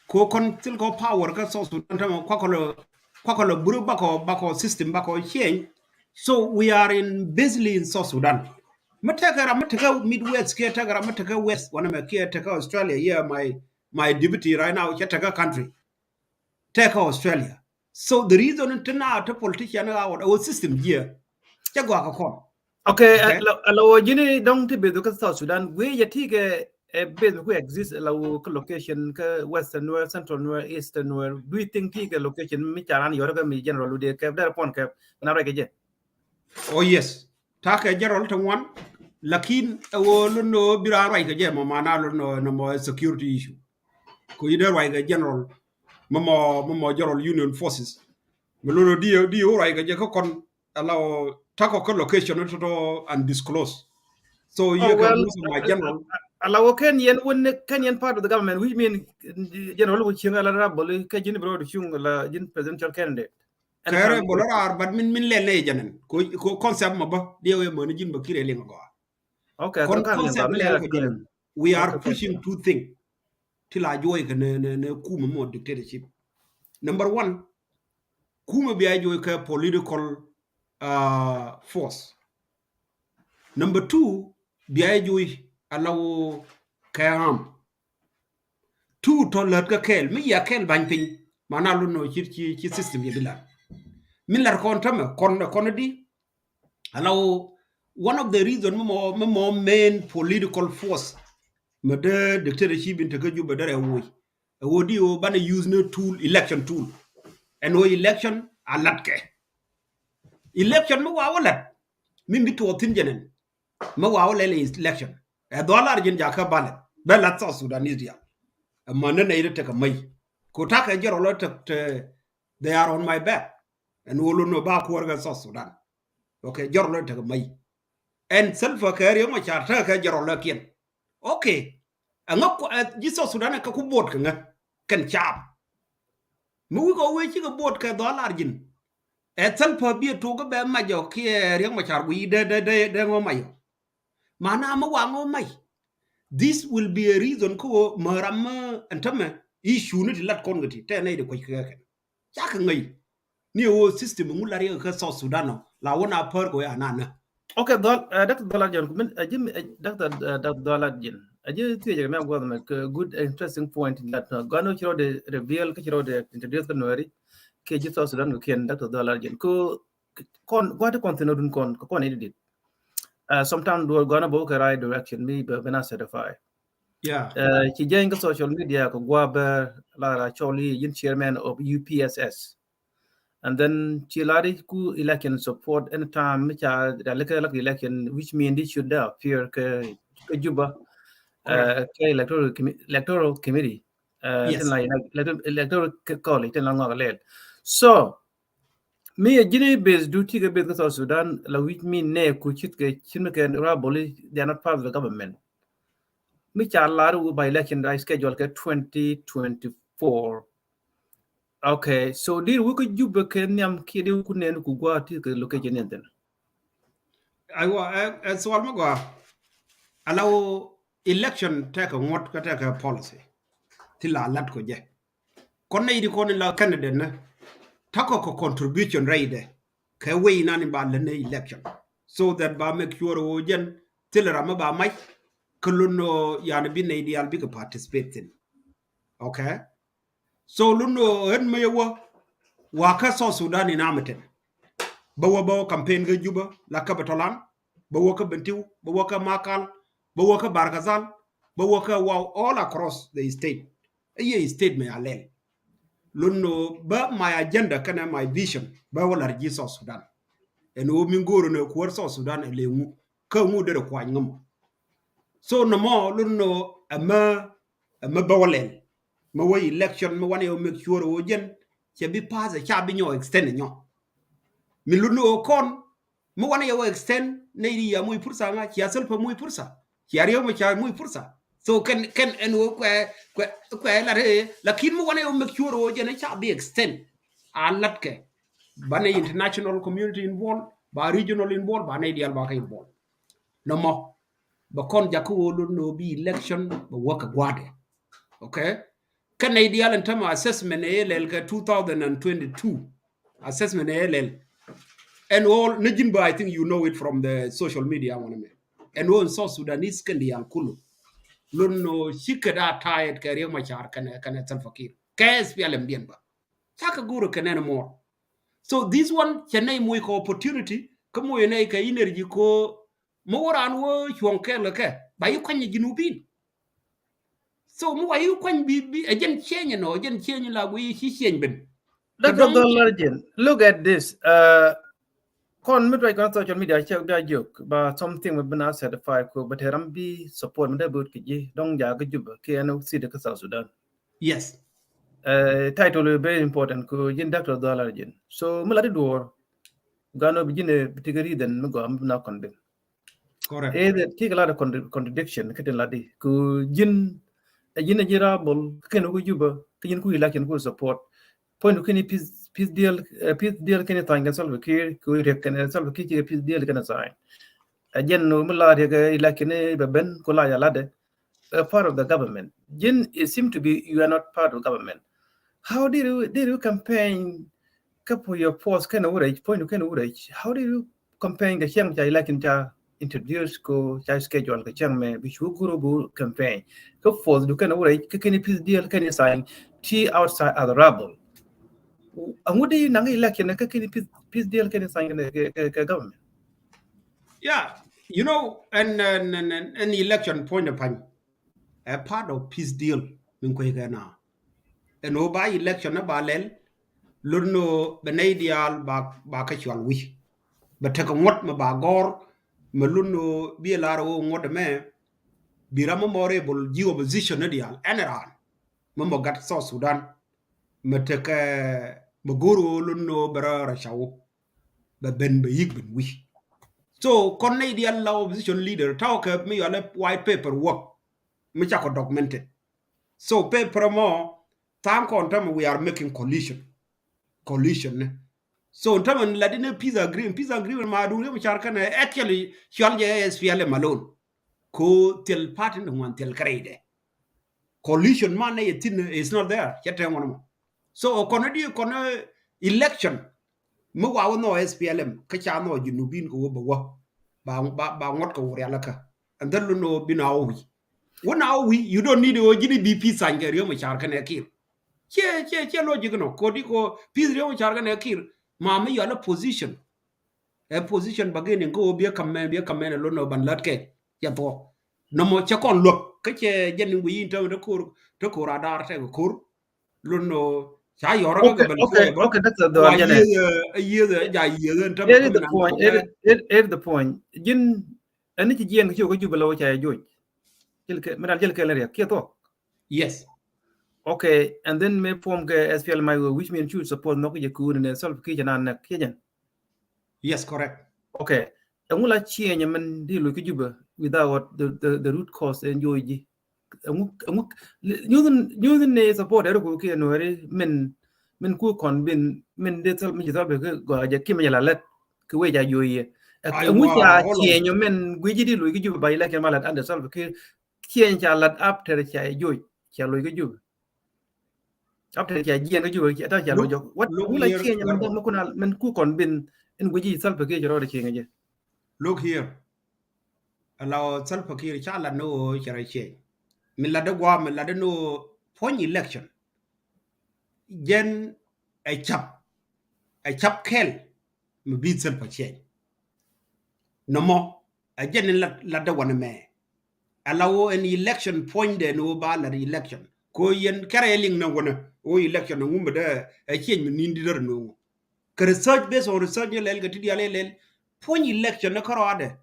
ko kɔn thil kɔ power kä South Sudan tämɛ kua kɔ lɔ, kua kɔ lɔ buru bakɔ, bakɔ system bakɔ change. So we are in basically in South Sudan. Mi tekɛ ram mi tekɛ Midwest kiɛ tekɛ ram mi tekɛ West wanɛ mɛ kiɛ tekɛ Australia, yeah, my, my deputy right now cɛ tekɛ country. Tekɛ Australia. So the reason ti na te politician a wä, a wä system jiɛ. Cɛ gɔaa kɛ kɔn. Okay, okay. Ala wä ji̱n dɔŋ ti beth kä South Sudan. Guiy jɛ ti kɛ, eh, beth ku exist ala wä kä location kä Western Nuer, Central Nuer, Eastern Nuer. Do you think ti kɛ location mi ca ran yɔr kä mi general wä dee kɛ dɛr pɔn kɛ na rɛ kɛ jɛ? Oh yes. Ta̱a̱ kɛ general te ŋuan. Lakin ɛ wä lun nɔ bi ran ruac kɛ jɛ mɔ mana lun nɔ, nɔ mɔ security issue. Ko yi dee ruac kɛ general mɔ mɔ, mɔ mɔ general union forces. Mi lun nɔ di, di wä ruac kɛ jɛ kä kɔn. Ala wä ta̱a̱ kɔ kä location tɔtɔ undisclosed. So, oh, yeah, well, most of my general. Ala wä kɛn yɛn wun, kɛn yɛn part of the government, which mean, uh, general wä chiŋ ala rabol kɛ ji̱n bro du chuŋ la ji̱n presidential candidate. Kɛrɛ bol raar, but min, min lɛl nɛ jɛnɛn. Ko, ko concept ma ba diɛ wee mani ji̱n ba kirɛ liŋ gɔaa. Okay, kɔn concept mi lɛl kɛ jɛnɛn. We are pushing two things. Ti la juɔy kɛ nɛ, nɛ, nɛ kumɛ mɔ dictatorship. Number one, kumɛ bia juɔy kɛ political, uh, force. Number two, bia juɔy ala wä kɛ arm. Two tɔ lät kä kɛɛl, mi yia kɛɛl bany piny. Mana lun nɔ ci, ci, ci system yɛ bi lat. Min lat kɔn tämɛ, kɔn, kɔn di. Ala wä, one of the reason mi mɔ, mi mɔ main political force mi dee dictatorship in te kä Juba derɛ woc. Ɛ wä di wä banɛ use ni tool, election tool. Ɛn wä election a lat kɛ. Election mi wa wä lat. Mi mi tuɔɔk thin jɛnɛn. Mi wa wä lɛl election. Ɛ dhɔl ar ji̱n jakä ballot. Bɛ lat South Sudanese diaal. Ɛ män ni nɛy ri tekɛ mäc. Ko ta̱a̱ kɛ jɛ rɔl tek, te, they are on my back. Ɛn wä lun nɔ ba kuäär kɛ South Sudan. Okay, jɛ rɔl tekɛ mäc. Ɛn Salva kɛ Riek Machar tekɛ kɛ jɛ rɔl kiɛn. Okay. Ɛŋa ku, ɛ, ji̱ South Sudan ɛ kɛ ku bo̱o̱t kɛ ŋä kɛn caap. Mi wi̱i̱ kɛ wee cikɛ bo̱o̱t kɛ dhɔl ar ji̱n. Ɛ Salva biɛ tok kä bɛ mac ɔ kiɛ Riek Machar guiy dee, dee, dee, dee ŋɔ mac ɔ. Mana mi wa ŋɔ mac. This will be a reason kä wä mä ram mä ɛn tämɛ issue ni ti lat kɔn kɛ ti tɛ nɛy di kuec kɛ kɛn. Cakɛ ŋäc. Ni ɛ wä system ŋu lat yɛ kä South Sudan ɔ la wä na pär kɛ wä ya nanä. Okay, dhɔl, uh, Doctor Dhɔl Arjen, min, uh, Jim, uh, Doctor, uh, Doctor Dhɔl Arjen. A ji̱ thiec jɛ mɛ guɔth mɛ kɛ good, interesting point that, uh, gɔn wä ci rɔ de reveal, kä ci rɔ de introduce kä Nuɛri kɛ ji̱ South Sudan kɛ kiɛn, Doctor Dhɔl Arjen. Kɛ kɔn gua̱a̱th kɔn thin run kɔn, kɛ kɔn ididit. Uh, sometimes duɔl gɔn wä bä kɛ right direction, mi bɛ bɛ na certify. Yeah. Uh, ci jɛny kä social media kɛ gua̱a̱th bä la ra cɔl i̱ yɛn chairman of U P S S. And then ci lar i̱ ku election support anytime mi ca ra lɛ kɛ lak election, which mean this should appear kɛ, kɛ Juba. Correct. Uh, kɛ electoral commi-, electoral committee. Uh, yes. Tin la electoral, electoral college tin la ŋɔak lɛl. So mi a ji̱n i̱ base du ti kɛ base kä South Sudan la, which mean nɛ ku cit kɛ cin mi kɛ raboli, they are not part of the government. Mi ca lar wä by election da schedule kɛ twenty twenty-four. Okay, so dir wä kä Juba kɛ nhiam kiɛ dir wä ku nɛn ku gua̱a̱th ti kɛ location ni thin. Aywa, ɛ, ɛ, sual mi gɔaa. Ala wä election tekɛ ŋuɔ̱t kä tekɛ policy ti la lat kɔ jɛ. Kɔn nɛ idi kɔn in la candidate nɛ takɔ kɔ contribution rɛydɛ kɛ wei nan in ba lɛ nɛ election, so that ba make sure wä jɛn thil ram mi ba mac kä lun nɔ, yani, bi nɛ ideal bikɛ participate thin. Okay. So lun nɔ ɣän mi yɛ wä wa kä South Sudan in amiten. Bä wä, bä wä campaign kä Juba la capital an, bä wä kä Bentiu, bä wä kä Makal, bä wä kä Barkazal, bä wä kä Wau, all across the state. Iye state mi a lɛl. Lun nɔ bä my agenda kɛnɛ my vision bä wä lar ji̱ South Sudan. Ɛn wä min go̱o̱r nɛ kuäär South Sudan ɛ lɛ ŋu, kä ŋu derɛ kuany ŋä mɔ. So nɔmɔ lun nɔ ɛmɛ, ɛmɛ bä wä lɛl. Mɛ wä election mi wanɛ yɛ wä make sure wä jɛn cɛ bi pass, ca bi nyɔ extend nyɔ. Mi lun nɔ kɔn mi wanɛ yɛ wä extend, nɛ idi ya muy pursa ŋa, cia Salva muy pursa, cia Riek Machar muy pursa. So kɛn, kɛn ɛn wä kuɛ, kuɛ, kuɛ la rɛ, lakin mi wanɛ yɛ wä make sure wä jɛn ca bi extend. A lat kɛ ba nɛ international community involved, ba regional involved, ba nɛ dial ba kɛ involved. Nɔmɔ bɛ kɔn jakä wä lun nɔ bi election bɛ wä kɛ gua̱dɛ. Okay. Kɛn nɛ dial in term assessment ɛ lɛl kɛ two thousand and twenty-two. Assessment ɛ lɛl. And all ni ji̱n bä, I think you know it from the social media wanɛ mɛ. And all South Sudanese kɛn dial kulu lun nɔ cikɛ da tired kɛ Riek Machar kɛnɛ, kɛnɛ Salva Kiir kɛ S P L M diɛn bä. Cakɛ go̱o̱r kɛ nɛn mɔr. So this one cɛ nɛy moc kɛ opportunity, kä moc nɛy kɛ energy ko mi wä raan wä cuɔ̱ŋ kɛɛl kɛ kɛ ba yi kuany Junubin. So mi wa yi kuany bi, bi ɛ jɛn change nɔ, ɛ jɛn change la guiy ci change ben. Doctor Dhɔl Arjen, look at this. Uh, kɔn mi tuac kɔn social media cɛ bia jiök ba something mi bi na certify ko, but ram bi support mi dee bot kɛ ji̱ dɔŋ jakä Juba kiɛ ɛn city kä South Sudan. Yes. Uh, title is very important ko ji̱n Doctor Dhɔl Arjen. So mi la di duɔr gano bi ji̱n bi tikɛ reason mi gɔaa mi bi na kɔn bin. Correct. Ɛ ti kɛ la di contra-, contradiction kä tin la di ko ji̱n, ɛ ji̱n ɛ ji̱ rabol kɛn wä kä Juba, kä ji̱n ku election ku support. Point kɛn peace, peace deal, uh, peace deal kɛn tha̱a̱ny kɛn Salva Kiir, ku Riek kɛn Salva Kiir cikɛ peace deal kɛn tha̱a̱ny. Ɛ jɛn mi la Riek election bɛ ben ku la ya la de a part of the government. Ji̱n, it seem to be you are not part of government. How did you, did you campaign kä for your post kɛn wurec, point kɛn wurec? How did you campaign kɛ cäŋ ca election ca introduce ko ca schedule kɛ cäŋ mɛ bi cu group bu campaign? Kä post du kɛn wurec kä kɛn peace deal kɛn sign ti outside as a rabol. Aŋu di naŋ election kä kɛn peace, peace deal kɛn sign kɛ, kɛ, kɛ government? Yeah, you know, ɛn, ɛn, ɛn, ɛn, ɛn election point of time, a part of peace deal min kuec kɛ na. Ɛn wä ba election ni ba lɛl, lun nɔ bɛ nɛy diaal ba, ba kä cual wi̱c. Bɛ tekɛ ŋuɔ̱t mɛ ba gɔr, mɛ lun nɔ bi lar wä ŋuɔ̱t mɛ, bi ram mɛ mɔ rebel ji̱ opposition ni diaal, ɛn raan mɛ mɔ gat South Sudan, mɛ tekɛ, mɛ go̱r wä lun nɔ bɛ rɔ rɔ caw. Bɛ ben bɛ yik ben wi̱c. So kɔn nɛy diaal la opposition leader taw kɛ mi yɔalɛ white paper work mi cakɔ documented. So paper mɔ tha̱a̱ŋ kɔn tämɛ we are making coalition. Coalition ni. So tämɛ la di ni peace agreement. Peace agreement ma duŋ Riek Machar kɛnɛ actually cual jɛ S P L M alone. Ko thil party ni ŋuan thil kärɛydɛ. Coalition ma nɛ yɛ thin is not there. Cɛ tɛ ŋuan mɔ. So kɔn di kɔn election mi wa wä nhɔ S P L M kä ca nhɔ Junubin kɛ wä bɛ wä. ba, ba, ba ŋuɔ̱t kɛ wä rialikä. And then lun ɣöö bi na wä wi̱i̱. Wä na wä wi̱i̱, you don't need ɣöö ji̱n i̱ bi peace sign kɛ Riek Machar kɛnɛ Kiir. Ciɛ, ciɛ, ciɛ logic nɔ. Kodi kɔ peace Riek Machar kɛnɛ Kiir. Ma mi yɔl ɛ position. Ɛ position bargaining kä ɣöö bi ɛ campaign, bi ɛ campaign ɛ lun ɣöö ban lät kɛ. Cɛ thuɔ̱k. Nɔmɔ cɛ kɔn luäk. Kä cɛ jɛn ni wi̱i̱ in täämɛ te ko̱r, te ko̱r a da̱a̱r tɛk ko̱r. Lun nɔ ca yɔrɔ kɛ bɛl cuɔy bä. Okay, that's the one. Yieth, yieth, ja yieth in täämɛ. Here is the point. Here is the point. Ji̱n ɛn ni ci jiɛn kä ci wä kä Jubɛ lɛ wä ca yɛ joc. Jil kɛ, mi dal jil kɛ lɛ riɛk kiɛ thuɔk. Yes. Okay, and then mi form kɛ S P L M I O, which mean cu support nhɔk kɛ jɛ kuun ni Salva Kiir cɛ na nɛk kiɛ jɛn. Yes, correct. Okay. Ɛŋu la change mɛn di loc kä Jubɛ without the, the, the root cause ɛn joc ji̱. Ɛŋu, ɛŋu, nyuth, nyuth ni support ɛri ku kiɛ nuɛri min, min ku kɔn bin, min di thil, min ji̱ thil bi ki gɔaa jɛ ki mi jɛ la lɛt ki wec a joc yɛ. Ɛŋu ca change mɛn guic ji̱ di loc kä Jubɛ ba election ma lɛt under Salva Kiir change ca lɛt after ca joc ca loc kä Jubɛ. After ca jiɛn kä Jubɛ, ca, ta ca loc jɔk. What, wula change mɛn däk mɛ kun al, mɛn ku kɔn bin in guic ji̱ Salva Kiir cɛ rɔɔdɛ change jɛ. Look here. Ala Salva Kiir ca lat ni ɣöö cɛ rɔ change. Min lat dee gua̱a̱, min lat dee ni ɣöö puɔ̱ny election. Jɛn ɛ cap, ɛ cap kɛl mi bi Salva change. Nɔmɔ, ɛ jɛn in lat, lat dee wanɛ mɛ. Ala ɣöö ɛn election puɔ̱nydɛ ni ɣöö ba lat election. Kɛ ɣöö yɛn kɛrɛ yɛ liŋ ni wanɛ ɣöö election ni ŋumɛ dee ɛ change mi ni̱n di dee rɛ ni ɣöö. Kɛ research, based on research ni lɛl kɛ ti diaal i̱ lɛl. Puɔ̱ny election ni kärɔadɛ.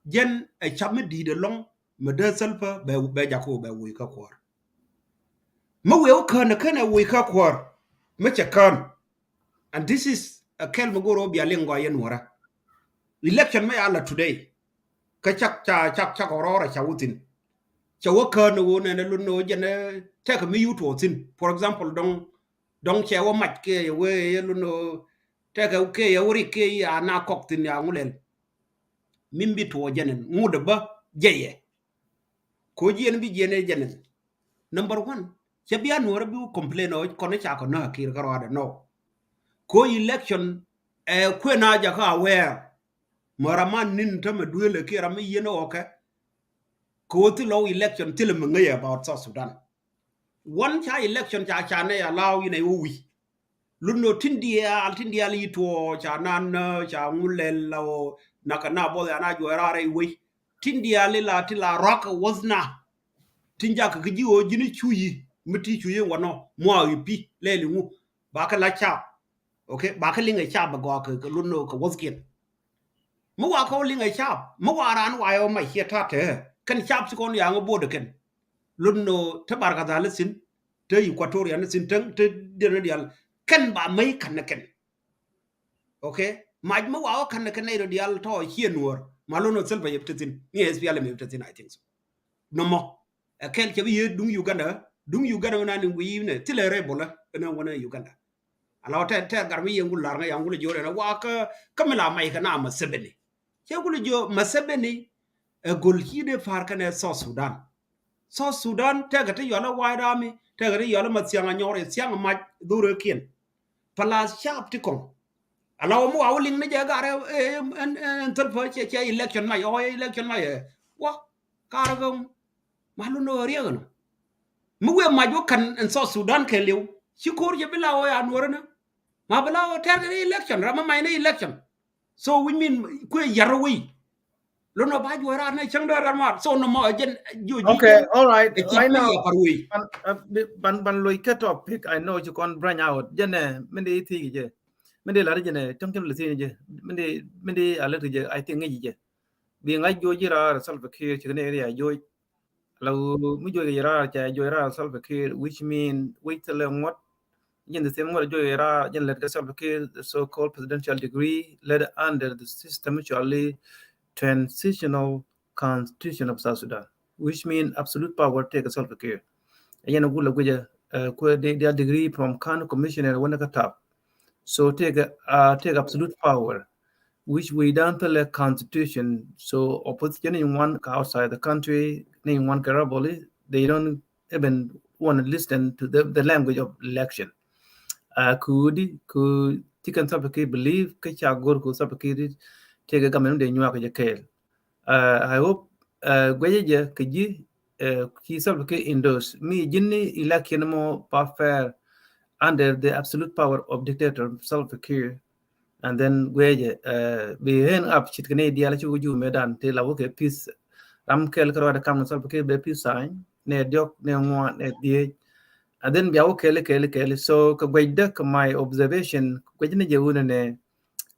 Jɛn ɛ cap mi di̱i̱t ɛlɔ̱ŋ mi dee Salva bɛ, bɛ jakä bɛ woc kä kuäär. Mi wëë wä kään ɛ kän ɛ woc kä kuäär. Mi cɛ kään. And this is a kɛl mi go̱o̱r ɣöö bia liŋ gɔaa yɛn wärä. Election mi ya la today. Kä cak, ca, cak, cak ɣɔr ɣɔr a ca wä thi̱n. Ca wä kään ɛ ɣöö nɛn ɛ lun ɛ ɣöö jɛn ɛ tɛk mi yu tuɔɔk thi̱n. For example, dɔ̱ŋ, dɔ̱ŋ cɛ wä mac kɛ yɛ wee yɛ lun ɛ ɣöö tɛk ɛ kɛ yɛ wä rik kɛ yɛ a na kɔk thi̱n ya ŋu lɛl. Min bi tuɔɔk jɛn ɛn ŋut ɛ bä jɛ yɛ. Ko jiɛn bi jiɛn ɛ jɛn ɛn. Number one, cɛ bia nuɔrɛ bi complain ɔ kɔn ca kɔ na Kiir kä rɔadɛ nɔ. Ko election ɛ kuɛn a jakä aware. Mɔra man nin tämɛ duël ɛ kiɛ ram mi yien ɛ ɣɔkɛ. Ko thil lɔw election thil mi ŋäc about South Sudan. Wan ca election ca ca nɛ allow inɛ wä wi̱c. Lun nɔ tin diaal, tin diaal yi tuɔ ca nan, ca ŋu lɛl la wä na ka na both ana juɛ rarɛ iwei. Tin diaal ila ti la rak was na. Tin jak ki ji wä jini cu yi, mi ti cu yi wanɔ, mua yi pi, lɛl iŋu. Ba ka la cap. Okay, ba ka liŋ a cap ba gɔa ka, ka lun nɔ ka was kiɛn. Mi wa kɔ liŋ a cap, mi wa ran wa yɔ ma ciɛ tat tɛ. Kɛn cap ci kɔn yaŋ bot kɛn. Lun nɔ te Barkadhal thi̱n, te Equatoria ni thi̱n, te, te diɛn dial. Kɛn ba mei kan kɛn. Okay, mac mi wa wä kan kɛn nɛy rɔ dial tɔ ciɛ nuɔr. Ma lun nɔ Salva yep te thi̱n, ni S P L M yep te thi̱n, I think so. Nɔmɔ. Ɛ kɛl cɛ bi yee duŋ Uganda, duŋ Uganda wä na ni wi̱i̱ nɛ thilɛ rɛy bolä, wä na wä na Uganda. Ala wä tɛr, tɛr gar mi yee ŋul lar ŋa ya ŋul jiɔr ɛn wa kä, kä mi la mac kɛ na Museveni. Cɛ ŋul jiɔr Museveni, ɛ gol ci dee par kɛnɛ South Sudan. South Sudan, tɛkɛ ti yɔl ɛ White Army, tɛkɛ ti yɔl ɛ ma thiaŋ a nyɔr, thiaŋ a mac dhorɛ kiɛn. Plus cap ti kɔŋ. Ala wä mi wa wä liŋ ni jɛ gar ɛ, ɛ, ɛn, ɛn, ɛn thil pä cɛ, cɛ election mac, ɔ, election mac, ɛ. Wa, kar kɛ ŋu. Ma lun nɔ riɛk nɔ. Mi wëë mac wä kan in South Sudan kɛ liw. Ci ko̱r cɛ bi la wä ya nuɔrä ni. Ma bi la wä tɛr kɛ ni election, ram mi mac ni election. So which mean kuɛ yar wei. Lun nɔ ba juɔra ni cäŋ dee ram mar. So nɔmɔ jɛn jiɔ ji̱. Okay, all right. Right now, ban, uh, ban, ban loc kɛ topic, I know ci kɔn branch out. Jɛn ɛ, min di thiec jɛ. Min di lar jɛn ɛ, tɔŋ cɛm li thiec jɛ. Min di, min di a lät jɛ, I think ŋic jɛ. Bi ŋa̱c joc ji̱ raar Salva Kiir ci kɛn area joc. La mi joc ji̱ raar ca joc raar Salva Kiir, which mean, which thilɛ ŋuɔ̱t. Jɛn the same ŋuɔ̱t joc ji̱ raar, jɛn lät kɛ Salva Kiir, the so-called presidential degree, led under the system actually transitional constitution of South Sudan, which mean absolute power tëëkɛ Salva Kiir. Jɛn a gul a guic ɛ, uh, kuɛ di, di a degree from county commissioner wä ni kä tap. So tëëkɛ, uh, tëëkɛ absolute power, which we don't tell a constitution. So opposition in one outside the country, in one caraboli, they don't even want to listen to the, the language of election. Uh, kudi, ku ti kɛn Salva Kiir believe, kä ca gor ku Salva Kiir tëëkɛ government mi dee nyuak kɛ jɛ kɛɛl. Uh, I hope, uh, guecä jɛ kɛ ji̱, uh, ci Salva Kiir endorse mi ji̱n ni election mɔ ba fair under the absolute power of dictator Salva Kiir. And then guecä jɛ, uh, bi end up cit kɛ ni diaal ci wä juu mëë dan ti la wä kɛ peace. Ram kɛl kɛ rɔɔdɛ kam ni Salva Kiir bɛ peace sign nɛ diɔk nɛ ŋuan nɛ dhieec. And then bia wä kɛɛli kɛɛli kɛɛli. So kɛ guecdä kɛ my observation guecä ni jɛ wunɛ nɛ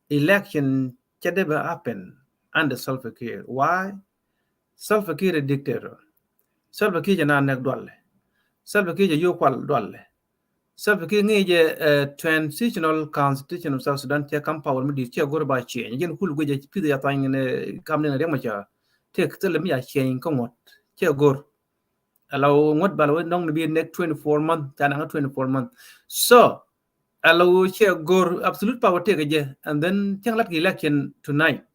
election cɛ dee bɛ happen under Salva Kiir. Why? Salva Kiir a dictator. Salva Kiir jɛ na nɛk dualɛ. Salva Kiir jɛ yo̱o̱ kual dualɛ. Salva Kiir ŋi̱i̱c jɛ, uh, transitional constitution of South Sudan cɛ kam power mi di̱i̱t cɛ go̱r ba change. Jɛn kul guecä pi̱th ya thany ni kam ni na riɛm ca. Tëë thilɛ mi ya change kä ŋuɔ̱t cɛ go̱r. Ala wä ŋuɔ̱t bal wä nɔŋ ni bi next twenty-four month, ca naŋ twenty-four month. So ala wä cɛ go̱r absolute power tëëkɛ jɛ, and then cäŋ lat kɛ election tonight.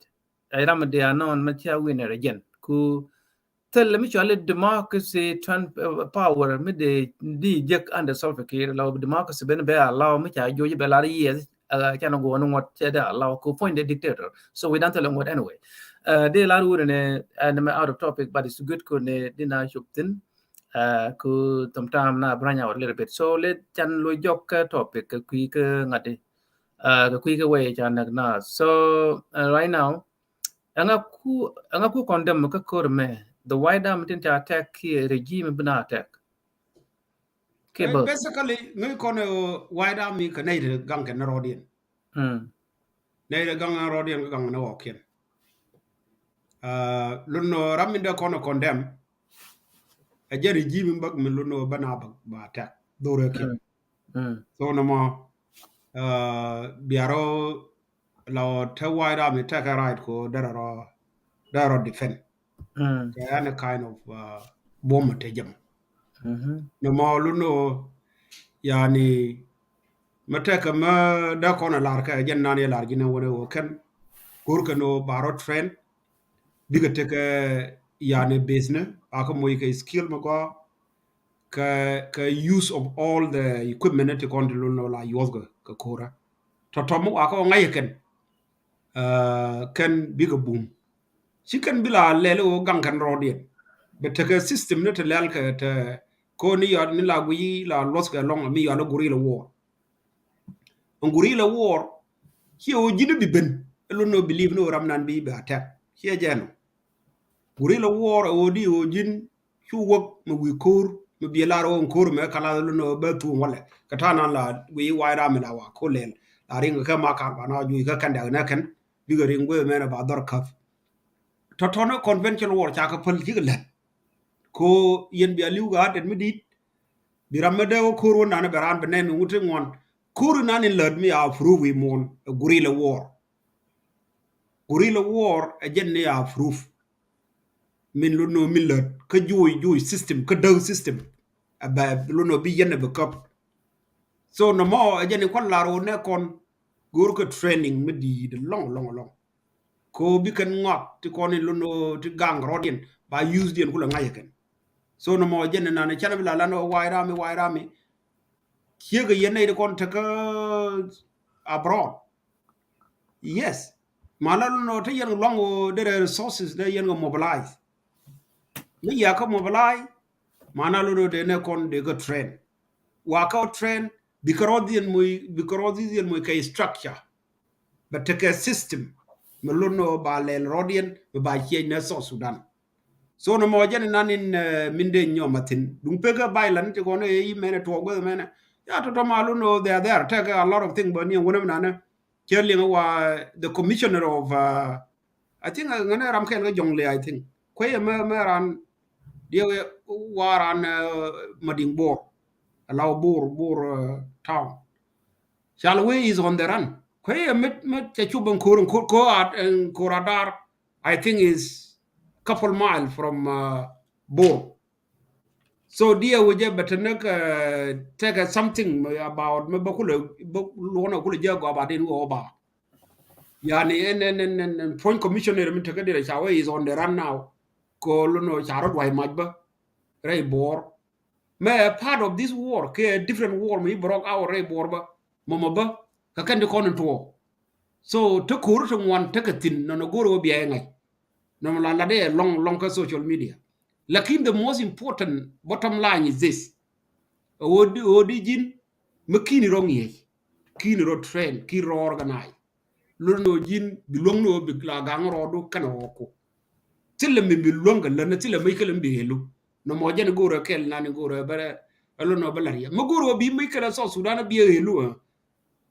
Ay ram mi dee anɔn mɛ cɛ winner again. Ku thilɛ mi cɔal i̱ democracy tran-, uh, power mi dee di jek under Salva Kiir, la wä democracy ben bɛ allow mi ca jo̱o̱c bɛ lar yes, uh, can go on ŋuɔ̱t cɛ dee allow ku puɔ̱ny dee dictator. So we don't tell ŋuɔ̱t anyway. Uh, dee lar wun ni, uh, ni mɛ out of topic, but it's good ku ni di na cop thin. Uh, ku sometime na branch out a little bit. So let can lo jɔk kɛ topic kɛ kui̱ kɛ ŋa̱t di. Uh, kɛ kui̱ kɛ way ca nɛk na. So, uh, right now, ɛŋa ku, ɛŋa ku condemn kä ko̱r mɛ, the White Army tin ca attack kiɛ regime bi na attack. Kiɛ both. Basically ŋäc kɔn, uh, White Army kɛ nɛy ti gaŋ kɛn rɔɔdiɛn. Mm. Nɛy ti gaŋ rɔɔdiɛn kɛ gaŋ ni ɣɔkiɛn. Uh, lun, uh, ram min dee kɔn condemn ɛ jɛ regime bak min lun, uh, bä na bak ba attack dhorɛ kiɛn. Mm. Mm. So nɔmɔ, uh, biarɔ la wä te White Army tekɛ right ko derɛ rɔ, derɛ rɔ defend. Mm. Kɛ any kind of, uh, buɔm te jɛm. Mm-hmm. Nɔmɔ lun ɔ, yani, mɛ tekɛ mɛ dee kɔn a lar kɛ jɛn nan yɛ lar ji̱n ɛ wä ni wä kɛn. Ko̱r kɛn ɔ ba rɔ train. Bikɛ tekɛ, yani, business, a kɛ moc kɛ skill mɛ gɔaa. Kɛ, kɛ use of all the equipment ti kɔn ti lun nɔ la yuɔth kɛ, kɛ ko̱rä. Tɔtɔ mi wakɛ ŋa̱c kɛn. Uh, kɛn bikɛ bum. Ci kɛn bi la lɛl wä gaŋ kɛn rɔɔdiɛn. Bɛ tekɛ system ni te lɛl kɛ te ko ni yɔt ni la guiy la luɔth kɛ lɔŋ mi yɔt ni guerrilla war. Ɛn guerrilla war, ciɛ ɣöö ji̱n bi ben, ɛ lot ni ɣöö believe ni ɣöö ram nan bi bɛ attack. Ciɛ jɛn ɔ. Guerrilla war ɛ ɣöö di ɣöö ji̱n cu wäk mi wi̱i̱ ko̱r, mi bi lar ɣöö ɛn ko̱r mɛ kalath, ɛ lot ni ɣöö bɛ thuɔ̱ɔ̱ŋ walɛ. Kɛ ta̱a̱ nan la wi̱i̱ White Army la wa ko̱r lɛl. La riŋ kɛ ma kar ba na juuc kä kɛn dɛk nɛ kɛn, bikɛ riŋ guiy mɛn ɛ ba dhɔr käp. Tɔ̱tɔ̱ ni conventional war ca kɛ päl cikɛ lät. Ko yɛn bia li̱w kɛ adet mi di̱i̱t. Bi ram mi dee wä ko̱r wä nanɛ bɛ raan bɛ nɛn ŋut ti ŋuan. Ko̱r inan in lät mi a proof wi̱i̱ muɔ̱ɔ̱n ɛ guerrilla war. Guerrilla war ɛ jɛn ni a proof. Min lot ni ɣöö min lät kä juuc, juuc system, kä däk system. Ɛ bɛ lot ni ɣöö bi yɛn ɛ bi käp. So nɔmɔ ɛ jɛn in kuan lar ɣöö nɛ kɔn go̱o̱r kɛ training mi di̱i̱t lɔŋ, lɔŋ, lɔŋ. Ko bi kɛn ŋɔak ti kɔn in lot ni ɣöö ti gaŋ rɔɔdiɛn ba use diɛn kulɛ ŋa̱c ɛ kɛn. So nɔmɔ jɛn in nan in canɛ bi la lan ɣöö White Army, White Army. Ciek kɛ yɛn nɛy ti kɔn tekä abroad. Yes. Ma la lot ni ɣöö te yɛn kɛ luaŋ ɣöö derɛ resources dee yɛn kɛ mobilize. Mi yakä mobilize, ma na lot ni ɣöö dee nɛ kɔn dee kɛ train. Wakä train, bikɛ rɔɔdiɛn moc, bikɛ rɔɔdiɛn moc kɛ structure. Bɛ tekɛ system mi lot ni ɣöö ba lɛl rɔɔdiɛn mi ba ciɛc ni South Sudan. So nɔmɔ jɛn in nan in, eh, min dee nyɔm a thi̱n. Duŋ pekɛ violent ti kɔn ɛ yi mɛnɛ tuɔɔk guäth mɛnɛ. Ya tɔ̱tɔ̱ ma lot ni ɣöö they are there, tekɛ a lot of thing bä ni ɛn wunɛ mi nanɛ. Cɛ liŋ wa the commissioner of, uh, I think, uh, ŋänɛ ram kɛl kä Jonglei, I think. Kuɛ yɛ mɛ, mɛ ran diɛ wa ran, uh, Mading Bor. Allow Bor, Bor, uh, town. Shalway is on the run. Kuɛ yɛ mɛ, mɛ cɛ cup ɛn ko̱r, ɛn ko̱r, ko̱r at, ɛn ko̱r adar, I think is couple mile from, uh, Bor. So diɛ wä jɛ bɛ te näk, uh, tekɛ something about mɛ bä kulɛ, bä luɔnɛ kulɛ jɛ gɔaa ba den wä ba. Yani ɛn, ɛn, ɛn, ɛn, ɛn point commissioner mi tekä dirɛ ca wee is on the run now. Ko lot ni ɣöö ca rɔ duay mac bä rɛy Bor. Mɛ part of this war kɛ different war mi broke out rɛy Bor bä. Mɔmɔ bä kä kɛn ti kɔn in tuɔɔk. So te ko̱r te ŋuan tekɛ thi̱n nɔnɔ go̱r ɣöö bia ɛ ŋa̱c. Nɔmɔ la lat ɛ lɔŋ lɔŋ kä social media. Lakin the most important bottom line is this. Ɣöö di, ɣöö di ji̱n mi ki̱ni rɔ ŋi̱eec, ki̱ni rɔ train, ki̱ni rɔ organize. Lon ni ɣöö ji̱n bi luäŋ ni ɣöö bi la gaŋ rɔɔdu kɛnɛ ɣɔɔku. Thilɛ mi bi luäŋ kɛ län, thilɛ mi kɛlɛ mi bi ɣelu. Nɔmɔ jɛn go̱o̱rɛ kɛl nani go̱o̱rɛ bɛ, ɛ lon ni ɣöö bɛ la̱t yɛ. Mi go̱o̱rɛ ɣöö bi mi kɛlɛ South Sudan bi ɣelu ɛ.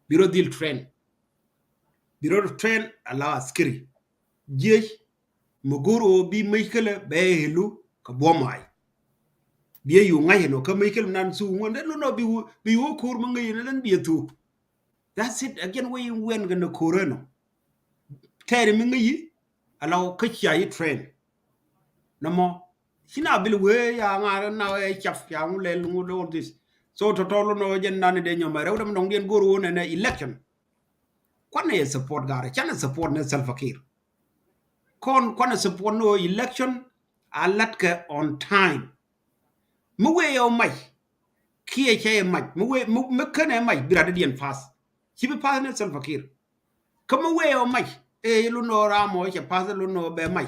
Bi rɔ dhil train. Bi rɔ train ala askiri. Jiec mi go̱o̱r ɣöö bi mec kälä bɛ ɣelu kɛ buɔ̱m ay. Bi ɛ yu ŋa̱c ɛnɔ kä mec kälä nan su ŋuɔ̱n dee lun ɔ bi wu, bi wu ko̱r mi ŋäc ɛnɔ län bi ɛ thuk. That's it. Again, wee in wɛn kɛ nɛ ko̱r ɛnɔ. Tɛɛri mi ŋäc yi ala kä cia yi train. Nɔmɔ ci na bil wee ya ŋa̱r na ɛ cap ya ŋu lɛl ŋu all this. So tɔtɔ lun ɔ jɛn nani dee nyɔmɛ rɛw däm dɔŋ diɛn go̱o̱r ɣöö nɛnɛ election. Kuanɛ yɛ support garɛ, canɛ support ni Salva Kiir. Kɔn kuanɛ support ni ɣöö election a latkɛ on time. Mi wee yɛ ɔ mac kiɛ cɛ yɛ mac, mi wee mi, mi känɛ mac bi rat diɛn pass. Ci bi pass ni Salva Kiir. Kä mi wee yɛ ɔ mac ɛ lun ɣöö ram ɔ cɛ pass lun ɣöö bɛ mac.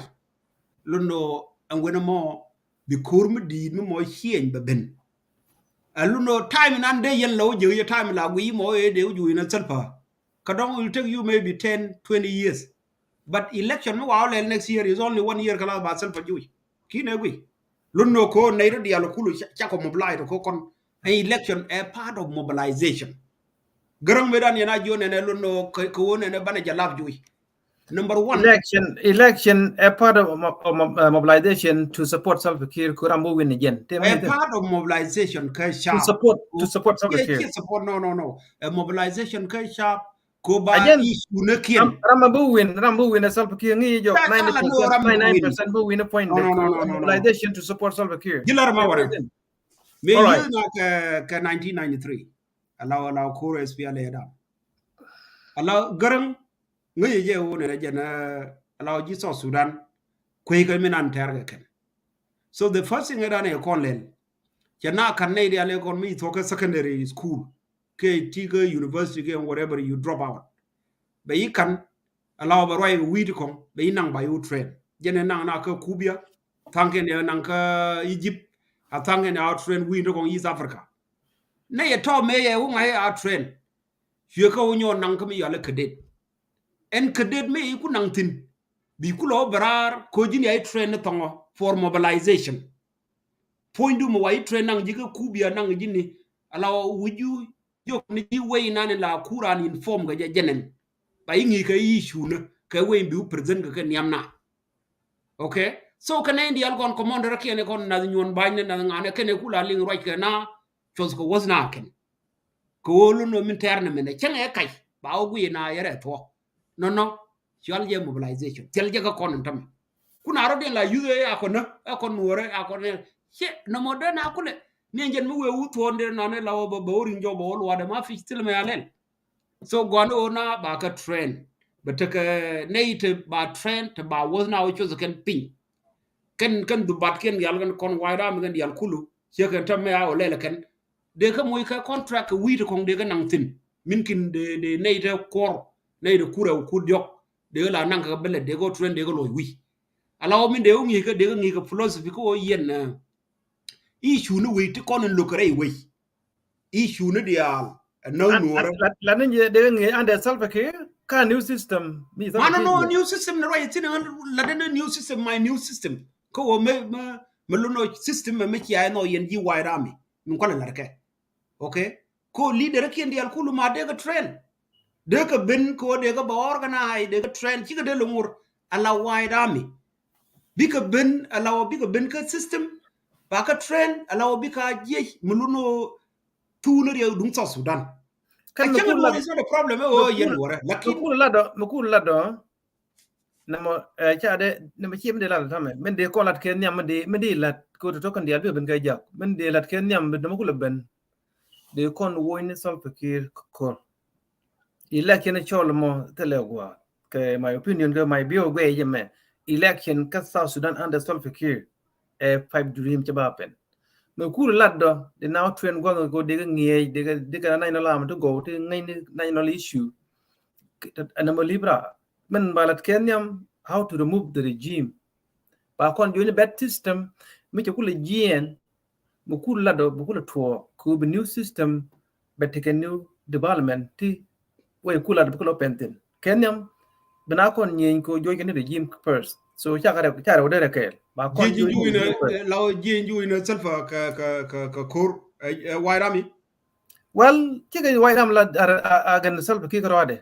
Lun ɣöö ɛn wen ɛmɔ bi ko̱r mi di̱i̱t mi mɔ ciɛny bɛ ben. Ɛ lun ɣöö time nan dee yɛn lɛ wä jiäk yɛ time la guiy mɔ ɛ dee wä juuc ni Salva. Kä dɔ̱ŋ will take you maybe ten, twenty years. But election mi wa wä lɛl next year is only one year kɛ la ba Salva juuc. Ki̱n ɛ guiy. Lun ni ɣöö ko̱ nɛy rɔ diaal kulu ca, ca kɔ mobilize kɔ kɔn. An election ɛ part of mobilization. Gäräŋ mëë dan yɛn a jiɔ nɛnɛ lun ni ɣöö kɛ, kɛ ɣöö nɛnɛ banɛ jɛ lap juuc. Number one. Election, election ɛ part of mo-, of mo-, uh, mobilization to support Salva Kiir, ku ram bä win again. Ɛ part of mobilization kä sharp. To support, to support Salva Kiir. Kiɛ support, no, no, no. Ɛ mobilization kä sharp. Ko ba issue ni kiɛn. Ram, ram bä win, ram bä win ɛ Salva Kiir ŋi̱i̱ jɔk. Ninety percent, ninety-nine percent bä win ɛ point. No, no, no, no, no. Mobilization to support Salva Kiir. Ji̱ la ram a warɛ. Mëë yie na kɛ, kɛ nineteen ninety-three. Ala, ala ko̱r S P L A dan. Ala Gäräŋ ŋäcɛ jɛ wun ɛ jɛn, eh, ala ji̱ South Sudan. Kueekä mi nan tɛr kɛ kɛn. So the first thing ɛ dan ɛ kɔn lɛl. Cɛ na kan nɛy diaal ɛ kɔn mi thuɔ̱k kä secondary school. Kɛ ti kä university kɛ whatever you drop out. Bɛ yi kan, ala bɛ ruac wi̱i̱ ti kɔŋ, bɛ yi naŋ ba yi wä train. Jɛn ɛ naŋ na kä Kubia, thaŋ kɛn ɛ naŋ kä Egypt, a thaŋ kɛn ɛ a train wi̱i̱ ti kɔŋ East Africa. Nɛ yɛ tɔ̱ mëë yɛ wä ŋa̱c ɛ a train. Cuɛ kä wä nyɔɔ naŋ kä mi yɔal ɛ cadet. Ɛn cadet mëë yi ku naŋ thi̱n. Bi ku lɔ bɛ raar, ko ji̱n ya yi train ni thɔŋɔ for mobilization. Puɔ̱nydu mi wa yi train naŋ ji̱ kä Kubia naŋ ji̱ ni, ala wä wi̱c ju jok ni ji̱ wei nani la kuran inform kɛ jɛ jɛnɛn. Ba yi ŋi̱i̱c kɛ yi cunä kɛ wei bi wä present kɛ kɛ niam na. Okay? So kɛnɛ in diaal kɔn commander kiɛn kɔn nath nyuɔn bany ni nath ŋanɛ kɛnɛ kula liŋ ruac kɛ na cuɔth kɛ wuɔth na kɛn. Kɛ ɣöö lun nɔ min tɛɛr ni minɛ cäŋɛ kac ba wä guiy na yɛrɛ thuɔ̱k. Nɔnɔ, cual jɛ mobilization. Thil jɛ kä kɔn in tämɛ. Kun a rɔ diɛn la yuth ɛ a kɔn nä, ɛ kɔn nuɔrɛ, a kɔn nä. Cɛ, nɔmɔ dee na kulɛ. Ni jɛn mi wee wuth thuɔ̱ɔ̱n dee na ni la wä bä, bä wä riŋ jɔk bä wä luaadɛ ma fic thil mɛ a lɛl. So guan wä na ba kä train. Bä tekɛ nɛy te ba train, te ba wuɔth na wä cuth kɛn piny. Kɛn, kɛn dhubat kɛn dial kɛn kɔn wa̱i̱ ram kɛn dial kulu. Ciɛ kɛn tämɛ a wä lɛl kɛn. Dee kä moc kä contract kɛ wi̱i̱ ti kɔŋ dee kä naŋ thi̱n. Min kin dee, dee nɛy te kuɔr, nɛy te kurɛ wä kut diɔk. Dee kä la naŋ kɛ bä lɛ, dee kä train, dee kä lɔc wi̱i̱. Ala wä min dee wä ŋi̱i̱c kä, dee kä ŋi̱i̱c kɛ philosophy kä wä yɛn, eh, issue ni wei ti kɔn in lo̱k kɛ rɛy wei. Issue ni diaal, eh, näk nuɔrɛ. La, la, la ni jɛ dee kä ŋi̱i̱c under Salva Kiir, kä new system. Ma nɔ, nɔ, new system ni ruac thi̱n, la dee ni new system, my new system. Kä wä mɛ, mɛ, mɛ lo̱n nɔ system mɛ, mɛ cia nɔ yɛn ji̱ White Army. Min kualɛ lat kɛ. Okay? Ko leader kiɛn diaal kulu ma dee kä train. Dee kä ben ko dee kä ba organize, dee kä train. Cikɛ dee loŋ wur ala White Army. Bikɛ ben ala wä bikɛ ben kä system. Ba kä train ala wä bikɛ a jiec mi lun wä thun riɛk duŋ South Sudan. Kɛn mi kul lat, is not a problem, eh, mi kul, yɛn wä rɛ. Lakin mi kul lat dɔ, mi kul lat dɔ. Nɛmɔ, eh, ca dee, nɛmɔ ci min dee lat tamɛ. Min dee kɔn lat kɛ nhiam, min dee, min dee lat kɛ tɔtɔ kɛn diaal bi ben kɛ jak. Min dee lat kɛ nhiam, nɛmɔ kulɛ ben. Dee kɔn woc ni Salva Kiir kɔr. Election cɔl mɔ thilɛ gua. Kɛ my opinion, kɛ my view gua jɛ mɛ. Election kä South Sudan under Salva Kiir. Ɛ pipe dream cɛ ba pɛn. Mɛ kur lat dɔ, dee na train gua kɛ ko dee kɛ ŋiɛc, dee kɛ, dee kɛ national arm ti gɔw, ti ŋɛny ni national issue. ɛn ɛmɔ libra min ba lat kɛ nhiam how to remove the regime. Ba kɔn join bad system mi cɛ kulɛ jiɛn mi kul lat ɔ bi kulɛ tuɔɔk kɛ bi new system bɛ tekɛ new development ti wɛ kul lat bi kulɛ pɛn thin kɛ nhiam. Bi na kɔn nyieeny kɛ join kɛ ni regime first. So ca kɛ rɛ ca rɛ wä derɛ kɛɛl ba kɔn jiɛn jiɛn juwi na. Law jiɛn juwi na Salva kɛ kɛ kɛ kɛ kor ɛ White Army. Well cikɛ White Army la a gɛn Salva Kiir kɛ rɔɔdɛ.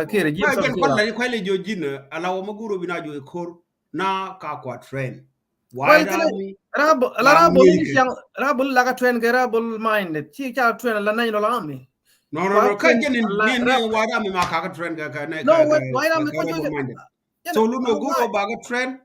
Kɛ regime kɔn la kɔn la jiɛn a la wä ma guro bi na jiɛn kor na ka kua train. White Army rabol la rabol ni ciaŋ rabol la ka train kɛ rabol minded ci ca train la national army. No no no ka jɛn ni ni White Army ma ka ka train kɛ kɛ ne no White Army kɛ jɛn. So lu no guro ba ka train.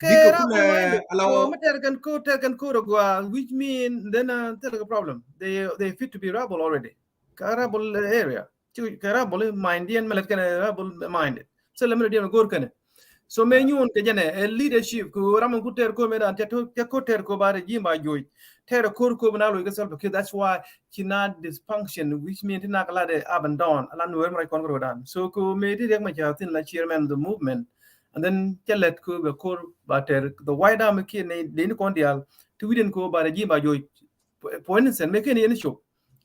Kɛ rabol minded. So mi tɛr kɛn ko tɛr kɛn ko rɛ gua which mean then tɛr kɛ problem they they fit to be rabol already. Kɛ rabol area. Ci kɛ rabol mind diɛn mɛ lɛt kɛnɛ rabol mind. So lɛ mɛ diɛn gor kɛnɛ. So mɛ nyuun kɛ jɛnɛ ɛ leadership kɛ ram ku tɛr ko mɛ dan tɛ ko tɛr ko ba regime ba joc. Tɛr kor ko bɛ na loc kɛ Salva Kiir. That's why ci na dysfunction which mean ti na kɛ la de up and down. Ala nu wɛr mɛ rɛ kɔn kɛ ro dan. So ko mɛ ti riɛk mɛ ca thin la chairman the movement. And then cɛ lɛt ko bɛ kor ba tɛr the White Army kiɛ ni deni kɔn dial. Ti wi̱diɛn ko ba regime ba joc. For instance mɛ kɛn yɛn cop.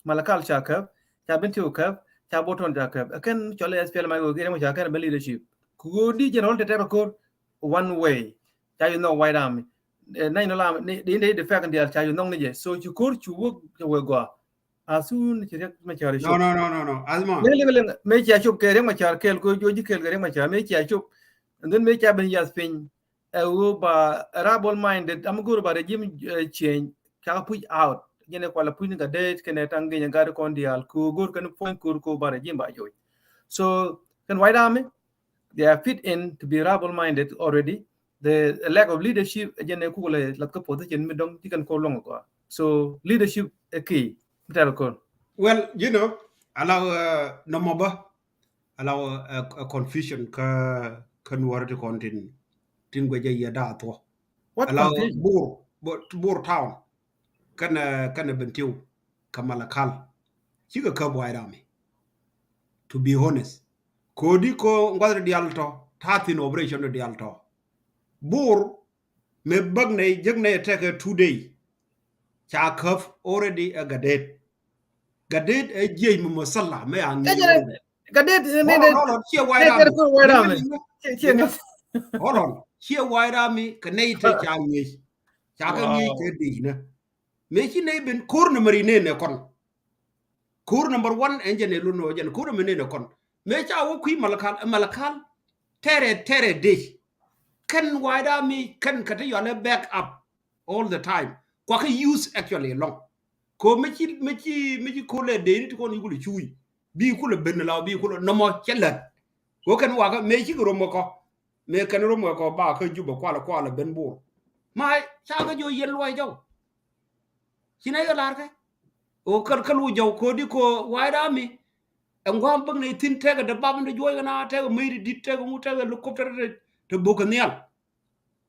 Malakal ca käp, ca Bentiu käp, ca Bolton ca käp. Ɛ kɛn cɔl S P L M I O kɛ rɛm ca kɛn bɛ leadership. Ku ɣöö di general te tɛk kor one way. Ca yi nhɔk White Army. National Army ni di defect dial ca yi nhɔk ni jɛ. So ci kor cu wä ca wä gɔaa. As soon ci riɛk mɛ ca ri cop. No no no no no. Asma. Mɛ liŋ liŋ mɛ ca cop kɛ riɛk mɛ ca kɛl ko joji kɛl kɛ riɛk mɛ ca mɛ ca cop. And then mɛ ca ben yath piny. Ɛ ɣöö ba rabol minded am go̱o̱r ba regime change ca push out. Jɛn ɛ kual a push ni ka det kɛnɛ taŋ geny ɛ gat kɔn diaal kɛ ɣöö go̱o̱r kɛn puɔ̱ny ko̱r kɛ ɣöö ba regime ba joc. So kɛn White Army they are fit in to be rabol minded already. The lack of leadership ɛ jɛn ɛ kuk lɛ lath kä position mi dɔŋ ti kɛn ko̱r luɔ̱ŋ kɔa. So leadership ɛ key mi tɛl ko̱r. Well, you know, ala nɔmɔ bä. Ala ɛ confusion kä kä nuɔri ti kɔn tin tin guɛ jɛ yɛ daa thuɔ. Ala bur bur town kɛnɛ kɛnɛ Bentiu kɛ Malakal cikɛ käp White Army. To be honest, kodi ko ŋuath di dial tɔ ta thin operation di dial tɔ bur mɛ bäk nɛ jek nɛ tɛkɛ two day. Ca käp already ɛ Gadet. Gadet ɛ jiec mɛ mɛ sala mɛ a ŋi̱i̱. Gadet ni ni ciɛ White Army. Hold on, ciɛ White Army kɛ nɛy te ca ŋi̱i̱c. Ca kɛ ŋi̱i̱c kɛ dec nɛ. Mɛ ci nɛy ben ko̱r nɛ mɛ ri nɛ nɛ kɔn. Ko̱r number one ɛn jɛn ɛ lun nɔ jɛn ko̱r mɛ nɛnɛ kɔn mɛ ca wä kui̱ Malakal. Malakal tɛrɛ tɛrɛ dec. Kɛn White Army kɛn kɛ ti yɔalɛ back up all the time. Kua kɛ use actually lɔŋ ko mɛ ci mɛ ci mɛ ci ko̱r lɛ dec ni ti kɔn yukul cuuc bi kulɛ ben la bi kulɛ nɔmɔ cɛ lät. Ko kɛn wakä mɛ ci kɛ rom kɔ mɛ kɛn rom kɔ ba kä Juba kualɛ kualɛ ben bor. Ma ca kɛ jɔ yɛn luɔy jɔw. Ci nɛ yɛ lar kɛ o kɛl kɛl wä jɔw kodi ko White Army. Ɛn guam bäk nɛ thin tɛkɛ dee bap ni juɔc kɛ na tɛkɛ mec ti dit tɛkɛ ŋu tɛkɛ helicopter te bok kɛ nhial.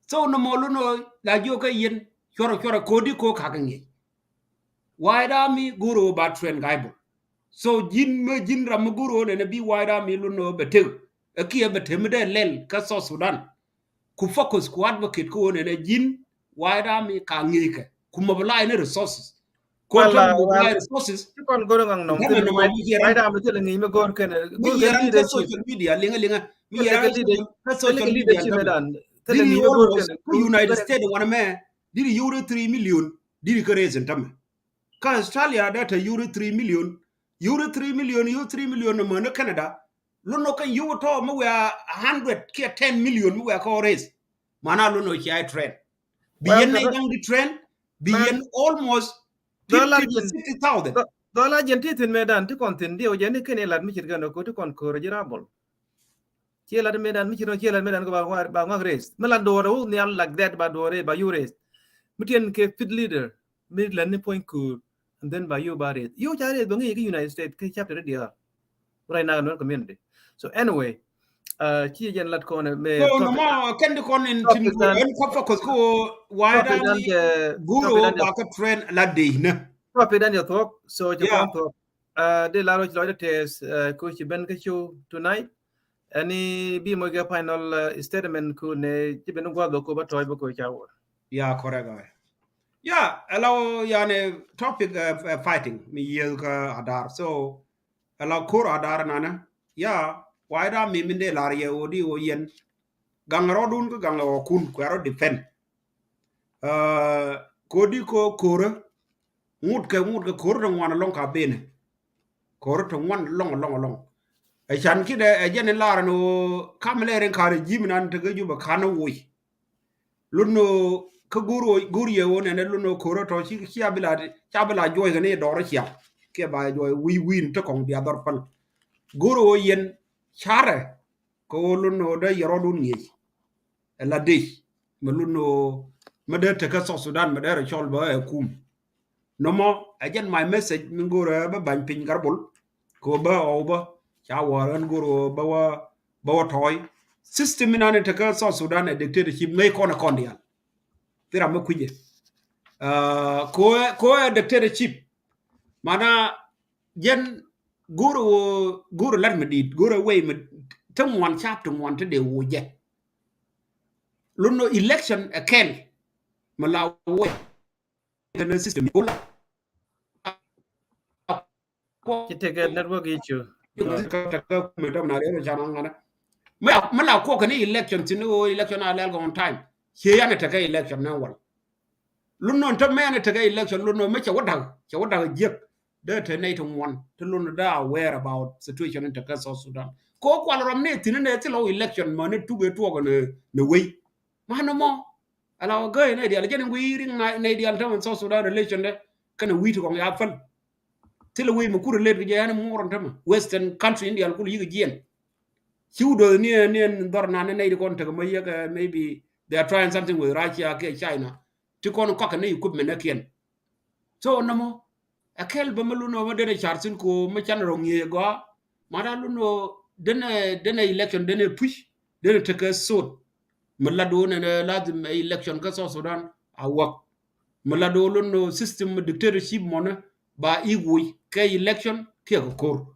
So nɔmɔ lu nɔ la jiɔ kɛ yɛn cuɔrɛ cuɔrɛ kodi ko kakɛ ŋiɛc. White Army go̱o̱r ɣöö ba train guy bol. So ji̱n mi ji̱n ram mi go̱o̱r ɣöö nɛnɛ bi White Army lu nɔ bɛ tek ɛ kiɛ bɛ te mi dee lɛl kä South Sudan. Ku focus ku advocate kä ɣöö nɛnɛ ji̱n White Army ka ŋi̱i̱kɛ ku mobilize ni resources. Ko tɛm mobilize resources. Ti kɔn go̱r ŋaŋ nɔŋ thin White Army thilɛ ŋi̱i̱c mi go̱r kɛn mi yɛ ran kä social media liŋä liŋä mi yɛ ran kä social media. Diri almost kä United States wanɛ mɛ diri yuri three million diri kä raise in tämɛ. Kä Australia dee te yuri three million yuri three million yuri three million ni män ni Canada. Lun nɔ kɛn yio̱w tɔ mi wia a hundred kiɛ ten million mi wia kɛ ɔ raise. Mana lun nɔ cia train. Bi yɛn nɛ yaŋ di train bi yɛn almost fifty to sixty thousand. Dhɔl a jɛn ti thin mɛ dan ti kɔn thin diɛw jɛn ni kɛn ilat mi cit kɛn ko ti kɔn ko̱r ji̱ rabol. Cie lat mɛ dan mi cit kɔn cie lat mɛ dan ko ba ŋuak raise mi lat duɔr wuk nhial like that ba duɔr ba yio̱w raise. Mi tiɛn kɛ fit leader. Mi lɛn ni puɔ̱ny kuur and then ba yio̱w ba rieth yio̱w ca rieth ba ŋi̱i̱c kä United States kä chapter diaal. Right now in community. So anyway, ci jɛn lat kɔn mɛ. So nɔmɔ kɛn di kɔn in tin ɛn kɔp focus ko White Army go̱o̱r ɣöö ba kä train la dec nä. Topic dan jɛ thuɔ̱k so ci kɔn thuɔ̱k. Dee lar wä ci lɔcdä tɛth ku ci ben kä cu tonight. Ɛn i̱ bi moc kɛ final statement ku nɛ ci ben gua̱th bä ku bä tɔ̱ɔ̱c bä ku ca wä. Yeah, correct. Yeah, ɛlɔ yani topic fighting mi yieth kä Adar. So ɛlɔ ko̱r Adar nanɛ. Yeah, why da mi min dee lar yɛ wä di wä yɛn gaŋ rɔdun kä gaŋ rɔ kun kuɛ rɔ defend. Kodi ko ko̱rä ŋut kɛ ŋut kɛ ko̱rä ti ŋuan alɔŋ ka benɛ. Ko̱rä ti ŋuan alɔŋ alɔŋ alɔŋ. Ɛ can kidɛ ɛ jɛn in lar ni wä kam lɛ rin ka regime nan ti kä Juba kan woc. Lun ni wä kä gur wä gur yɛ wä nɛnɛ lun ni wä ko̱rä tɔ ci ci a bila ci a bila juɔc kɛ ni dɔr ciam. Kiɛ ba juɔc wi̱i̱ wi̱i̱ ni ti kɔŋ bia dhɔr päl. Gur wä yɛn carɛ kɛ wä lun ni wä dee yɛ rɔdun ŋi̱eec. Ɛ la dec mi lun ni wä mi dee tekä South Sudan mi dee rɛ cɔl bä ɛ kum. Nɔmɔ ɛ jɛn my message mi go̱rɛ bä bany piny Garbol. Kɛ wä bä ɔw bä ca wäär ɣän go̱rɛ bä wä bä wä tɔɔy. System mi nan in tekä South Sudan ɛ dictatorship ŋäc kɔn ɛ kɔn diaal. Thira mi kui̱cɛ kɛ wä ɛ dictatorship. Mana jɛn go̱rɛ wä go̱rɛ lat mi di̱i̱t go̱rɛ wei mi ti ŋuan cap ti ŋuan ti dee wä jɛ. Lun ni election ɛ kɛl mi la wä kɛn system ni go̱rɛ ci tekɛ network issue. Tekɛ kumɛ dɔm na rɛl can ŋanɛ. Mi la kuɔ kɛn election ti ni wä election a lɛl kɛ on time. Ciɛ yan tekɛ election ni wal. Lun nɔ tɛ mɛ ni tekɛ election lun nɔ mɛ cɛ wä da̱k cɛ wä da̱k jiɛk. Dee te nɛy ti ŋuan ti lun dee aware about situation in tekɛ South Sudan. Ko kual rɔm ni thin ni ti lɔ election mɛ ni tuk ɛ tuɔk ni wei. Ma ni mɔ. Ala wä gäi nɛy dial jɛn in wi̱i̱ riŋ nɛy dial tämɛ South Sudan relation dɛ kɛn wi̱i̱ ti kɔŋ ya päl. Thilɛ wi̱i̱ mi kur relate kɛ jɛ yani muɔr in tämɛ Western country in dial kul yik jiɛn. Ci wut dɔth ni ni dhɔr nan ni nɛy ti kɔn tek ma yek maybe they are trying something with Russia kɛ China. Ti kɔn kɔk ni equipment ni kiɛn. So nɔmɔ a kɛl bä ma lun nɔ ma den a car thin ko ma can rɔ ŋiɛ gɔa. Ma da lun nɔ den a den a election den a push den a tekɛ sot. Ma la do ne lazim election kä South Sudan a wak. Mi la do̱o̱ lun nɔ system mi dictatorship mɔnɛ ba i̱ woc kɛ election kiɛ kɛ ko̱r.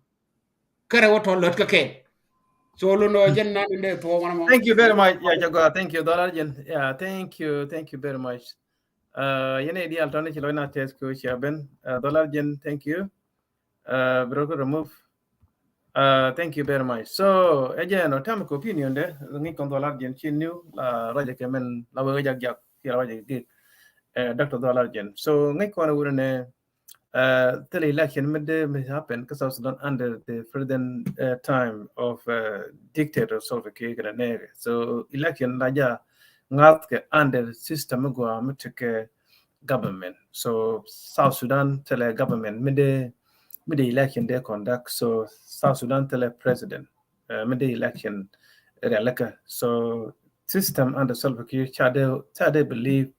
Kɛrɛ wä tɔ lät kɛ kɛn. So lun nɔ jɛn nan in dee tuɔɔk wanɛ mɔ. Thank you very much. Yeah, Jaguar. Thank you, Dollar Jɛn. Yeah, thank you. Thank you very much. Yɛn i̱ dial tɔni ci lɔc na tɛth kɛ wä cia ben. Dollar Jɛn, thank you. Bi rɔ kɛ remove. Thank you very much. So ɛ jɛ nɔ tam kɛ opinion de ŋic kɔn Dollar Jɛn ci new la rɔjɛ kɛ mɛn la wek jak jak ci la rɔjɛ kɛ gik. Doctor Dollar Jɛn. So ŋic kɔn wurɛ nɛ thilɛ election mi de mi happen kä South Sudan under the present time of dictator Salva Kiir kɛ nɛ. So election la ja ŋath kɛ under system mi gua mi tekɛ government. So South Sudan thilɛ government mi dee mi dee election dee conduct. So South Sudan thilɛ president mi dee election rialikä. So system under Salva Kiir ca dee ca dee believe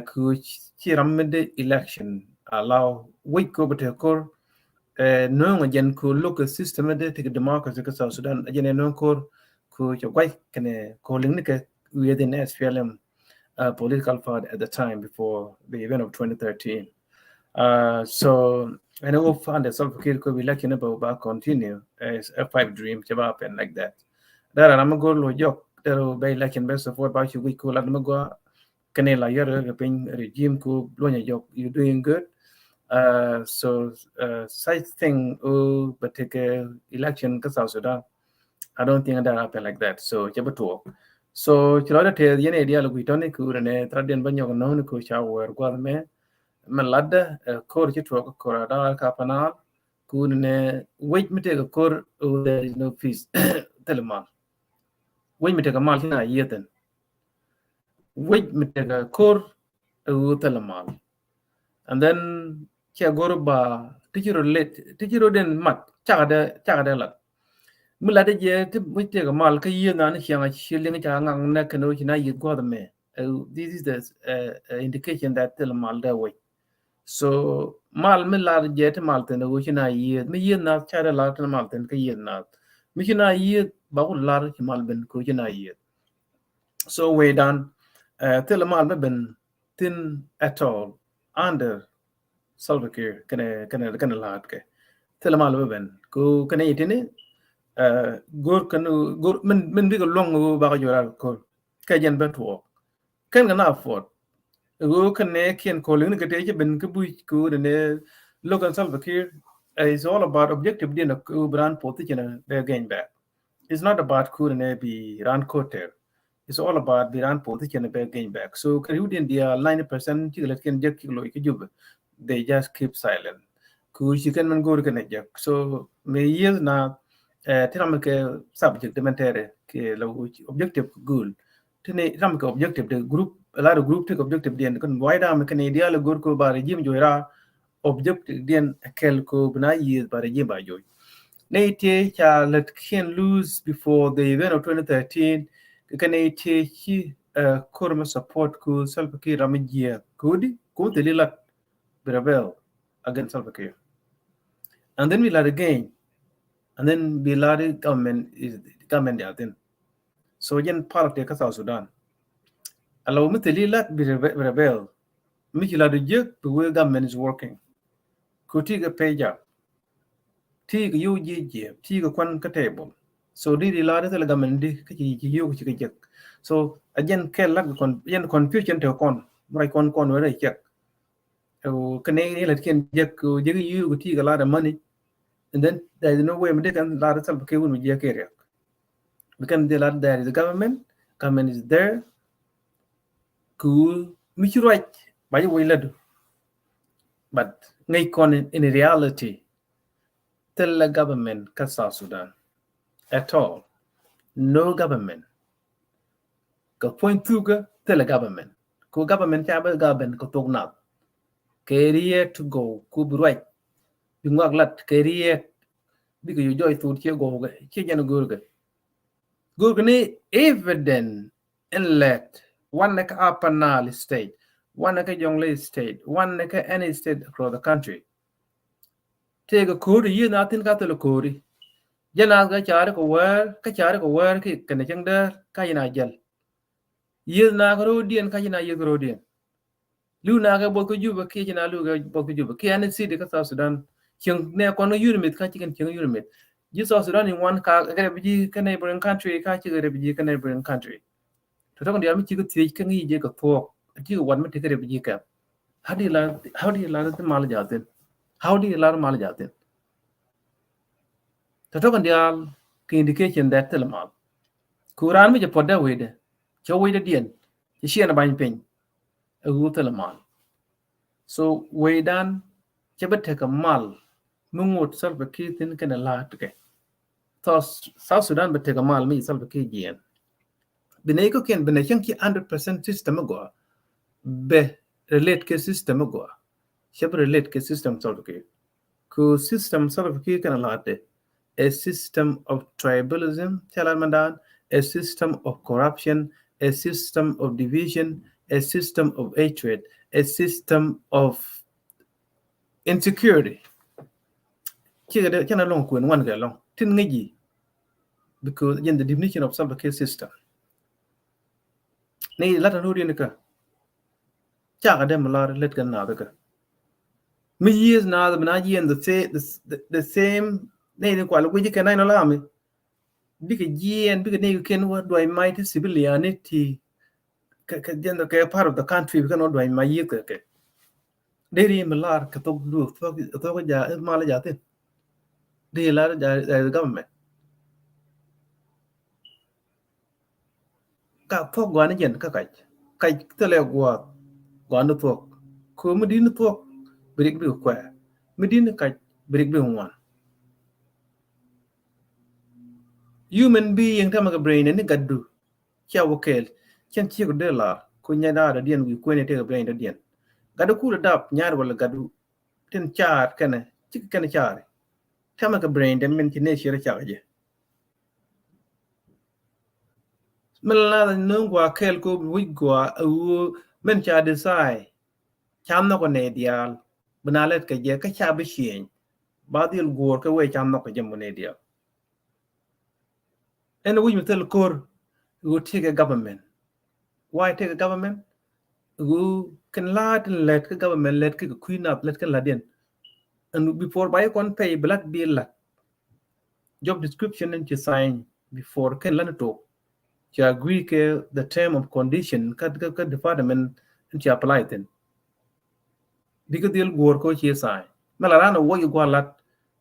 ku ci ram mi dee election allow wec ko bi te kor nuŋ a jɛn ku look system mi dee tekɛ democracy kä South Sudan a jɛn nuŋ kor ku ca guay kɛnɛ ko liŋ ni kɛ within S P L M political party at the time before the event of twenty thirteen. So ɛn wä fund Salva Kiir ko bi election bä ba continue as a pipe dream cɛ ba happen like that. Dara ram mi go̱r lo jɔk dara bɛ election bɛ support ba ci wic ku lat mi gua kɛn la yɔr kɛ piny regime ku luɔnyɛ jɔk you doing good. So such thing o bɛ tekɛ election kä South Sudan. I don't think that happen like that. So cɛ bi tuɔɔk. So ci lɔcdä tɛth yɛn i̱ dial gui̱c tɔni ku rɛnɛ thra diɛn bä nyɔk no̱o̱ni ku ca wɛɛr gua̱th mɛ mɛ latdä ko̱r ci tuɔɔk ko̱r a da̱a̱ ka panal ku nɛ wec mi tëëk ko̱r. There is no peace. Thil mal wec mi tëëk mal ci na yiethin wec mi tëëk ko̱r. Ɛ ɣöö thilɛ mal. And then cɛ go̱r ba ti ci rɔ let ti ci rɔ den mat cakɛ dɛ cakɛ dɛ lat. Mi lat jɛ ti mi tëëk mal kä yiëë nan ciɛŋ a ci liŋ cakɛ ŋaŋ nɛ kɛn ɣöö ci na yiëth gua̱th mɛ. This is the indication that thilɛ mal dɛ wec. So mal mi lar jɛ ti mal thin ɣöö ci na yiëth mi yiëth nath cakɛ dɛ lar ti mal thin kä yiëth nath. Mi ci na yiëth ba ku lar ci mal ben kä ɣöö ci na yiëth. So wecdan thilɛ mal mi ben thin at all under Salva Kiir kɛnɛ kɛnɛ kɛnɛ la̱a̱t kɛ. Thilɛ mal bä ben. Ku kɛn i̱ tini, eh, go̱r kɛn, go̱r min, min bikɛ luɔ̱ŋ ɣöö bakɛ jɔra kɛ ko̱r. Kɛ jɛn bä tuɔɔk. Kɛn kɛ na afford. Ɣöö kɛn nɛ kiɛn ko̱r liŋ ni kɛ tëë ci ben kä buc ku ni nɛ lo̱k kɛn Salva Kiir. Eh, it's all about objective diɛn ɣöö bi ran position bɛ gain back. It's not about ku ni nɛ bi ran ko̱r tɛr. It's all about bi ran position bɛ gain back. So kɛ riwdiɛn diaal ninety percent cikɛ lät kɛn jek cikɛ loc kä Jubɛ. They just keep silent. Ku ci kɛn mɛn go̱o̱r kɛn jek. So mi yieth na, eh, ti ram kɛ subject di mɛn tɛrɛ kɛ la objective goal. Ti ni ram kɛ objective di group, a lot of group ti kɛ objective diɛn kɛn why da mi kɛn diaal go̱o̱r ko ba regime jo̱o̱c ra objective diɛn kɛl ko bi na yieth ba regime ba jo̱o̱c. Nɛ ti ca lät kiɛn lose before the event of twenty thirteen. Kɛ nɛ ti ci, eh, ko̱r mi support ku Salva Kiir ram mi jiɛ ku di ku mi thili lat bi rebel against Salva Kiir. And then bi lat again. And then bi lat government is, government diaal thin. So jɛn politics kä South Sudan. Ala mi thili lat bi rebe-, rebel. Mi ci lat jek bi wee government is working. Ku ti kɛ pay job. Ti kɛ yio̱w jiɛ jiɛ. Ti kɛ kuan kä table. So di di lat thilɛ government di kä ci, ci yio̱w ci kɛ jek. So a jɛn kɛ lak kon, jɛn confusion te kɔn. Mɛ kɔn kɔn wee rɛ cɛk. Kɛ nɛ ni lät kiɛn jek, jek yio̱w kɛ ti kɛ lat money. And then there is no way mi di kɛn lat Salva Kiir wun mi jiɛ kɛ riɛk. Bi kɛn di lat there is a government, government is there. Ku mi ci ruac ba yi wec lädu. But ŋäc kɔn in, in reality, thilɛ government kä South Sudan at all. No government. Kɛ puɔ̱ny thukä thilɛ government. Ku government ca bä government kɛ thok nath. Kɛ riet ti gɔw ku bi ruac. Bi ŋuak lat kɛ riet. Bikɛ yu jɔc thot ciɛ gɔw kɛ ciɛ jɛn go̱o̱r kɛ. Go̱o̱r kɛ ni evident in lɛt wanɛ kä Upper Nile State, wanɛ kä Jonglei State, wanɛ kä any state across the country. Tëëkɛ ko̱ri yiëë na thi̱n ka thilɛ ko̱ri. Jɛ naath kä ca̱ri kɛ wäär, kä ca̱ri kɛ wäär ki kɛnɛ cäŋ däär ka yɛn a jäl. Yiëë na kä ro̱o̱diɛn ka yɛn a yiëë kä ro̱o̱diɛn. Li̱w na kɛ buɔth kä Jubɛ kiɛ ci na li̱w kɛ buɔth kä Jubɛ kiɛ any city kä South Sudan. Cieŋ nɛ kɔn kä unit ka ci kɛn cieŋ unit. Ji̱ South Sudan in wan ka kɛ refugee kä neighboring country ka ci kɛ refugee kä neighboring country. Tɔ̱tɔ̱ kɛn diaal mi ci kɛ thiec kä ŋi̱i̱c jɛ kɛ thuɔɔk. Ci kɛ wat mi ti kɛ refugee camp. How do you lar, how do you lar ti mal jaathin? How do you lar mal jaathin? Tɔ̱tɔ̱ kɛn diaal kɛ indication that thilɛ mal. Ku raan mi jɛ puɔt dee wecdɛ. Cɛ wecdɛ diɛn. Cɛ ciɛn a bany piny. Ɛ ɣöö thilɛ mal. So wecdan cɛ bi tekɛ mal mi ŋot Salva Kiir thi̱n kɛnɛ la̱a̱t kɛ. South, South Sudan bi tekɛ mal mi Salva Kiir jiɛɛn. Bi nɛy kɔ̱kiɛn bi nɛ cäŋ ci hundred percent system mi gɔaa. Bɛ relate kɛ system mi gɔaa. Cɛ bi relate kɛ system Salva Kiir. Ku system Salva Kiir kɛnɛ la̱a̱t dɛ. A system of tribalism, cɛ lat mɛndan, a system of corruption, a system of division, a system of hatred, a system of insecurity. Cikɛ dee, cɛ na lɔŋ kuën wan kɛ lɔŋ. Tin ŋäc ji̱. Because in the definition of Salva Kiir system. Ni lat a ro̱o̱diɛn kä. Cakɛ dee mi lar lät kɛ naath kä. Mi yiëëth naath bi na jiɛn the sa-, the, the, the same. Ni ni kual guic kɛ nine lami. Bikɛ jiɛn, bikɛ ni kɛn wä duay may ti civilian ni ti. Kɛ, kɛ jɛn kɛ part of the country bikɛ ni wä duay may yiëëth kɛ kɛ. Deri mi lar kɛ thok du, thok, thok ja, mal ja thin. Deri lar ja, ja government. Ka thuɔ̱k gɔaa ni jɛn kä kac. Kac thilɛ gua̱a̱th gɔaa ni thuɔ̱k. Kɛ mi di̱t ni thuɔ̱k bi rik bikɛ kuɛɛr. Mi di̱t ni kac bi rik bikɛ ŋuan. Human being täämɛ kɛ brain ni gatdu. Cia wä kɛɛl cɛn ciek dee lar ku nyɛ da̱a̱ dɔ̱diɛn wi̱i̱ kuëni tëëkɛ brain dɔ̱diɛn. Gatdu kul dap nyar wala gatdu tin caar kɛnɛ cik kɛnɛ caar. Täämɛ kɛ brain dɛ min ci nature cak jɛ. Min la nööŋ gua̱a̱ kɛɛl ko wi̱c gua̱a̱ a ɣöö min ca decide ca nhɔk nɛ diaal bi na lɛt kɛ jɛ kä ca bi ciëny ba dhil guɔ̱ɔ̱r kɛ wee ca nhɔk kɛ jɛ mɔ nɛ diaal. Ɛn wi̱c mi thil ko̱r ɣöö tekɛ government. Why tekɛ government? Ɣöö kɛn la̱a̱t in lɛt kä government lɛt kä kɛ kui̱ nath lɛt kä la̱tdiɛn. And before ba yɛ kɔn pay bi lat bi lat. Job description in ci sign before kɛn lan tok. Ci agree kɛ the term of condition kä, kä, kä department in ci apply thin. Bikɛ dhil guɔr kɛ ci sign. Mɛ la ran a wä yi guɔ lat.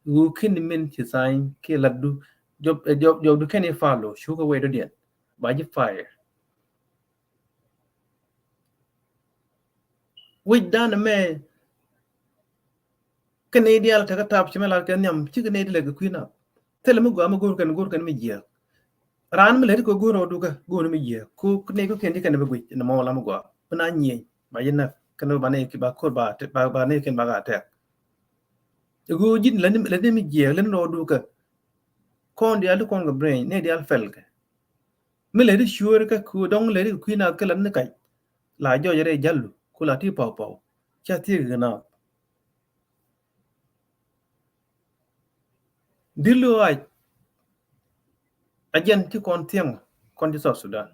Wu kin min ci sign kɛ lat du. Job, eh, job, job du kɛn yi follow. Shuka way du diɛn. Ba ji fire. Wi̱c dan mɛ kɛ nɛy diaal tekä tap ci mɛ lar kɛ nhiam ci kɛ nɛy di lɛ kɛ kui̱ na. Thilɛ mi gɔaa mi go̱o̱r kɛn go̱o̱r kɛn mi jiɛɛk. Raan mi lɛ ti kɛ go̱o̱r ɔ dukä go̱o̱r mi jiɛɛk ku nɛy kɛ kɛn ci kɛn bi guic ni mɔ la mi gɔaa bi na nyieny ba yi nɛk kɛn ba nɛy ki ba ko̱r ba ba nɛy kɛn ba ka tɛk. I̱ go̱o̱r ji̱n lɛ ni mi jiɛɛk lɛ ni rɔ dukä. Kɔn diaal ti kɔn kɛ brain nɛy diaal fɛl kɛ. Mi lɛ ti cuäär kä ku dɔŋ lɛ ti kɛ kui̱ na kɛ lɛ ni kac. La jɔc rɛy jalu ku la ti paw paw ca thiek kɛ na. Di lo̱a̱c a jɛn ti kɔn thiɛŋ kɔn ti South Sudan.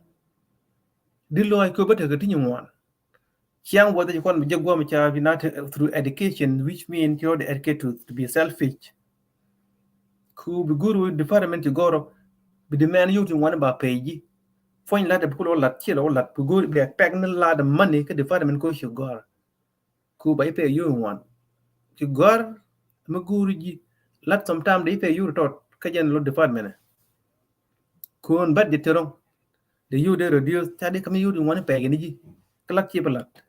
Di lo̱a̱c kɛ bä tekɛ ti nyi ŋuan. Ciaŋ wä dhi kɔn bi jɛ guɔm ca bi na through education, which mean ti rɔ di educate to, to be selfish. Ku bi guru department ti gɔrɔ bi di mɛn yuk ti ŋuan ba pay ji. Puɔ̱ny lat bi ku lɔ lat ci lɔ lat bi guru bi pɛk ni lat mani kä department ko ci gɔr. Ku ba ipe yu wan. Ci gɔr mi guru ji lat sometime de ipe yu tot kä jɛn lo department. Kun bat ji terong de yu de reduce ca di kami yu di wan ipe gini ji. Kä lat ci ba lat.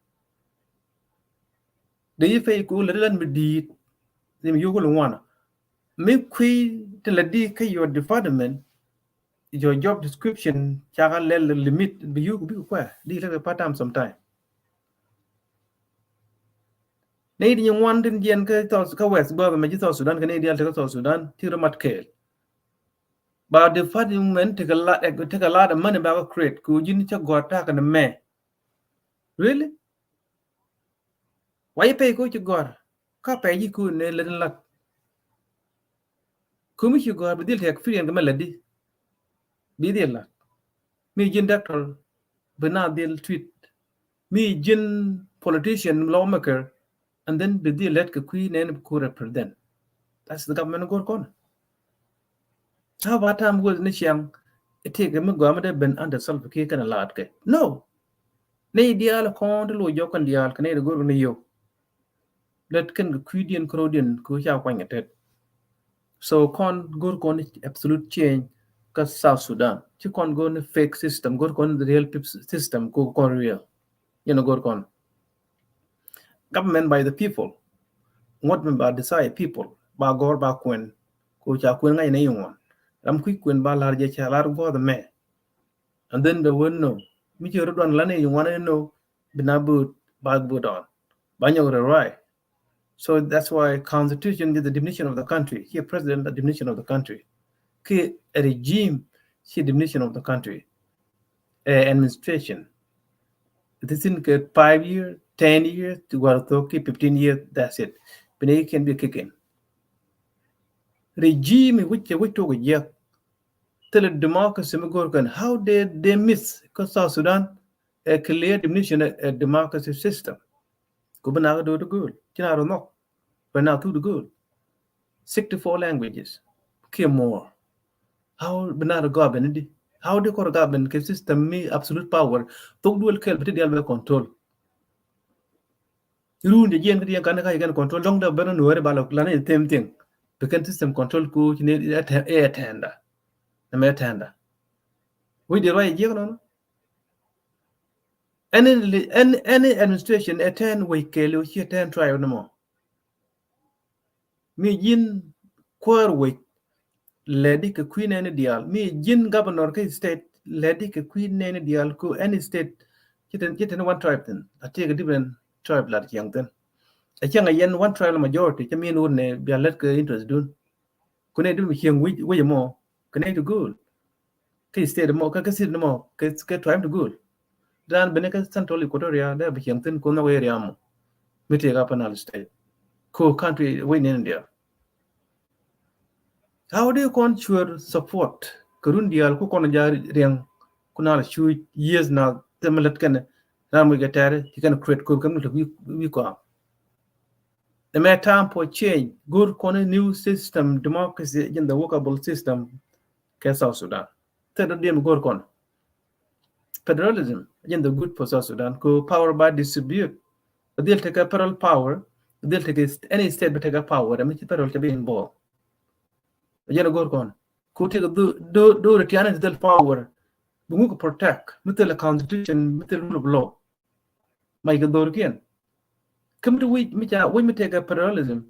De ipe ku le lat mi di. Dim yu ku wan. Mi kui te la di kä your department. Your job description ca ka lɛl limit bi yuk bi kuɛ di lɛ kɛ part time sometime. Nɛy di nyi ŋuan tin jiɛn kä South kä West guath mɛ ji̱ South Sudan kä nɛy dial ti kä South Sudan ti rɔ mat kɛɛl. Ba department ti kɛ la ti kɛ la de mani ba kɛ create ku ji̱n cɛ gɔt tak ni mɛ. Really? Wa yi pay ko ci gɔr ka pay ji ku ne lɛ din lat. Ku mi ci gɔr bi dhil te experience kɛ mɛ lɛ di bi dhil lat. Mi ji̱n doctor bi na dhil treat. Mi ji̱n politician lawmaker and then bi dhil lɛt kɛ kui̱ nɛn bi ku represent. That's the government go̱r kɔn. How about time was ni ciaŋ itik mi gɔam de ben under Salva Kiir kɛn a laat kɛ no. Ni diaal kɔn ti lo jɔk kɛn diaal kɛn ni go̱r ni yo. Lɛt kɛn kɛ kui̱diɛn kɛ rɔdiɛn kɛ ca kuany kɛ tet. So kɔn go̱r kɔn absolute change kä South Sudan. Ci kɔn go̱r ni fake system, go̱r kɔn ni the real system ko kɔn real. Yɛn go̱r kɔn government by the people. Ŋuɔ̱t mi ba desire people ba gɔr ba kuɛn. Ko ca kuɛn ŋa̱c ni yuŋ wan ram kui̱ kuɛn ba lar jɛ ca lar guɔth mɛ. And then bɛ wä no mi ci rɔ duan lan yuŋ wan ni no bi na boot ba boot on ba nyɔk rɛ ruai. So that's why constitution is the definition of the country. Here president the definition of the country. Ki a regime ki definition of the country. Uh, administration. This in ke five year, ten years, to war thok ki fifteen years, that's it. Bini can be kicking. Regime which which to get. Tell democracy mi gor kan how they they miss because South Sudan a clear definition a democracy system. Ku bina do the goal. Kina ro nok. Bina tu the goal. Sixty-four languages. Kiɛ more. How bina ro government di? How di kor government ke system mi absolute power? Thok duel kel beti dial be control. Run de jiɛn kiti yɛn kan ka yɛn control dɔŋ de bena nuɛri balo lani same thing. Bikin system control ku chini e tenda. Name tenda. Wi di rwa jiɛk nono. Any any any administration a ten way kɛɛli o ci a ten tribe ni mɔ. Mi ji̱n kuäär wec lɛdi kɛ kui̱ nɛni diaal. Mi ji̱n governor kä state lɛdi kɛ kui̱ nɛni diaal ku any state. Ci ten ci ten one tribe thin a tiek a different tribe lat ciɛŋ thin. A ciɛŋ a yɛn one tribe majority ca min wur nɛ bia lät kɛ interest dun. Ku nɛ dun mi ciɛŋ wi̱c wi̱c mɔ kɛ nɛ ti go̱o̱l. Kä state mɔ kä kä city mɔ kɛ kɛ trying to goal. Dan bene kä Central Equatoria dee bi ciɛŋ thin kun nhɔk area mɔ. Mi tëë ka Upper Nile State ko country wec ni India. How do you con sure support kɛ run diaal ku kɔn ja riɛŋ ku na la cu years na themɛ lät kɛn. Ram wi̱c kɛ tɛɛri ci kɛn create ko kɛn wi̱c wi̱c kɔam. Ɛmɛ time for change. Go̱r kɔn a new system, democracy, jɛn the workable system kɛ South Sudan. Third diɛm go̱r kɔn. Federalism, jɛn the good for South Sudan. Ko power ba distribute. Dhil tekɛ federal power, dhil tekɛ any state bi tekɛ power, ɛmɛ ci federal cɛ bi involve. Jɛn go̱r kɔn. Ko tekɛ do, do, do retiani dhil power. Bi ŋuk protect, mi thil constitution, mi thil rule of law. Mac kɛ dhorkiɛn. Kä mi ti wi̱c mi ca wi̱c mi tekɛ federalism,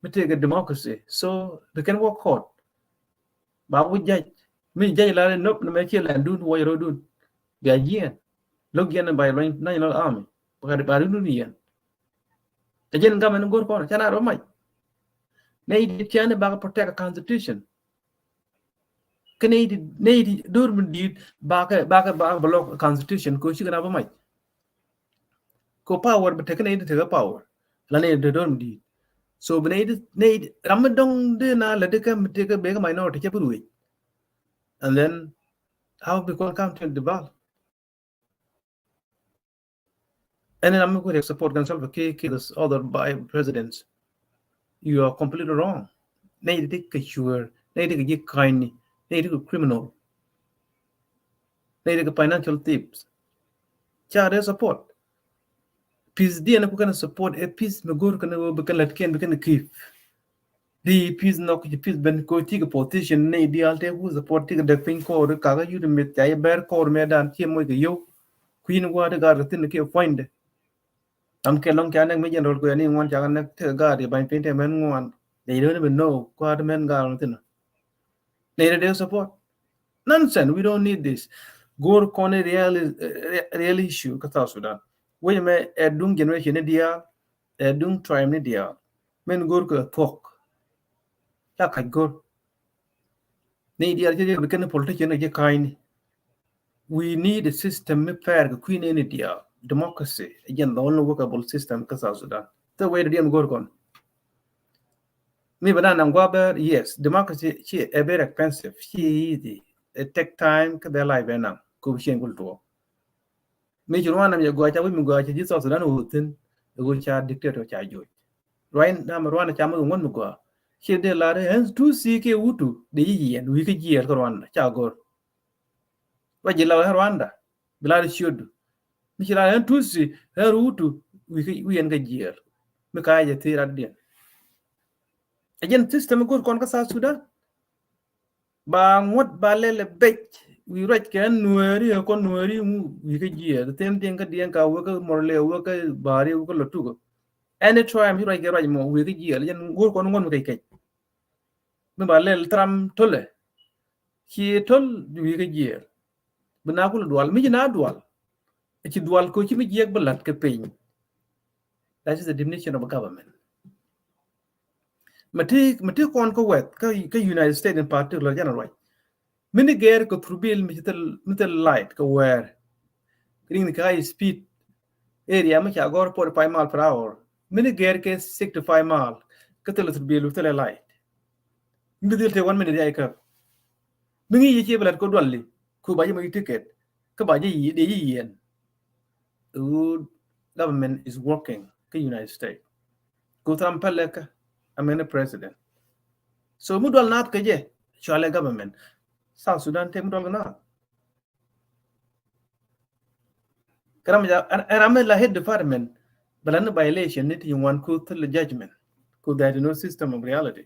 mi tekɛ democracy. So they can work hard. Ba wi̱c judge, mi judge la ni nop ni mɛ ciɛ lɛndun wä rɔdun. Bia jiɛn. Lo̱k jiɛn ni ba luny national army. Ba ka ba rundun yɛn. Ɛ jɛn gamɛ ni go̱r kɔn ca na rɔ mac. Nɛ i̱ di tiani ba ka protect a constitution. Kä nɛ i̱ di, nɛ i̱ di do̱r mi di̱i̱t ba kɛ, ba kɛ ba block constitution ko cikɛ na ba mac. Ko power bi tekɛ nɛ i̱ di tekɛ power. La nɛ i̱ di do̱r mi di̱i̱t. So bi nɛ i̱ di, nɛ i̱ di ram mi dɔŋ di na lɛ di kɛ mi tekɛ bek minority cɛ bi ruec. And then how we gonna come to develop? Ɛn ram mi ku rek support kɛn Salva Kiir, Kiir, this other by presidents. You are completely wrong. Nɛ i̱ di kɛ cuɛɛr, nɛ i̱ di kɛ ji̱ ka̱nyni, nɛ i̱ di kɛ criminal, nɛ i̱ di kɛ financial thieves. Ca rɛ support. Peace diɛn ku kɛn support ɛ peace mi go̱r kɛn wä bi kɛn lät kiɛn bi kɛn keep. Di peace nhɔk ci peace ben ko cikɛ position ni diaal te ku support cikɛ dek piny kɔɔr kakä yut mith ca yɛ bɛr kɔɔr mɛ dan ciɛ moc kɛ yio̱w. Kui̱n gua̱a̱r ti gaat kɛ thin kiɛ puɔ̱nydɛ. Am kɛ lɔŋ ca nɛk mi general kuɛ ni ŋuan ca kɛ nɛk tekɛ gaat yɛ bany piny te mɛn ŋuan. They don't even know gua̱a̱r mɛn gaat kɛ thin. Ni de support. Nonsense, we don't need this. Go̱o̱r kɔn real, eh, real issue kä South Sudan. Wec mɛ ɛ duŋ generation ni diaal, ɛ duŋ tribe ni diaal. Min go̱o̱r kɛ thuɔ̱k. La kac go̱o̱r. Ni diaal ci riek bi kɛn politician ni ci ka̱ny ni. We need a system mi fair kɛ kui̱n ni diaal. Democracy, again, the only workable system kä South Sudan. The way the diɛn go̱o̱r kɔn. Mi bɛ na naŋ gua̱a̱ bɛr, yes, democracy ci ɛ very expensive, ci easy, it take time kä bɛ life bɛ naŋ ko bi cieŋ kul tuɔ. Mi ci Rwanda mi jɛ gɔaa ca wi̱c mi gɔaa ca ji̱ South Sudan wä thi̱n, ɛ wä ca dictator ca joc. Rwanda mi Rwanda ca mi ŋuɔ̱t mi gɔaa. Ci dee lar ɛn Tutsi kɛ Hutu dee ji̱ yiɛn wi̱i̱ kä jiɛɛl kä Rwanda ca go̱r. Wa ji̱ la wä Rwanda bi lar ciötdu. Mi ci lar ɛn Tutsi ɛn Hutu wi̱i̱ kä wi̱i̱ ɛn kä jiɛɛl. Mi ka jɛ thi̱i̱ rat diɛn. Ɛ jɛn system go̱r kɔn kä South Sudan. Ba ŋuɔ̱t ba lɛl ɛ bec wi̱i̱ ruac kɛ nueeri ɛ kɔn nueeri ŋu wi̱i̱ kä jiɛɛl. Same thing kä diɛn ka wek kä Murle wek kä Bari wek kä Lotukä. Anytime ci ruac kɛ ruac mɔ wi̱i̱ kä jiɛɛl. Jɛn go̱r kɔn ŋuɔ̱t mi kɛc kɛc. Mi ba lɛl thram tölɛ. Ci töl wi̱i̱ kä jiɛɛl. Bi na kul dual mi ci na dual. Ci dual ko ci mi jiɛk bi lat kɛ piny. That is the definition of a government. Mɛ ti, mɛ ti kɔn kä wɛth kä, kä United States in particular jɛn ruac. Mini gɛr kɛ thurbil mi ci thil, mi thil light kɛ wɛɛr. Ring ni kɛ high speed area mi ca gɔr forty five mile per hour. Mini gɛr kɛ sixty five mile kä thil thurbil mi thil light. Mi thil te one minute ya ikä. Mi ŋi̱i̱c yɛ cie bi lat kɛ dual li ku ba jɛ mɛ ticket kä ba jɛ yi dee yi yɛn. Good government is working kä United States. Ku tham pɛlɛ kä amɛn president. So mi dual naath kɛ jɛ cualɛ government. South Sudan te mi dual kɛ naath. Kɛ ram ja ɛn ram la head department bɛ la ni violation ni ti ŋuan ku thil judgment ku there is no system of reality.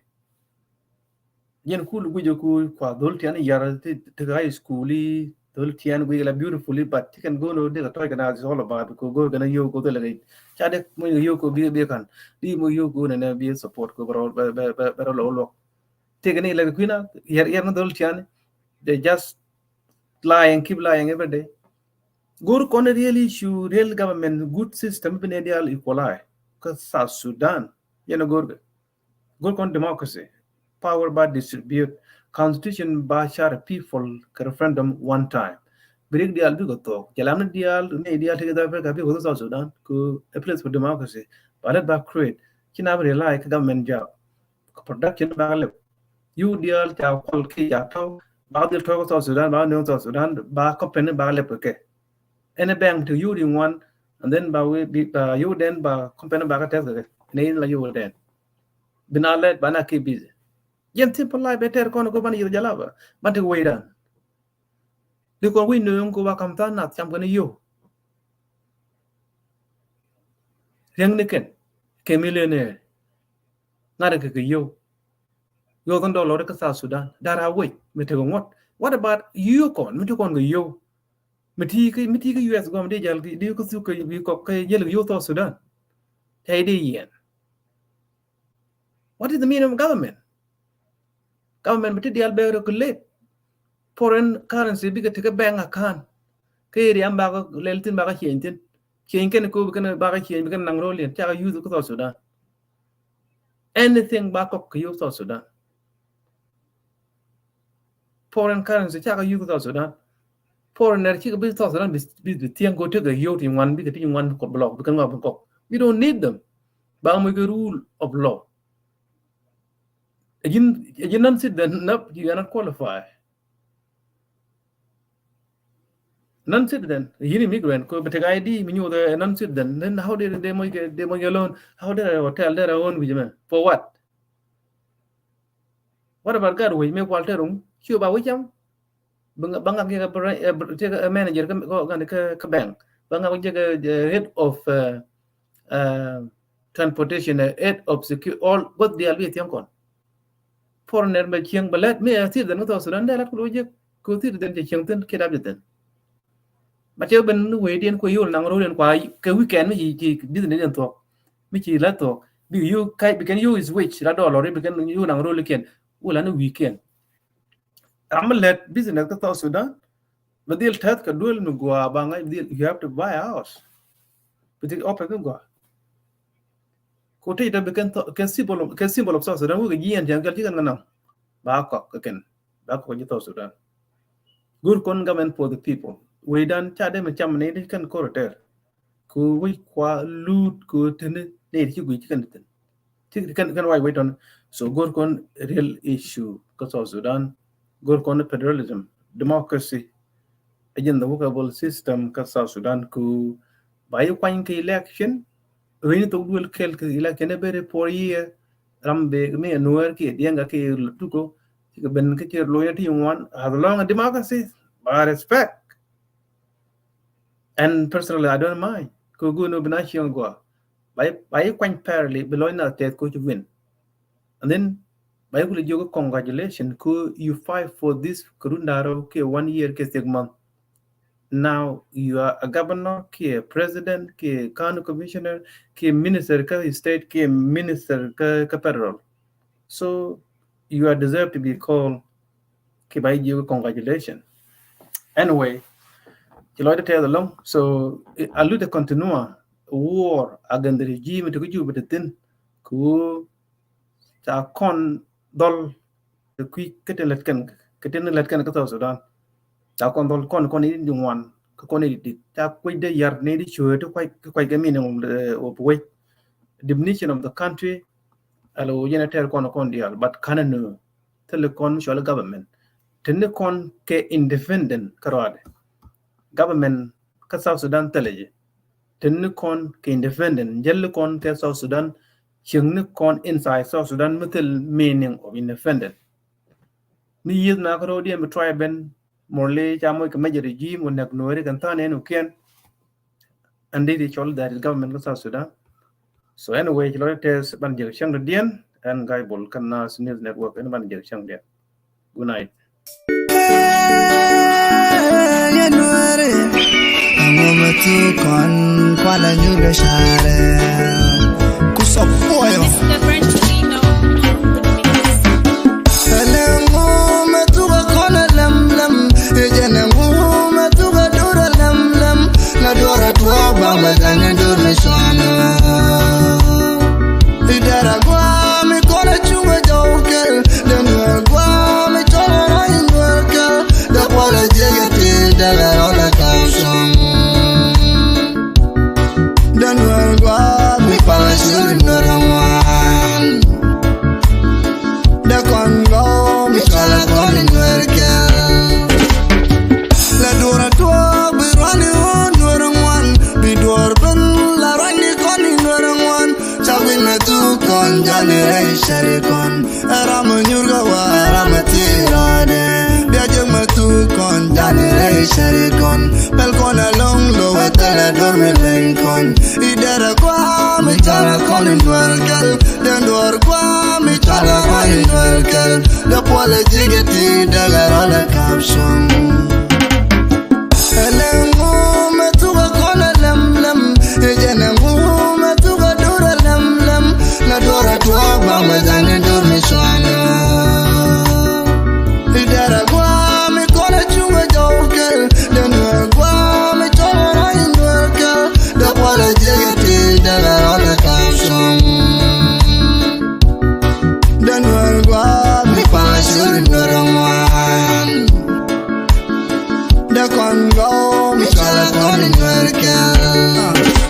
Jɛn kul guic ku kua dhol tian yar ti ti high school i dhol tian guic la beautifully but ti kɛn gono dika tɔc kɛn is all about ko gor kɛn yo ko dhol kɛ ca dek mo yo ko bi bi kan di mo yo ko ne ne bi support ko bro bɛ bɛ bɛ lo lo. Ti kɛn ilɛ kuina yar yar na dhol tian they just lying, keep lying every day. Gor kɔn real issue, real government, good system bi ne dial equalize kä South Sudan. Yɛn gor kɛ gor kɔn democracy, power ba distribute, constitution ba share people kɛ referendum one time. Bi rik dial bi kɛ thok jɛ lam ni dial ni dial ti kɛ dhar Africa bi kɛ thok South Sudan ko a place for democracy. Ba let ba create ci na bi rely kɛ government job. Kɛ production ba lep. Yuk dial ca kual ki ca tɔw ba dhil tɔw South Sudan ba nööŋ South Sudan ba company ba lep kɛ. Any bank ti yuk di ŋuan and then ba wi bi ba yuk den ba company ba ka tɛth kɛ ne in la yuk den. Bi na lɛt ba na kɛ busy. Jɛn simple life bɛ tɛr kɔn kɔ ban yir jalaba. Ban ti wei dan. Di kɔn wi̱i̱ nööŋ kɔ ba kam than nath cam kɛn yio̱w. Riɛŋ ni kɛn kɛ millionaire. Ŋa̱t kɛ kɛ yio̱w. Yio̱w thon dɔlɔr kä South Sudan. Dar a wei mi tekɛ ŋuɔ̱t. What about you kɔn mi tekɛ kɔn kɛ yio̱w? Mi ti kä, mi ti kä U S gɔm di jal di kä thuk kä bi kɔk kä jel kɛ yio̱w South Sudan. Tɛy di yɛn. What is the meaning of government? Government bi ti dial bɛ regulate. Foreign currency bikɛ ti kä bank account. Kä area am bakɛ lɛl thin bakɛ change thin. Change kɛn ko bikɛn bakɛ change bikɛn naŋ rol yɛn cakɛ use kä South Sudan. Anything ba kɔk kɛ yio̱w South Sudan. Foreign currency cakɛ yuk South Sudan. Foreigner cikɛ bi South Sudan bi, bi, bi thiäŋ ko tekɛ yio̱w ti ŋuan bikɛ ti ŋuan kɔ block bikɛ ŋuan kɔ. We don't need them. Ba muc kɛ rule of law. A ji̱n, a ji̱n non citizen nap, you are not qualified. Non citizen, a ji̱n immigrant ko bi tek I D mi nyuth a non citizen. Then how did they muc kɛ, they muc kɛ loan? How did a hotel did a own wi̱c mɛ? For what? What about gat wec mi kual te rum? Ciö ba wec cam. Ba ŋak jek a manager kä, kä, kä bank. Ba ŋak jek a head of, uh, uh, transportation, uh, head of security, all, both dial bi thiaŋ kɔn. Foreigner mɛ cieŋ ba lɛt mi a citizen kä South Sudan dee lat kulu jek. Ku citizen cɛ cieŋ thin kiɛ dap jɛ thin. Ba cɛ ben ni wee diɛn kua yol naŋ rol diɛn kua kɛ weekend mi ci, ci business diɛn thuɔk. Mi ci la thuɔk. Bi yu kai, bi kɛn yu is wage la dollar, bi kɛn yu naŋ rol kiɛn. Wula ni weekend. Ram mi lɛt business kä South Sudan. Bi dhil tɛth kɛ duel mi gua ba ŋa̱c bi dhil, you have to buy a house. Bi dhil open mi gua. Ku tec dee bi kɛn thɔ-, kɛn symbol, kɛn symbol of South Sudan wikɛ jiɛn tiɛn kɛl ci kɛn kɛ naŋ. Ba kɔk kɛ kɛn. Ba kɔk ji̱ South Sudan. Go̱r kɔn government for the people. Wecdan ca dee mi cam ni di kɛn kor tɛr. Ku wec kua lut ku tini ni di ci guic ci kɛn di thin. Ci kɛn, kɛn wac wec tɔn. So go̱r kɔn real issue kä South Sudan. Go̱r kɔn federalism, democracy. Ɛ jɛn the workable system kä South Sudan ku ba yi kuany kɛ election. Ɣöö ni thok duel kɛl kɛ election ɛ beri four year. Ram bek mi ɛ Nuɛr kiɛ Diɛŋ kiɛ Tuko. Cikɛ ben kä cɛ loyalty ŋuan. As long as democracy, ba respect. And personally, I don't mind. Kɛ go̱o̱n ɔ bi na cieŋ gua. Ba yi, ba yi kuany fairly, bi lɔc na tɛth ko ci win. And then ba yi kuli jiök congratulations ko you fight for this karun da̱rä kiɛ one year kiɛ six month. Now you are a governor kiɛ president kiɛ county commissioner kiɛ minister kä state kiɛ minister kä, kä federal. So you are deserve to be called kiɛ ba yi jiök congratulations. Anyway, ci lɔcdä tɛth alɔŋ. So a lut ɛ continue war against the regime ti kä Juba ti thin. Ku ca kɔn dhɔl kɛ kui̱ kä tin lät kɛn, kä tin lät kɛn kä South Sudan. Ca kɔn dhɔl kɔn, kɔn i̱ di ŋuan kä kɔn i̱ di dit. Ca kuec dee yar ni di cuɛ ti kuac, kuac kɛ meaning of the, of wec. Definition of the country. Alo jɛn a tɛr kɔn kɔn dial, but kanɛ nöö thilɛ kɔn cual government. Tini kɔn kɛ independent kä rɔadɛ. Government kä South Sudan thilɛ jɛ. Tini kɔn kɛ independent, jäli kɔn kɛ South Sudan, cieŋni kɔn inside South Sudan mi thil meaning of independent. Ni yieth na kä rɔɔdiɛn bi try ben Murle ca moc kɛ major regime wä nɛk Nuɛri kɛn tha̱a̱n ɛn wä kiɛn. And this is called that is government kä South Sudan. So anyway, ci lɔcdä tɛth ban jek cäŋ dɔ̱diɛn ɛn Gaibol kɛn Nas News Network ɛn ban jek cäŋdiɛn. Good night. Rɛy cari kɔn ɛ ram mi nyur kɛ wa ram mi ti rɔɔdɛ. Bia jek mi thuk kɔn jani rɛy cari kɔn pɛl kɔn ɛ lɔŋ lo wɛ thɛlɛ dor mi leny kɔn. I derɛ gua mi cɔl ɛ kɔn in duel kɛl. Den duɔr gua mi cɔl ɛ kɔn in duel kɛl. Dee puɔl ɛ jik ɛ ti dee kɛ rɔl ɛ kap cuŋ. Ɛlɛ ŋu mɛ thuk ɛ kɔn ɛ lɛm lɛm. Ɛ jɛn ɛ ŋu mɛ thuk ɛ dur ɛ lɛm lɛm. La duɔr ɛ tuɔɔk ba mɛ jani dur mi cuanɛ. I derɛ gua mi kɔn ɛ cuŋ ɛ jɔw kɛl. Den ɛ gua mi cɔl ɛ rɔy in duɔr kɛl. Dee puɔl ɛ jik ɛ ti dee kɛ rɔl ɛ kap cuŋ. Dee nuɔr gua̱a̱th mi pa̱a̱ curi nuɔr ŋuan. Dee kɔn gɔw mi cɔl ɛ kɔn in nuɔr kɛl.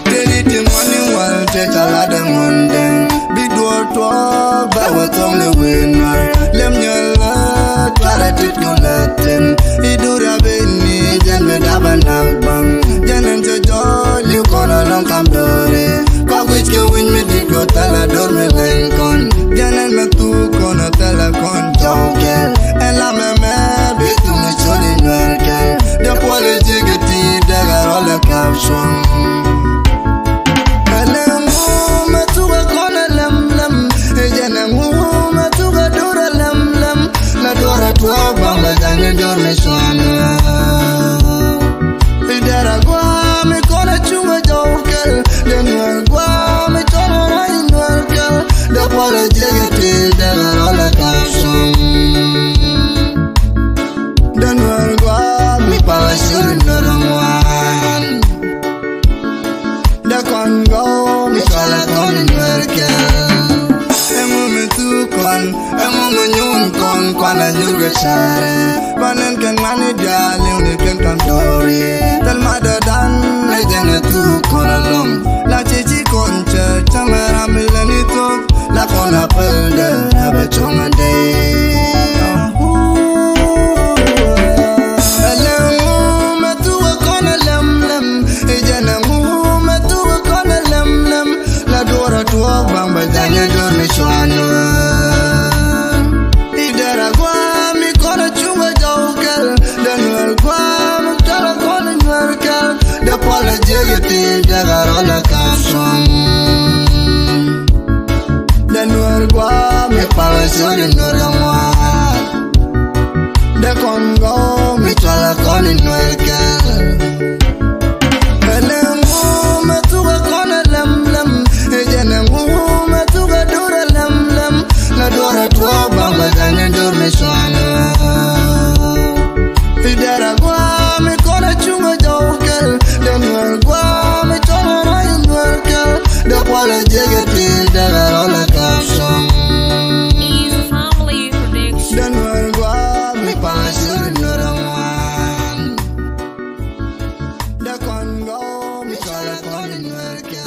Tëë di ti ŋuan in wal tëë ca lat ɛ ŋuan dɛŋ. Bi duɔɔr tuɔɔk bɛ wä thɔŋ ni wëë nuɔr. Lem nyɔl lä tuarɛ tit ku lät thin. I dur ya ben ni jɛn mi dap ɛ nak baŋ. Jɛn ɛn cɛ jɔɔc li̱w kɔn ɛ lɔŋ kam do̱ri. Kɔk wi̱c kɛ wi̱ny mi dit kɔ thɛlɛ dor mi leny kɔn. Jɛn ɛn mɛ thuk kɔn ɛ thɛlɛ kɔn jɔw kɛl. Ɛn la mɛ mɛ bi thuk ni cot in nuɛr kɛl. Dee puɔl ɛ ji̱ kɛ ti dee kɛ rɔl ɛ kap cuɔ̱ŋ. Ɛn ɛn ŋu mɛ thuk ɛ kɔn ɛ lɛm lɛm. Ɛ jɛn ɛn ŋu mɛ thuk ɛ dur ɛ lɛm lɛm. La duɔr ɛ tuɔɔk baŋ bɛ ja̱ŋ ni dor mi cuanɛ. I derɛ gua mi kɔn ɛ cuŋ ɛ jɔw kɛl. Dee nuɔr gua mi cɔl ɛ rɔy in nuɔr kɛl. Dee puɔl ɛ jiɛk ɛ ti dee kɛ rɔl ɛ kap cuŋ. Dee nuɔr gua mi pa̱a̱ curi nuɔr ŋuan. Dee kɔn gɔw mi cɔl ɛ kɔn in nuɛr kɛl. Ɛŋu mi thuk kɔn, ɛŋu mi nyuun kɔn, kuan ɛ nyur kɛ cari. Ba nɛn kɛn ŋuani diaal li̱w ni kɛn kam do̱ri. Thil ma dee dan ɛ jɛn ɛ thuk kɔn ɛ lɔŋ. La ci ci kɔn cɛ cäŋ ɛ ram mi lɛ ni thuk. La kɔn a päl dee ɛ bɛ cuɔ̱ŋ ɛ dee. Ɛlɛ ŋu mɛ thuk ɛ kɔn ɛ lɛm lɛm. Ɛ jɛn ɛ ŋu mɛ thuk ɛ kɔn ɛ lɛm lɛm. La duɔr ɛ tuɔɔk baŋ bɛ ja̱ŋ ɛ dor mi cuanɛ. I derɛ gua mi kɔn ɛ cuŋ ɛ jɔw kɛl. Dee nuɔr gua mi cɔl ɛ kɔn in nuɔr kɛl. Dee puɔl ɛ jiɛk ɛ ti dee kɛ rɔl ɛ kap cuɔ̱ŋ. Dee nuɔr gua mi pa̱a̱ curi nuɔr ŋuan. Dee kɔn gɔw mi cɔl ɛ kɔn in nuɔr kɛl. Ɛlɛ ŋu mɛ thuk ɛ kɔn ɛ lɛm lɛm. Ɛ jɛn ɛ ŋu mɛ thuk ɛ dur ɛ lɛm lɛm. La duɔr ɛ tuɔɔk baŋ bɛ ja̱ŋ ni dor mi cuanɛ. I derɛ gua mi kɔn ɛ cuŋ ɛ jɔw kɛl. Dee nuɔr gua mi cɔl ɛ rɔy in nuɔr kɛl. Dee puɔl ɛ jiɛk ɛ ti dee kɛ rɔl ɛ kap cuɔ̱ŋ. Dee nuɔr gua mi pa̱a̱ curi nuɔr ŋuan. Dee kɔn gɔw mi cɔl ɛ kɔn in nuɔr kɛl.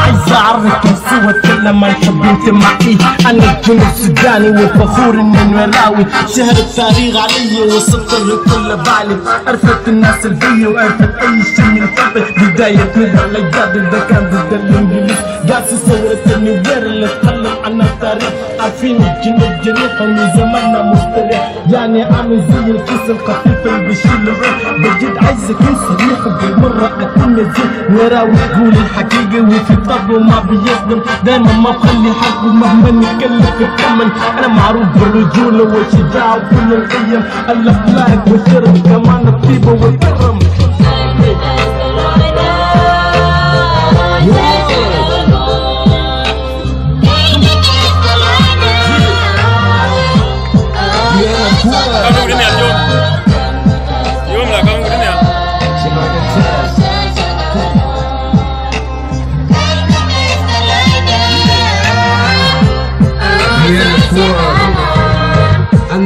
عايز أعرف مستوى الكلام عن حب انتمائي. أنا الجنوب السوداني وفخور إني نوراوي. شهر التاريخ علي وسطر كل بالي. عرفت الناس البي وعرفت أي شي من قبل. بداية من الأجداد ده كان ضد الإنجليز. قاسي ثورة النوير اللي اتكلم عن التاريخ. عارفين الجنوب جريح ومن زماننا مستريح. يعني عامل زي الكيس الخفيف اللي بيشيل الروح. بجد عايزك انسى ريحه بالمرة أكون نزيه. نراوي تقول الحقيقة وفي طبله ما بيصدم. دايما ما بخلي حرب مهما نتكلم في الثمن. أنا معروف بالرجولة والشجاعة وكل القيم. الأخلاق والشرف كمان الطيبة والكرم. Yeah,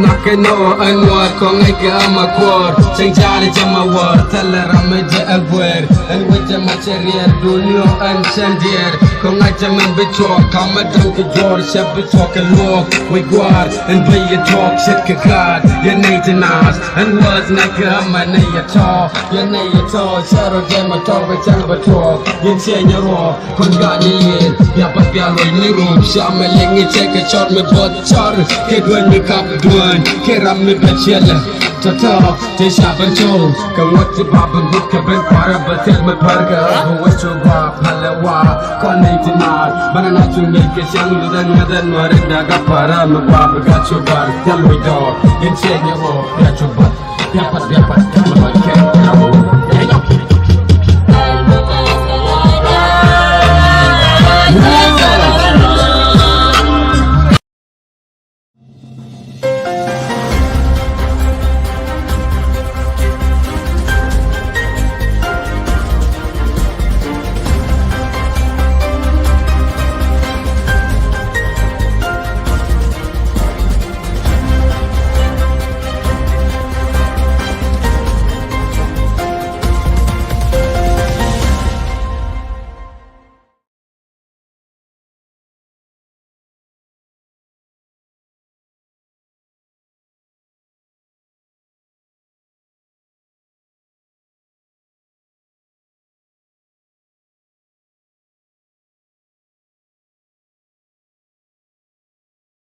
Nakɛ nɔ ɛn wä kɔŋ ɛ kɛ ama kuɔr cɛŋ ja̱a̱n jɛ ma wä thɛlɛ ram ɛ jɛ ɛ guer ɛn wä jɛ ma cɛ riɛr duni ɔ ɛn cɛn diɛr kɔŋ ɛ jɛ mɛn bi cuɔk kamɛ däŋ kɛ juɔr cɛ bi cuɔk kɛ luɔk wec gua̱a̱r ɛn bɛ yɛ tuɔk cɛt kɛ gaat yɛ nɛy ti naath ɛn wäth nɛ kɛ ama nɛ yɛ tɔ̱ yɛ nɛy yɛ tɔ̱ cɛ rɔ jɛ ma tɔ̱ bɛ cɛŋ bɛ tuɔk yɛn ciɛ nyɛ ruɔk. Kɔn gani yen bia bat bia luɔc ni rum cia mɛ liŋ ni cɛ kɛ cɔr mi buɔth cɔr kɛ dueny mi kap dueny kɛ ram mi bɛ ciɛlɛ. Tɔtɔ tɛ ca ben cɔw kɛ ŋuɔt ti ba ben gut kɛ ben kuarɛ bɛ thil mi pär kɛ rɔ bi wec cu gua palɛ wa kɔn ni ti maar bänɛ na cu ŋic kɛ ciaŋ luthɛ ŋäthɛ nuɔri daga parä mi gua bi gat cu bar thil wic dɔɔr in ciɛ nyɛ wɔ bia cu bat bia bat bia bat.